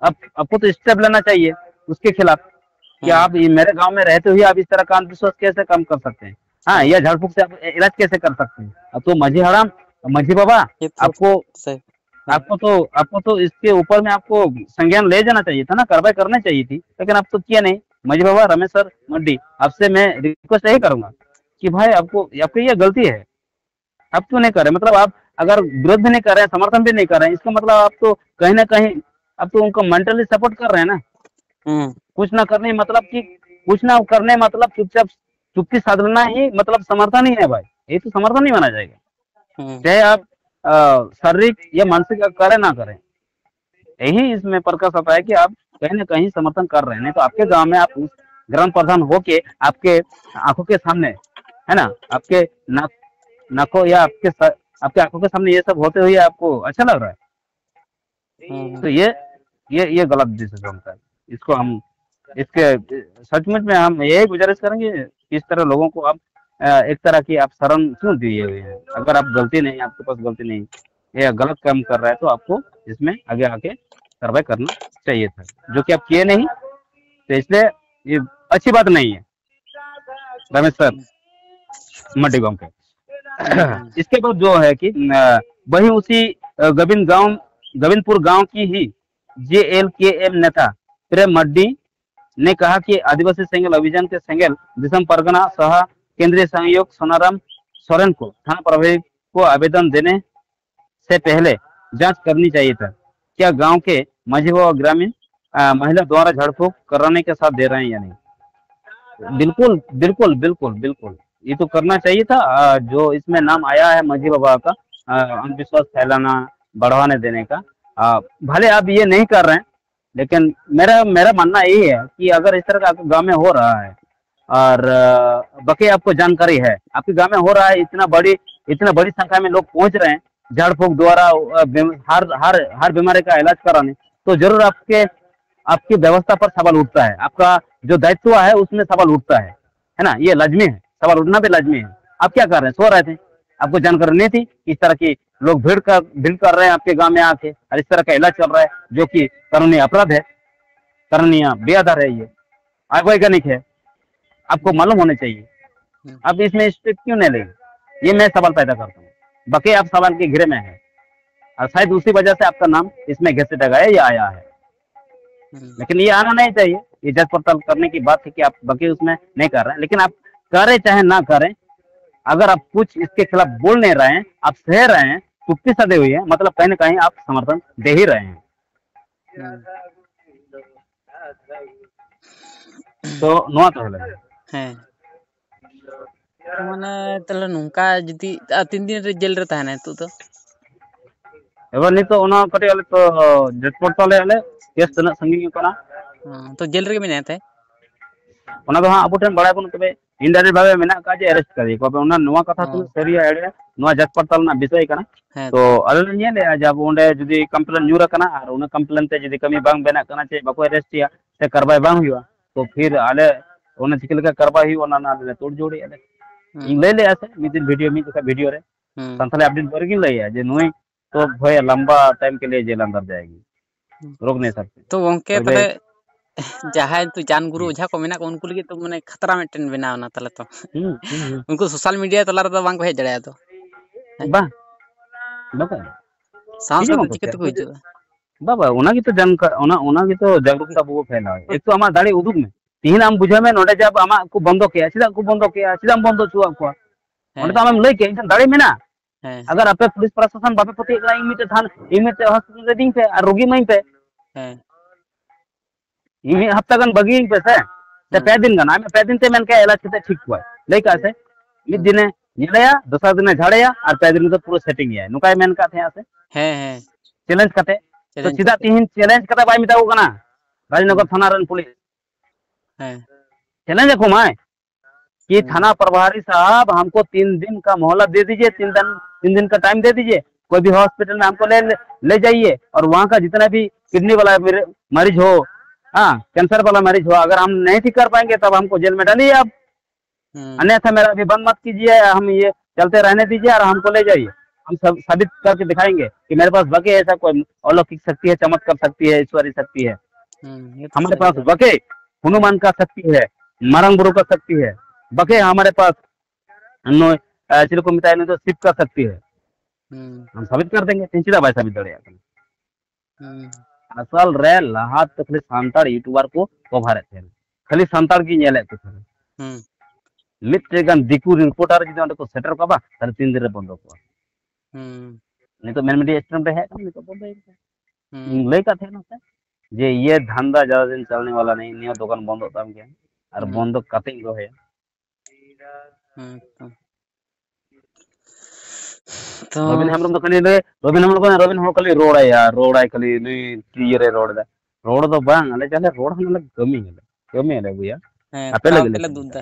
अब आपको तो स्टेप लेना चाहिए उसके खिलाफ कि आप मेरे गांव में रहते हुए आप इस तरह का अंधविश्वास कैसे कम कर सकते हैं? हाँ, या झाड़ फूक से आप इलाज कैसे कर सकते हैं? अब तो मझी हराम, मझी बाबा, आपको आपको तो आपको तो इसके ऊपर में आपको संज्ञान ले जाना चाहिए था ना, कार्रवाई करना चाहिए थी, लेकिन आप तो किया नहीं। मझी बाबा रमेश्वर मड्डी, आपसे मैं रिक्वेस्ट यही करूंगा कि भाई, आपको आपकी यह गलती है, आप क्यों नहीं कर रहे? मतलब, आप अगर विरोध भी नहीं कर रहे हैं, समर्थन भी नहीं कर रहे हैं, इसका मतलब आप तो कहीं ना कहीं आप तो उनको मेंटली सपोर्ट कर रहे हैं ना। कुछ ना करने मतलब कि कुछ ना करने मतलब चुपचाप चुप्पी साधना ही मतलब समर्थन ही है भाई, ये तो समर्थन नहीं माना जाएगा। चाहे आप शारीरिक या मानसिक कार्य ना करें, यही इसमें प्रकाश आता है कि आप कहीं ना कहीं समर्थन कर रहे हैं। नहीं तो आपके गांव में आप उस ग्राम प्रधान होके आपके आंखों के सामने, है ना, आपके नाक नाकों या आपके आपके आंखों के सामने ये सब होते हुए आपको अच्छा लग रहा है? तो ये ये ये गलत डिसीजन था। इसको हम इसके सचमुच में हम यही गुजारिश करेंगे कि इस तरह लोगों को आप एक तरह की आप शरण क्यों दिए हुए हैं? अगर आप गलती नहीं, आपके पास गलती नहीं, या गलत काम कर रहा है, तो आपको इसमें आगे आके कार्रवाई करना चाहिए था, जो कि आप किए नहीं। तो इसलिए ये अच्छी बात नहीं है रमेश सर, मड्डी गांव के। इसके बाद जो है कि वही उसी गोविंद गांव, गोविंदपुर गांव की ही जे एल के एम नेता प्रेम मड्डी ने कहा कि आदिवासी सेंगेल अभियान के सेंगेल दिसम परगना सह केंद्रीय संयोजक सोनाराम सोरेन को थाना प्रभारी को आवेदन देने से पहले जांच करनी चाहिए था, क्या गांव के मझी व ग्रामीण महिला द्वारा झाड़फूंक कराने के साथ दे रहे हैं या नहीं। बिल्कुल, बिल्कुल, बिल्कुल, बिल्कुल, ये तो करना चाहिए था। जो इसमें नाम आया है मझी बाबा का अंधविश्वास फैलाना, बढ़ाने देने का, भले आप ये नहीं कर रहे हैं, लेकिन मेरा मेरा मानना यही है कि अगर इस तरह का आपके गांव में हो रहा है और बाकी आपको जानकारी है, आपके गांव में हो रहा है, इतना बड़ी इतना बड़ी संख्या में लोग पहुंच रहे हैं झाड़ फूंक द्वारा हर हर हर बीमारी का इलाज कराने, तो जरूर आपके आपकी व्यवस्था पर सवाल उठता है, आपका जो दायित्व है उसमें सवाल उठता है, है ना? ये लाजमी है, सवाल उठना भी लाजमी है। आप क्या कर रहे हैं? सो रहे थे, आपको जानकारी नहीं थी कि इस तरह की लोग भीड़ कर भीड़ कर रहे हैं आपके गांव में आके, और इस तरह का इलाज चल रहा है जो कि कानूनी अपराध है, कानूनी बेअदर है, ये अवैज्ञानिक है, आपको मालूम होना चाहिए। हम्म। अब इसमें स्टेप क्यों नहीं लेंगे, ये मैं सवाल पैदा करता हूँ। बाकी आप सवाल के घेरे में है, और शायद उसी वजह से आपका नाम इसमें घसीटा गया या आया है। हम्म। लेकिन ये आना नहीं चाहिए। ये जांच पड़ताल करने की बात है कि आप बाकी उसमें नहीं कर रहे हैं, लेकिन आप करें चाहे ना करें, अगर आप कुछ इसके खिलाफ बोल नहीं रहे हैं, आप सह रहे हैं, चुप्पी साधे हुए हैं, मतलब कहीं ना कहीं आप समर्थन दे ही रहे हैं। हम्म। ᱛᱚ ᱱᱚᱣᱟ ᱛᱟᱦᱚᱞᱮ ᱦᱮᱸ᱾ ᱢᱟᱱᱮ ᱛᱟᱦᱞᱮ ᱱᱚᱝᱠᱟ ᱡᱩᱫᱤ, ᱟᱨ ᱛᱤᱱ ᱫᱤᱱ ᱨᱮ ᱡᱮᱞ ᱨᱮ ᱛᱟᱦᱮᱱᱟᱭ ᱱᱤᱛᱚᱜ ᱫᱚ? ᱮᱵᱟᱨ ᱱᱤᱛᱚᱜ ᱚᱱᱟ ᱠᱟᱹᱴᱤᱡ ᱟᱞᱮ ᱛᱚ ᱡᱟᱸᱪ ᱯᱚᱲᱛᱟᱞ ᱮᱫ ᱟᱞᱮ, ᱠᱮᱥ ᱛᱤᱱᱟᱹᱜ ᱥᱟᱺᱜᱤᱧ ᱟᱠᱟᱱᱟ᱾ ᱦᱚᱸ, ᱛᱚ ᱡᱮᱞ ᱨᱮᱜᱮ ᱢᱮᱱᱟᱭᱟ ᱛᱟᱭ? ᱚᱱᱟ ᱫᱚ ᱦᱟᱸᱜ ᱟᱵᱚ ᱴᱷᱮᱱ ᱵᱟᱲᱟᱭ ᱵᱟᱹᱱᱩᱜ, ᱛᱚᱵᱮ ᱤᱱᱰᱟᱭᱨᱮᱠᱴ ᱵᱷᱟᱵᱮ ᱢᱮᱱᱟᱜ ᱟᱠᱟᱫ ᱡᱮ ᱮᱨᱮᱥᱴ ᱠᱟᱫᱮᱭᱟ ᱠᱚ᱾ ᱟᱫᱚ ᱚᱱᱟ ᱱᱚᱣᱟ ᱠᱟᱛᱷᱟ ᱦᱚᱸ᱾ ᱛᱤᱱᱟᱹᱜ ᱥᱟᱹᱨᱤᱭᱟ ᱮᱲᱮᱭᱟ, ᱱᱚᱣᱟ ᱡᱟᱸᱪ ᱯᱚᱲᱛᱟᱞ ᱨᱮᱱᱟᱜ ᱵᱤᱥᱚᱭ ᱠᱟᱱᱟ᱾ ᱦᱮᱸ᱾ ᱛᱚ ᱟᱞᱮ ᱞᱮ ᱧᱮᱞᱮᱜᱼᱟ ᱡᱮ ᱟᱵᱚ ᱚᱸᱰᱮ ᱡᱩᱫᱤ ᱠᱚᱢᱯᱞᱮᱱ ᱧᱩᱨ ᱟᱠᱟᱱᱟ ᱟᱨ ᱚᱱᱟ ᱠᱚᱢᱯᱞᱮᱱ ᱛᱮ ᱡᱩᱫᱤ ᱠᱟᱹᱢᱤ ᱵᱟᱝ ᱵᱮᱱᱟᱜ ᱠᱟᱱᱟ, ᱪᱮ ᱵᱟᱠᱚ ᱮᱨᱮᱥᱴ ᱮᱭᱟ, ᱥᱮ ᱠᱟᱨᱵᱟᱭ ᱵᱟᱝ ᱦᱩᱭᱩᱜᱼᱟ, ᱛᱚ ᱯᱷᱤᱨ ᱟᱞᱮ ᱚᱱᱟ ᱪᱤᱠᱟᱹ ᱞᱮᱠᱟ ᱠᱟᱨᱵᱟᱭ ᱦᱩᱭᱩᱜᱼᱟ, ᱚᱱᱟ ᱨᱮᱱᱟᱜ ᱟᱞᱮ ᱞᱮ ᱛᱳᱲ ᱡᱳᱲᱮᱜᱼᱟ ᱞᱮ᱾ ᱦᱩᱸ᱾ ᱤᱧ ᱞᱟᱹᱭ ᱞᱮᱜᱼᱟ ᱥᱮ ᱢᱤᱫ ᱫᱤᱱ ᱵᱷᱤᱰᱤᱭᱳ, ᱢᱤᱫ ᱡᱚᱠᱷᱟ ᱵᱷᱤᱰᱤᱭᱳ ᱨᱮ, ᱦᱩᱸ᱾ ᱥᱟᱱᱛᱟᱞᱤ ᱟᱯᱰᱮᱴ ᱵᱟᱨᱮ ᱜᱤᱧ ᱞᱟᱹᱭᱟ ᱡᱮ ᱱᱩᱭ ᱛᱚ ᱵᱷᱚᱭ ᱞᱟᱢᱵᱟ ᱴᱟᱭᱤᱢ ᱠᱮ ᱞᱤᱭᱮ ᱡᱮᱞ ᱟᱱᱫᱟᱨ ᱡᱟᱭᱮᱜᱤ, ᱦᱩᱸ᱾ ᱨᱳᱜᱽ ᱱᱮᱭ ᱥᱟᱠᱛᱮ᱾ ᱛᱚ ᱜᱚᱝᱠᱮ, ᱛᱚᱵᱮ ᱛᱟᱦᱞᱮ ᱡᱟᱦᱟᱸᱭ ᱛᱚ ᱡᱟᱱ ᱜᱩᱨᱩ ᱚᱡᱷᱟ ᱠᱚ ᱢᱮᱱᱟᱜ ᱠᱚ, ᱩᱱᱠᱩ ᱞᱟᱹᱜᱤᱫ ᱛᱚ ᱢᱟᱱᱮ ᱠᱷᱟᱛᱨᱟ ᱢᱤᱫᱴᱮᱱ ᱵᱮᱱᱟᱣ ᱮᱱᱟ ᱛᱟᱦᱞᱮ ᱛᱚ᱾ ᱦᱩᱸ, ᱦᱩᱸ, ᱦᱩᱸ᱾ ᱩᱱᱠᱩ ᱥᱳᱥᱟᱞ ᱢᱤᱰᱤᱭᱟ ᱛᱟᱞᱟ ᱨᱮᱫᱚ ᱵᱟᱝ ᱠᱚ ᱦᱮᱡ ᱫᱟᱲᱮᱭᱟᱜᱼᱟ ᱛᱚ᱾ ᱵᱟᱝ, ᱵᱟᱠᱚ᱾ ᱥᱟᱦᱚᱥ ᱪᱮᱫ ᱦᱚᱸ ᱠᱟᱛᱮ ᱵᱟᱠᱚ ᱪᱤᱠᱟᱹ ᱛᱮᱠᱚ ᱪᱮᱫ ᱦᱤᱡᱩᱜᱼᱟ? ᱵᱟᱵᱟ, ᱚᱱᱟ ᱜᱮᱛᱚ ᱡᱟᱱᱠᱟ-, ᱚᱱᱟ, ᱚᱱᱟ ᱜᱮᱛᱚ ᱡᱟᱜᱽᱨᱩᱠᱛᱟ ᱵᱚ ᱯᱷᱮᱞᱟᱣᱟ᱾ ᱮᱠ ᱛᱚ ᱟᱢᱟᱜ ᱫᱟᱲᱮ ᱩᱫᱩᱜ ᱢᱮ᱾ ᱛᱤᱦᱤᱧ ᱟᱢ ᱵᱩᱡᱷᱟᱹᱣ ᱢᱮ ᱱᱚᱰᱮ ᱡᱮ ᱟᱢᱟᱜ ᱠᱚ ᱵᱚᱱᱫᱚ ᱠᱮᱜᱼᱟ, ᱪᱮᱫᱟᱜ ᱠᱚ ᱵᱚᱱᱫᱚ ᱠᱮᱜᱼᱟ? ᱪᱮᱫᱟᱜ ᱮᱢ ᱵᱚᱱᱫᱚ ᱦᱚᱪᱚᱣᱟᱜ ᱠᱚᱣᱟ? ᱦᱮᱸ᱾ ᱚᱸᱰᱮ ᱫᱚ ᱟᱢᱮᱢ ᱞᱟᱹᱭ ᱠᱮᱜᱼᱟ, ᱤᱧ ᱴᱷᱮᱱ ᱫᱟᱲᱮ ᱢᱮᱱᱟᱜᱼᱟ᱾ ᱦᱮᱸ᱾ ᱟᱜᱟᱨ ᱟᱯᱮ ᱯᱩᱞᱤᱥ ᱯᱨᱚᱥᱟᱥᱚᱱ ᱵᱟᱯᱮ ᱯᱟᱹᱛᱭᱟᱹᱜ ᱠᱟᱱᱟ, ᱤᱧ ᱢᱤᱫᱴᱮᱡ ᱛᱷᱟᱱ-, ᱤᱧ ᱢᱤᱫᱴᱮᱡ ᱦᱚᱥᱯᱤᱴᱟᱞ ᱨᱮ ᱤᱫᱤᱧ ᱯᱮ ᱟᱨ ᱨᱩᱜᱤ ᱤᱢᱟᱹᱧ ᱯᱮ᱾ ᱦᱮᱸ᱾ ᱤᱧ ᱢᱤᱫ ᱦᱟᱯᱛᱟ ᱜᱟᱱ ᱵᱟᱹᱜᱤᱭᱟᱹᱧ ᱯᱮ ᱥᱮ, ᱥᱮ ᱦᱩᱸ᱾ ᱯᱮ ᱫᱤᱱ ᱜᱟᱱ, ᱟᱢ ᱯᱮ ᱫᱤᱱ ᱛᱮ ᱢᱮᱱ ᱠᱮᱭᱟ ᱮᱞᱟᱡᱽ ᱠᱟᱛᱮ ᱴᱷᱤᱠ ᱠᱚᱣᱟᱭ, ᱞᱟᱹᱭ ᱠᱟᱜᱼᱟ ᱥᱮ? ᱢᱤᱫ ᱦᱩᱸ᱾ ᱫᱤᱱᱮ ᱧᱮᱞᱮᱭᱟ, ᱫᱚᱥᱟᱨ ᱫᱤᱱᱮ ᱡᱷᱟᱲᱮᱭᱟ, ᱟᱨ ᱯᱮ ᱫᱤᱱ ᱨᱮᱫᱚ ᱯᱩᱨᱟᱹ ᱥᱮᱴᱤᱝ ᱮᱭᱟᱭ, ᱱᱚᱝᱠᱟᱭ ᱢᱮᱱ ᱠᱟᱜ ᱛᱟᱦᱮᱸᱜᱼᱟ ᱥᱮ? ᱦᱮᱸ, ᱦᱮᱸ᱾ ᱪᱮᱞᱮᱧᱡᱽ ᱠᱟᱛᱮ᱾ ᱛᱚ ᱪᱮᱞᱮᱧᱡᱽ ᱪᱮᱫᱟᱜ ᱠᱟᱛᱮ᱾ ᱛᱤᱦᱤᱧ ᱪᱮᱞᱮᱧᱡᱽ ᱠᱟᱛᱮ ᱵᱟᱭ ᱢᱮᱛᱟ ᱠᱚ ᱠᱟᱱᱟ ᱨᱟᱡᱽᱱᱚᱜᱚᱨ ᱦᱩᱸ᱾ ᱛᱷᱟᱱᱟ ᱨᱮᱱ ᱯᱩᱞᱤᱥ? ᱦᱮᱸ᱾ ᱪᱮᱞᱮᱧᱡᱽ ᱟᱠᱚ ᱢᱟᱭ ᱠᱤ ᱦᱩᱸ᱾ ᱛᱷᱟᱱᱟ ᱯᱨᱚᱵᱷᱟᱨᱤ ᱥᱟᱦᱟᱵ, ᱦᱟᱢᱠᱳ ᱛᱤᱱ ᱫᱤᱱ ᱠᱟ ᱢᱚᱦᱞᱚᱛ ᱫᱮ ᱫᱤᱡᱤᱭᱮ, ᱛᱤᱱ ᱫᱤᱱ, ᱛᱤᱱ ᱫᱤᱱ ᱠᱟ ᱴᱟᱭᱤᱢ ᱫᱮ ᱫᱤᱡᱤᱭᱮ, ᱠᱳᱭ ᱵᱷᱤ ᱦᱚᱥᱯᱤᱴᱟᱞ ᱢᱮ ᱦᱟᱢᱠᱳ ᱞᱮ, ᱞᱮ ᱡᱟᱭᱤᱭᱮ, ᱚᱨ ᱣᱟᱦᱟᱸ ᱠᱟ ᱡᱤᱛᱱᱟ ᱵᱷᱤ ᱠᱤᱰᱱᱤ ᱣᱟᱞᱟ ᱢᱮᱨᱮ, ᱢᱟᱨᱤᱡᱽ ᱦᱳ, हाँ, कैंसर वाला मरीज हुआ, अगर हम नहीं ठीक कर पाएंगे तब हमको जेल में डालिए आप। हम्म। अन्यथा मेरा अभी बंद मत कीजिए, हम ये चलते रहने दीजिए और हमको ले जाइए, हम सब साबित करके दिखाएंगे कि मेरे पास बके ऐसा कोई अलौकिक शक्ति है, चमत्कार शक्ति है, ईश्वरी शक्ति है। हम्म, ये तो हमारे सही पास बात। बके हनुमान का शक्ति है, मारंग बुरु का शक्ति है, बके हमारे पास नो, अ, ᱪᱮᱫ ᱠᱚ ᱢᱮᱛᱟᱭᱟ, ᱩᱱᱤ ᱫᱚ ᱥᱤᱵ ᱠᱟ ᱥᱟᱠᱛᱤ ᱦᱮ᱾ ᱦᱩᱸ᱾ ᱦᱟᱢ ᱥᱟᱵᱤᱛ ᱠᱟᱨ ᱫᱮᱝᱜᱮ, ᱛᱤᱱ ᱪᱮᱫᱟᱜ ᱵᱟᱭ ᱥᱟᱵᱤᱛ ᱫᱟᱲᱮᱭᱟᱜ ᱠᱟᱱᱟ? ᱦᱩᱸ᱾ ᱟᱥᱚᱞ ᱨᱮ ᱞᱟᱦᱟ ᱛᱮ ᱠᱷᱟᱹᱞᱤ ᱥᱟᱱᱛᱟᱲ ᱭᱩᱴᱩᱵᱟᱨ ᱠᱚ ᱠᱚᱵᱷᱟᱨᱮᱫ ᱛᱟᱦᱮᱱᱟ, ᱠᱷᱟᱹᱞᱤ ᱥᱟᱱᱛᱟᱲ ᱜᱮ ᱧᱮᱞᱮᱫ ᱠᱚ ᱛᱟᱦᱮᱱᱟ᱾ ᱦᱩᱸ᱾ ᱢᱤᱫᱴᱮᱡ ᱜᱟᱱ ᱫᱤᱠᱩ ᱨᱤᱯᱳᱨᱴᱟᱨ ᱡᱩᱫᱤ ᱚᱸᱰᱮ ᱠᱚ ᱥᱮᱴᱮᱨ ᱠᱚᱜᱼᱟ, ᱵᱟ, ᱛᱟᱦᱞᱮ ᱛᱤᱱ ᱫᱤᱱ ᱨᱮ ᱵᱚᱱᱫᱚ ᱠᱚᱜᱼᱟ? ᱦᱩᱸ᱾ ᱱᱤᱛᱚᱜ ᱢᱮᱱ ᱢᱤᱰᱤᱭᱟ ᱥᱴᱨᱤᱢ ᱨᱮ ᱦᱮᱡ ᱠᱟᱱᱟ, ᱱᱤᱛᱚᱜ ᱵᱚᱱᱫᱚᱭᱮᱱᱟ᱾ ᱦᱩᱸ᱾ ᱤᱧ ᱞᱟᱹᱭ ᱠᱟᱜ ᱛᱟᱦᱮᱱᱟ ᱥᱮ, ᱡᱮ ᱤᱭᱟᱹ ᱫᱷᱟᱱᱫᱟ ᱡᱟᱫᱟ ᱫᱤᱱ ᱪᱟᱞᱱᱮ ᱣᱟᱞᱟ ᱱᱟᱦᱤ, ᱱᱤᱭᱟᱹ ᱫᱚᱠᱟᱱ ᱵᱚᱱᱫᱚᱜ ᱛᱟᱢ ᱜᱮᱭᱟ, ᱟᱨ ᱦᱩᱸ᱾ ᱵᱚᱱᱫᱚ ᱠᱟᱛᱮᱧ ᱨᱚᱦᱚᱭᱟ᱾ ᱦᱮᱸ ᱛᱚ᱾ ᱛᱚ ᱨᱚᱵᱤᱱ ᱦᱮᱢᱵᱨᱚᱢ ᱫᱚ ᱠᱷᱟᱹᱞᱤ ᱞᱟᱹᱭ, ᱨᱚᱵᱤᱱ ᱦᱮᱢᱵᱨᱚᱢ ᱫᱚ, ᱨᱚᱵᱤᱱ ᱦᱚᱲ ᱠᱷᱟᱹᱞᱤ ᱨᱚᱲᱟᱭᱟ, ᱨᱚᱲᱟᱭ ᱠᱷᱟᱹᱞᱤ ᱱᱩᱭ ᱤᱭᱟᱹ ᱨᱮ ᱨᱚᱲ ᱮᱫᱟ᱾ ᱨᱚᱲ ᱫᱚ ᱵᱟᱝ, ᱟᱞᱮ ᱡᱟᱦᱟᱸ ᱞᱮ ᱨᱚᱲ ᱠᱟᱱᱟ, ᱟᱞᱮ ᱠᱟᱹᱢᱤ ᱟᱞᱮ, ᱠᱟᱹᱢᱤ ᱟᱞᱮ ᱵᱚᱭᱦᱟ᱾ ᱦᱮᱸ, ᱟᱯᱮ ᱠᱟᱲᱟᱣ ᱞᱟᱹᱜᱤᱫ ᱞᱮ ᱛᱮᱞᱮ ᱠᱟᱹᱢᱤ ᱫᱩᱜ ᱮᱫᱟ᱾ ᱫᱟ᱾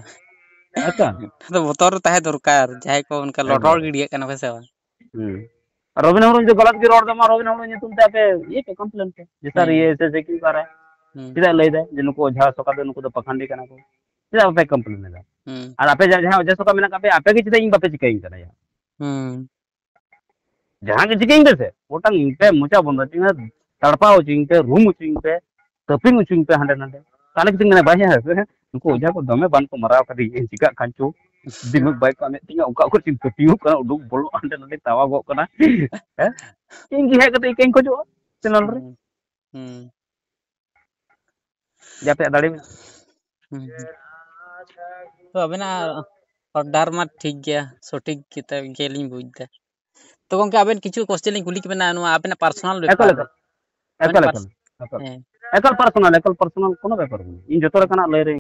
ᱦᱮᱸ ᱛᱚ? ᱟᱫᱚ ᱵᱚᱛᱚᱨ ᱨᱮ ᱛᱟᱦᱮᱸ ᱫᱚᱨᱠᱟᱨ, ᱡᱟᱦᱟᱸᱭ ᱠᱚ ᱚᱱᱠᱟ ᱞᱚᱴᱚᱨ ᱮᱠᱵᱟᱨᱮ᱾ ᱜᱤᱰᱤᱭᱟᱜ ᱠᱟᱱᱟ, ᱦᱮᱸ ᱥᱮ ᱵᱟᱝ? ᱦᱩᱸ᱾ ᱟᱨ ᱨᱚᱵᱤᱱ ᱦᱮᱢᱵᱨᱚᱢ ᱡᱩᱫᱤ ᱜᱟᱞᱟᱛ ᱜᱮ ᱨᱚᱲ ᱫᱟ, ᱢᱟ ᱨᱚᱵᱤᱱ ᱦᱮᱢᱵᱨᱚᱢ ᱧᱩᱛᱩᱢ ᱛᱮ ᱟᱯᱮ ᱤᱭᱟᱹ ᱯᱮ, ᱠᱚᱢᱯᱞᱮᱱ ᱯᱮ᱾ ᱡᱮ ᱥᱟᱨ ᱦᱮᱸ᱾ ᱤᱭᱟᱹ ᱮᱥᱮ ᱮᱥᱮ ᱠᱤᱭᱩ ᱠᱟᱨ ᱦᱟᱭ? ᱦᱩᱸ᱾ ᱪᱮᱫᱟᱜ ᱞᱟᱹᱭ ᱫᱟᱭ ᱡᱮ ᱱᱩᱠᱩ ᱚᱡᱷᱟ ᱥᱚᱠᱟ ᱫᱚ, ᱱᱩᱠᱩ ᱫᱚ ᱯᱟᱠᱷᱟᱱᱰᱤ ᱠᱟᱱᱟ ᱠᱚ? ᱪᱮᱫᱟᱜ ᱵᱟᱯᱮ ᱠᱚᱢᱯᱞᱮᱱ ᱮᱫᱟ? ᱦᱩᱸ᱾ ᱟᱨ ᱟᱯᱮ ᱡᱟ-, ᱡᱟᱦᱟᱸᱭ ᱚᱡᱷᱟ ᱥᱚᱠᱟ ᱢᱮᱱᱟᱜ ᱠᱟᱜ ᱯᱮᱭᱟ, ᱟᱯᱮ ᱜᱮ ᱪᱮᱫᱟᱜ ᱤᱧ ᱵᱟᱯᱮ ᱪᱤᱠᱟᱹᱧ ᱠᱟᱱᱟ ᱭᱟ? ᱦᱩᱸ᱾ ᱡᱟᱦᱟᱸ ᱜᱮ ᱪᱤᱠᱟᱹᱧ ᱯᱮᱥᱮ, ᱜᱚᱴᱟᱝ ᱤᱧ ᱯᱮ, ᱢᱚᱪᱟ ᱵᱚᱱᱫᱚ ᱦᱚᱪᱚᱧ ᱯᱮ, ᱛᱟᱲᱯᱟᱣ ᱦᱚᱪᱚᱧ ᱯᱮ, ᱨᱩᱢ ᱦᱚᱪᱚᱧ ᱯᱮ, ᱛᱟᱹᱯᱤᱝ ᱦᱚᱪᱚᱧ ᱯᱮ ᱦᱟᱸᱰᱮ ᱱᱟᱰᱮ᱾ ᱛᱟᱦᱞᱮ ᱠᱤᱪᱷᱩᱧ ᱢᱮᱱᱟ, ᱵᱟᱭ ᱦᱮᱸ, ᱦᱮᱸ, ᱱᱩᱠᱩ ᱚᱡᱷᱟ ᱠᱚ ᱫᱚᱢᱮ ᱵᱟᱝ ᱠᱚ ᱢᱟᱨᱟᱣ ᱠᱟᱫᱤᱧ, ᱪᱤᱠᱟᱹᱜ ᱠᱟᱱ ᱪᱚ, ᱫᱤᱢᱟᱹᱜ ᱵᱟᱭ ᱠᱟᱹᱢᱤᱭᱮᱫ ᱛᱤᱧᱟ, ᱚᱠᱟ ᱠᱚᱨᱮ ᱪᱚᱧ ᱛᱟᱹᱯᱤᱧᱚᱜ ᱠᱟᱱᱟ, ᱩᱰᱩᱠ ᱵᱚᱞᱚᱜ ᱦᱟᱸᱰᱮ ᱱᱟᱰᱮ ᱛᱟᱣᱟᱜᱚᱜ ᱠᱟᱱᱟ᱾ ᱦᱮᱸ? ᱤᱧ ᱜᱮ ᱦᱮᱡ ᱠᱟᱛᱮ ᱤᱠᱟᱹᱧ ᱠᱷᱚᱡᱚᱜᱼᱟ ᱪᱮᱱᱮᱞ ᱨᱮ᱾ ᱦᱩᱸ᱾ ᱦᱩᱸ᱾ ᱡᱟᱛᱮ ᱫᱟᱲᱮ ᱢᱮᱱᱟᱜ᱾ ᱦᱩᱸ, ᱦᱩᱸ᱾ ᱛᱚ ᱟᱵᱮᱱᱟᱜ ᱦᱚᱨ ᱰᱟᱦᱟᱨ ᱢᱟ ᱴᱷᱤᱠ ᱜᱮᱭᱟ, ᱥᱚᱴᱷᱤᱠ ᱜᱮᱛᱟ ᱜᱮᱞᱤᱧ ᱵᱩᱡᱽ ᱫᱟ᱾ ᱛᱚ ᱜᱚᱝᱠᱮ, ᱟᱵᱮᱱ ᱠᱤᱪᱷᱩ question ᱞᱤᱧ ᱠᱩᱞᱤ ᱠᱮᱵᱮᱱᱟ, ᱱᱚᱣᱟ ᱟᱵᱮᱱᱟᱜ personal ᱮᱠᱟᱞ, ᱵᱮᱯᱟᱨ ᱨᱮ᱾ ᱮᱠᱟᱞ᱾ ᱟᱵᱮᱱᱟᱜ ᱮᱠᱟᱞ, ᱯᱟᱨᱥ-, ᱮᱠᱟᱞ, ᱮᱠᱟᱞ᱾ ᱦᱮᱸ᱾ ᱮᱠᱟᱞ personal, ᱮᱠᱟᱞ personal ᱠᱳᱱᱳ ᱵᱮᱯᱟᱨ ᱵᱟᱹᱱᱩᱜ᱾ ᱤᱧ ᱡᱚᱛᱚ ᱞᱮᱠᱟᱱᱟᱜ ᱞᱟᱹᱭ ᱨᱮ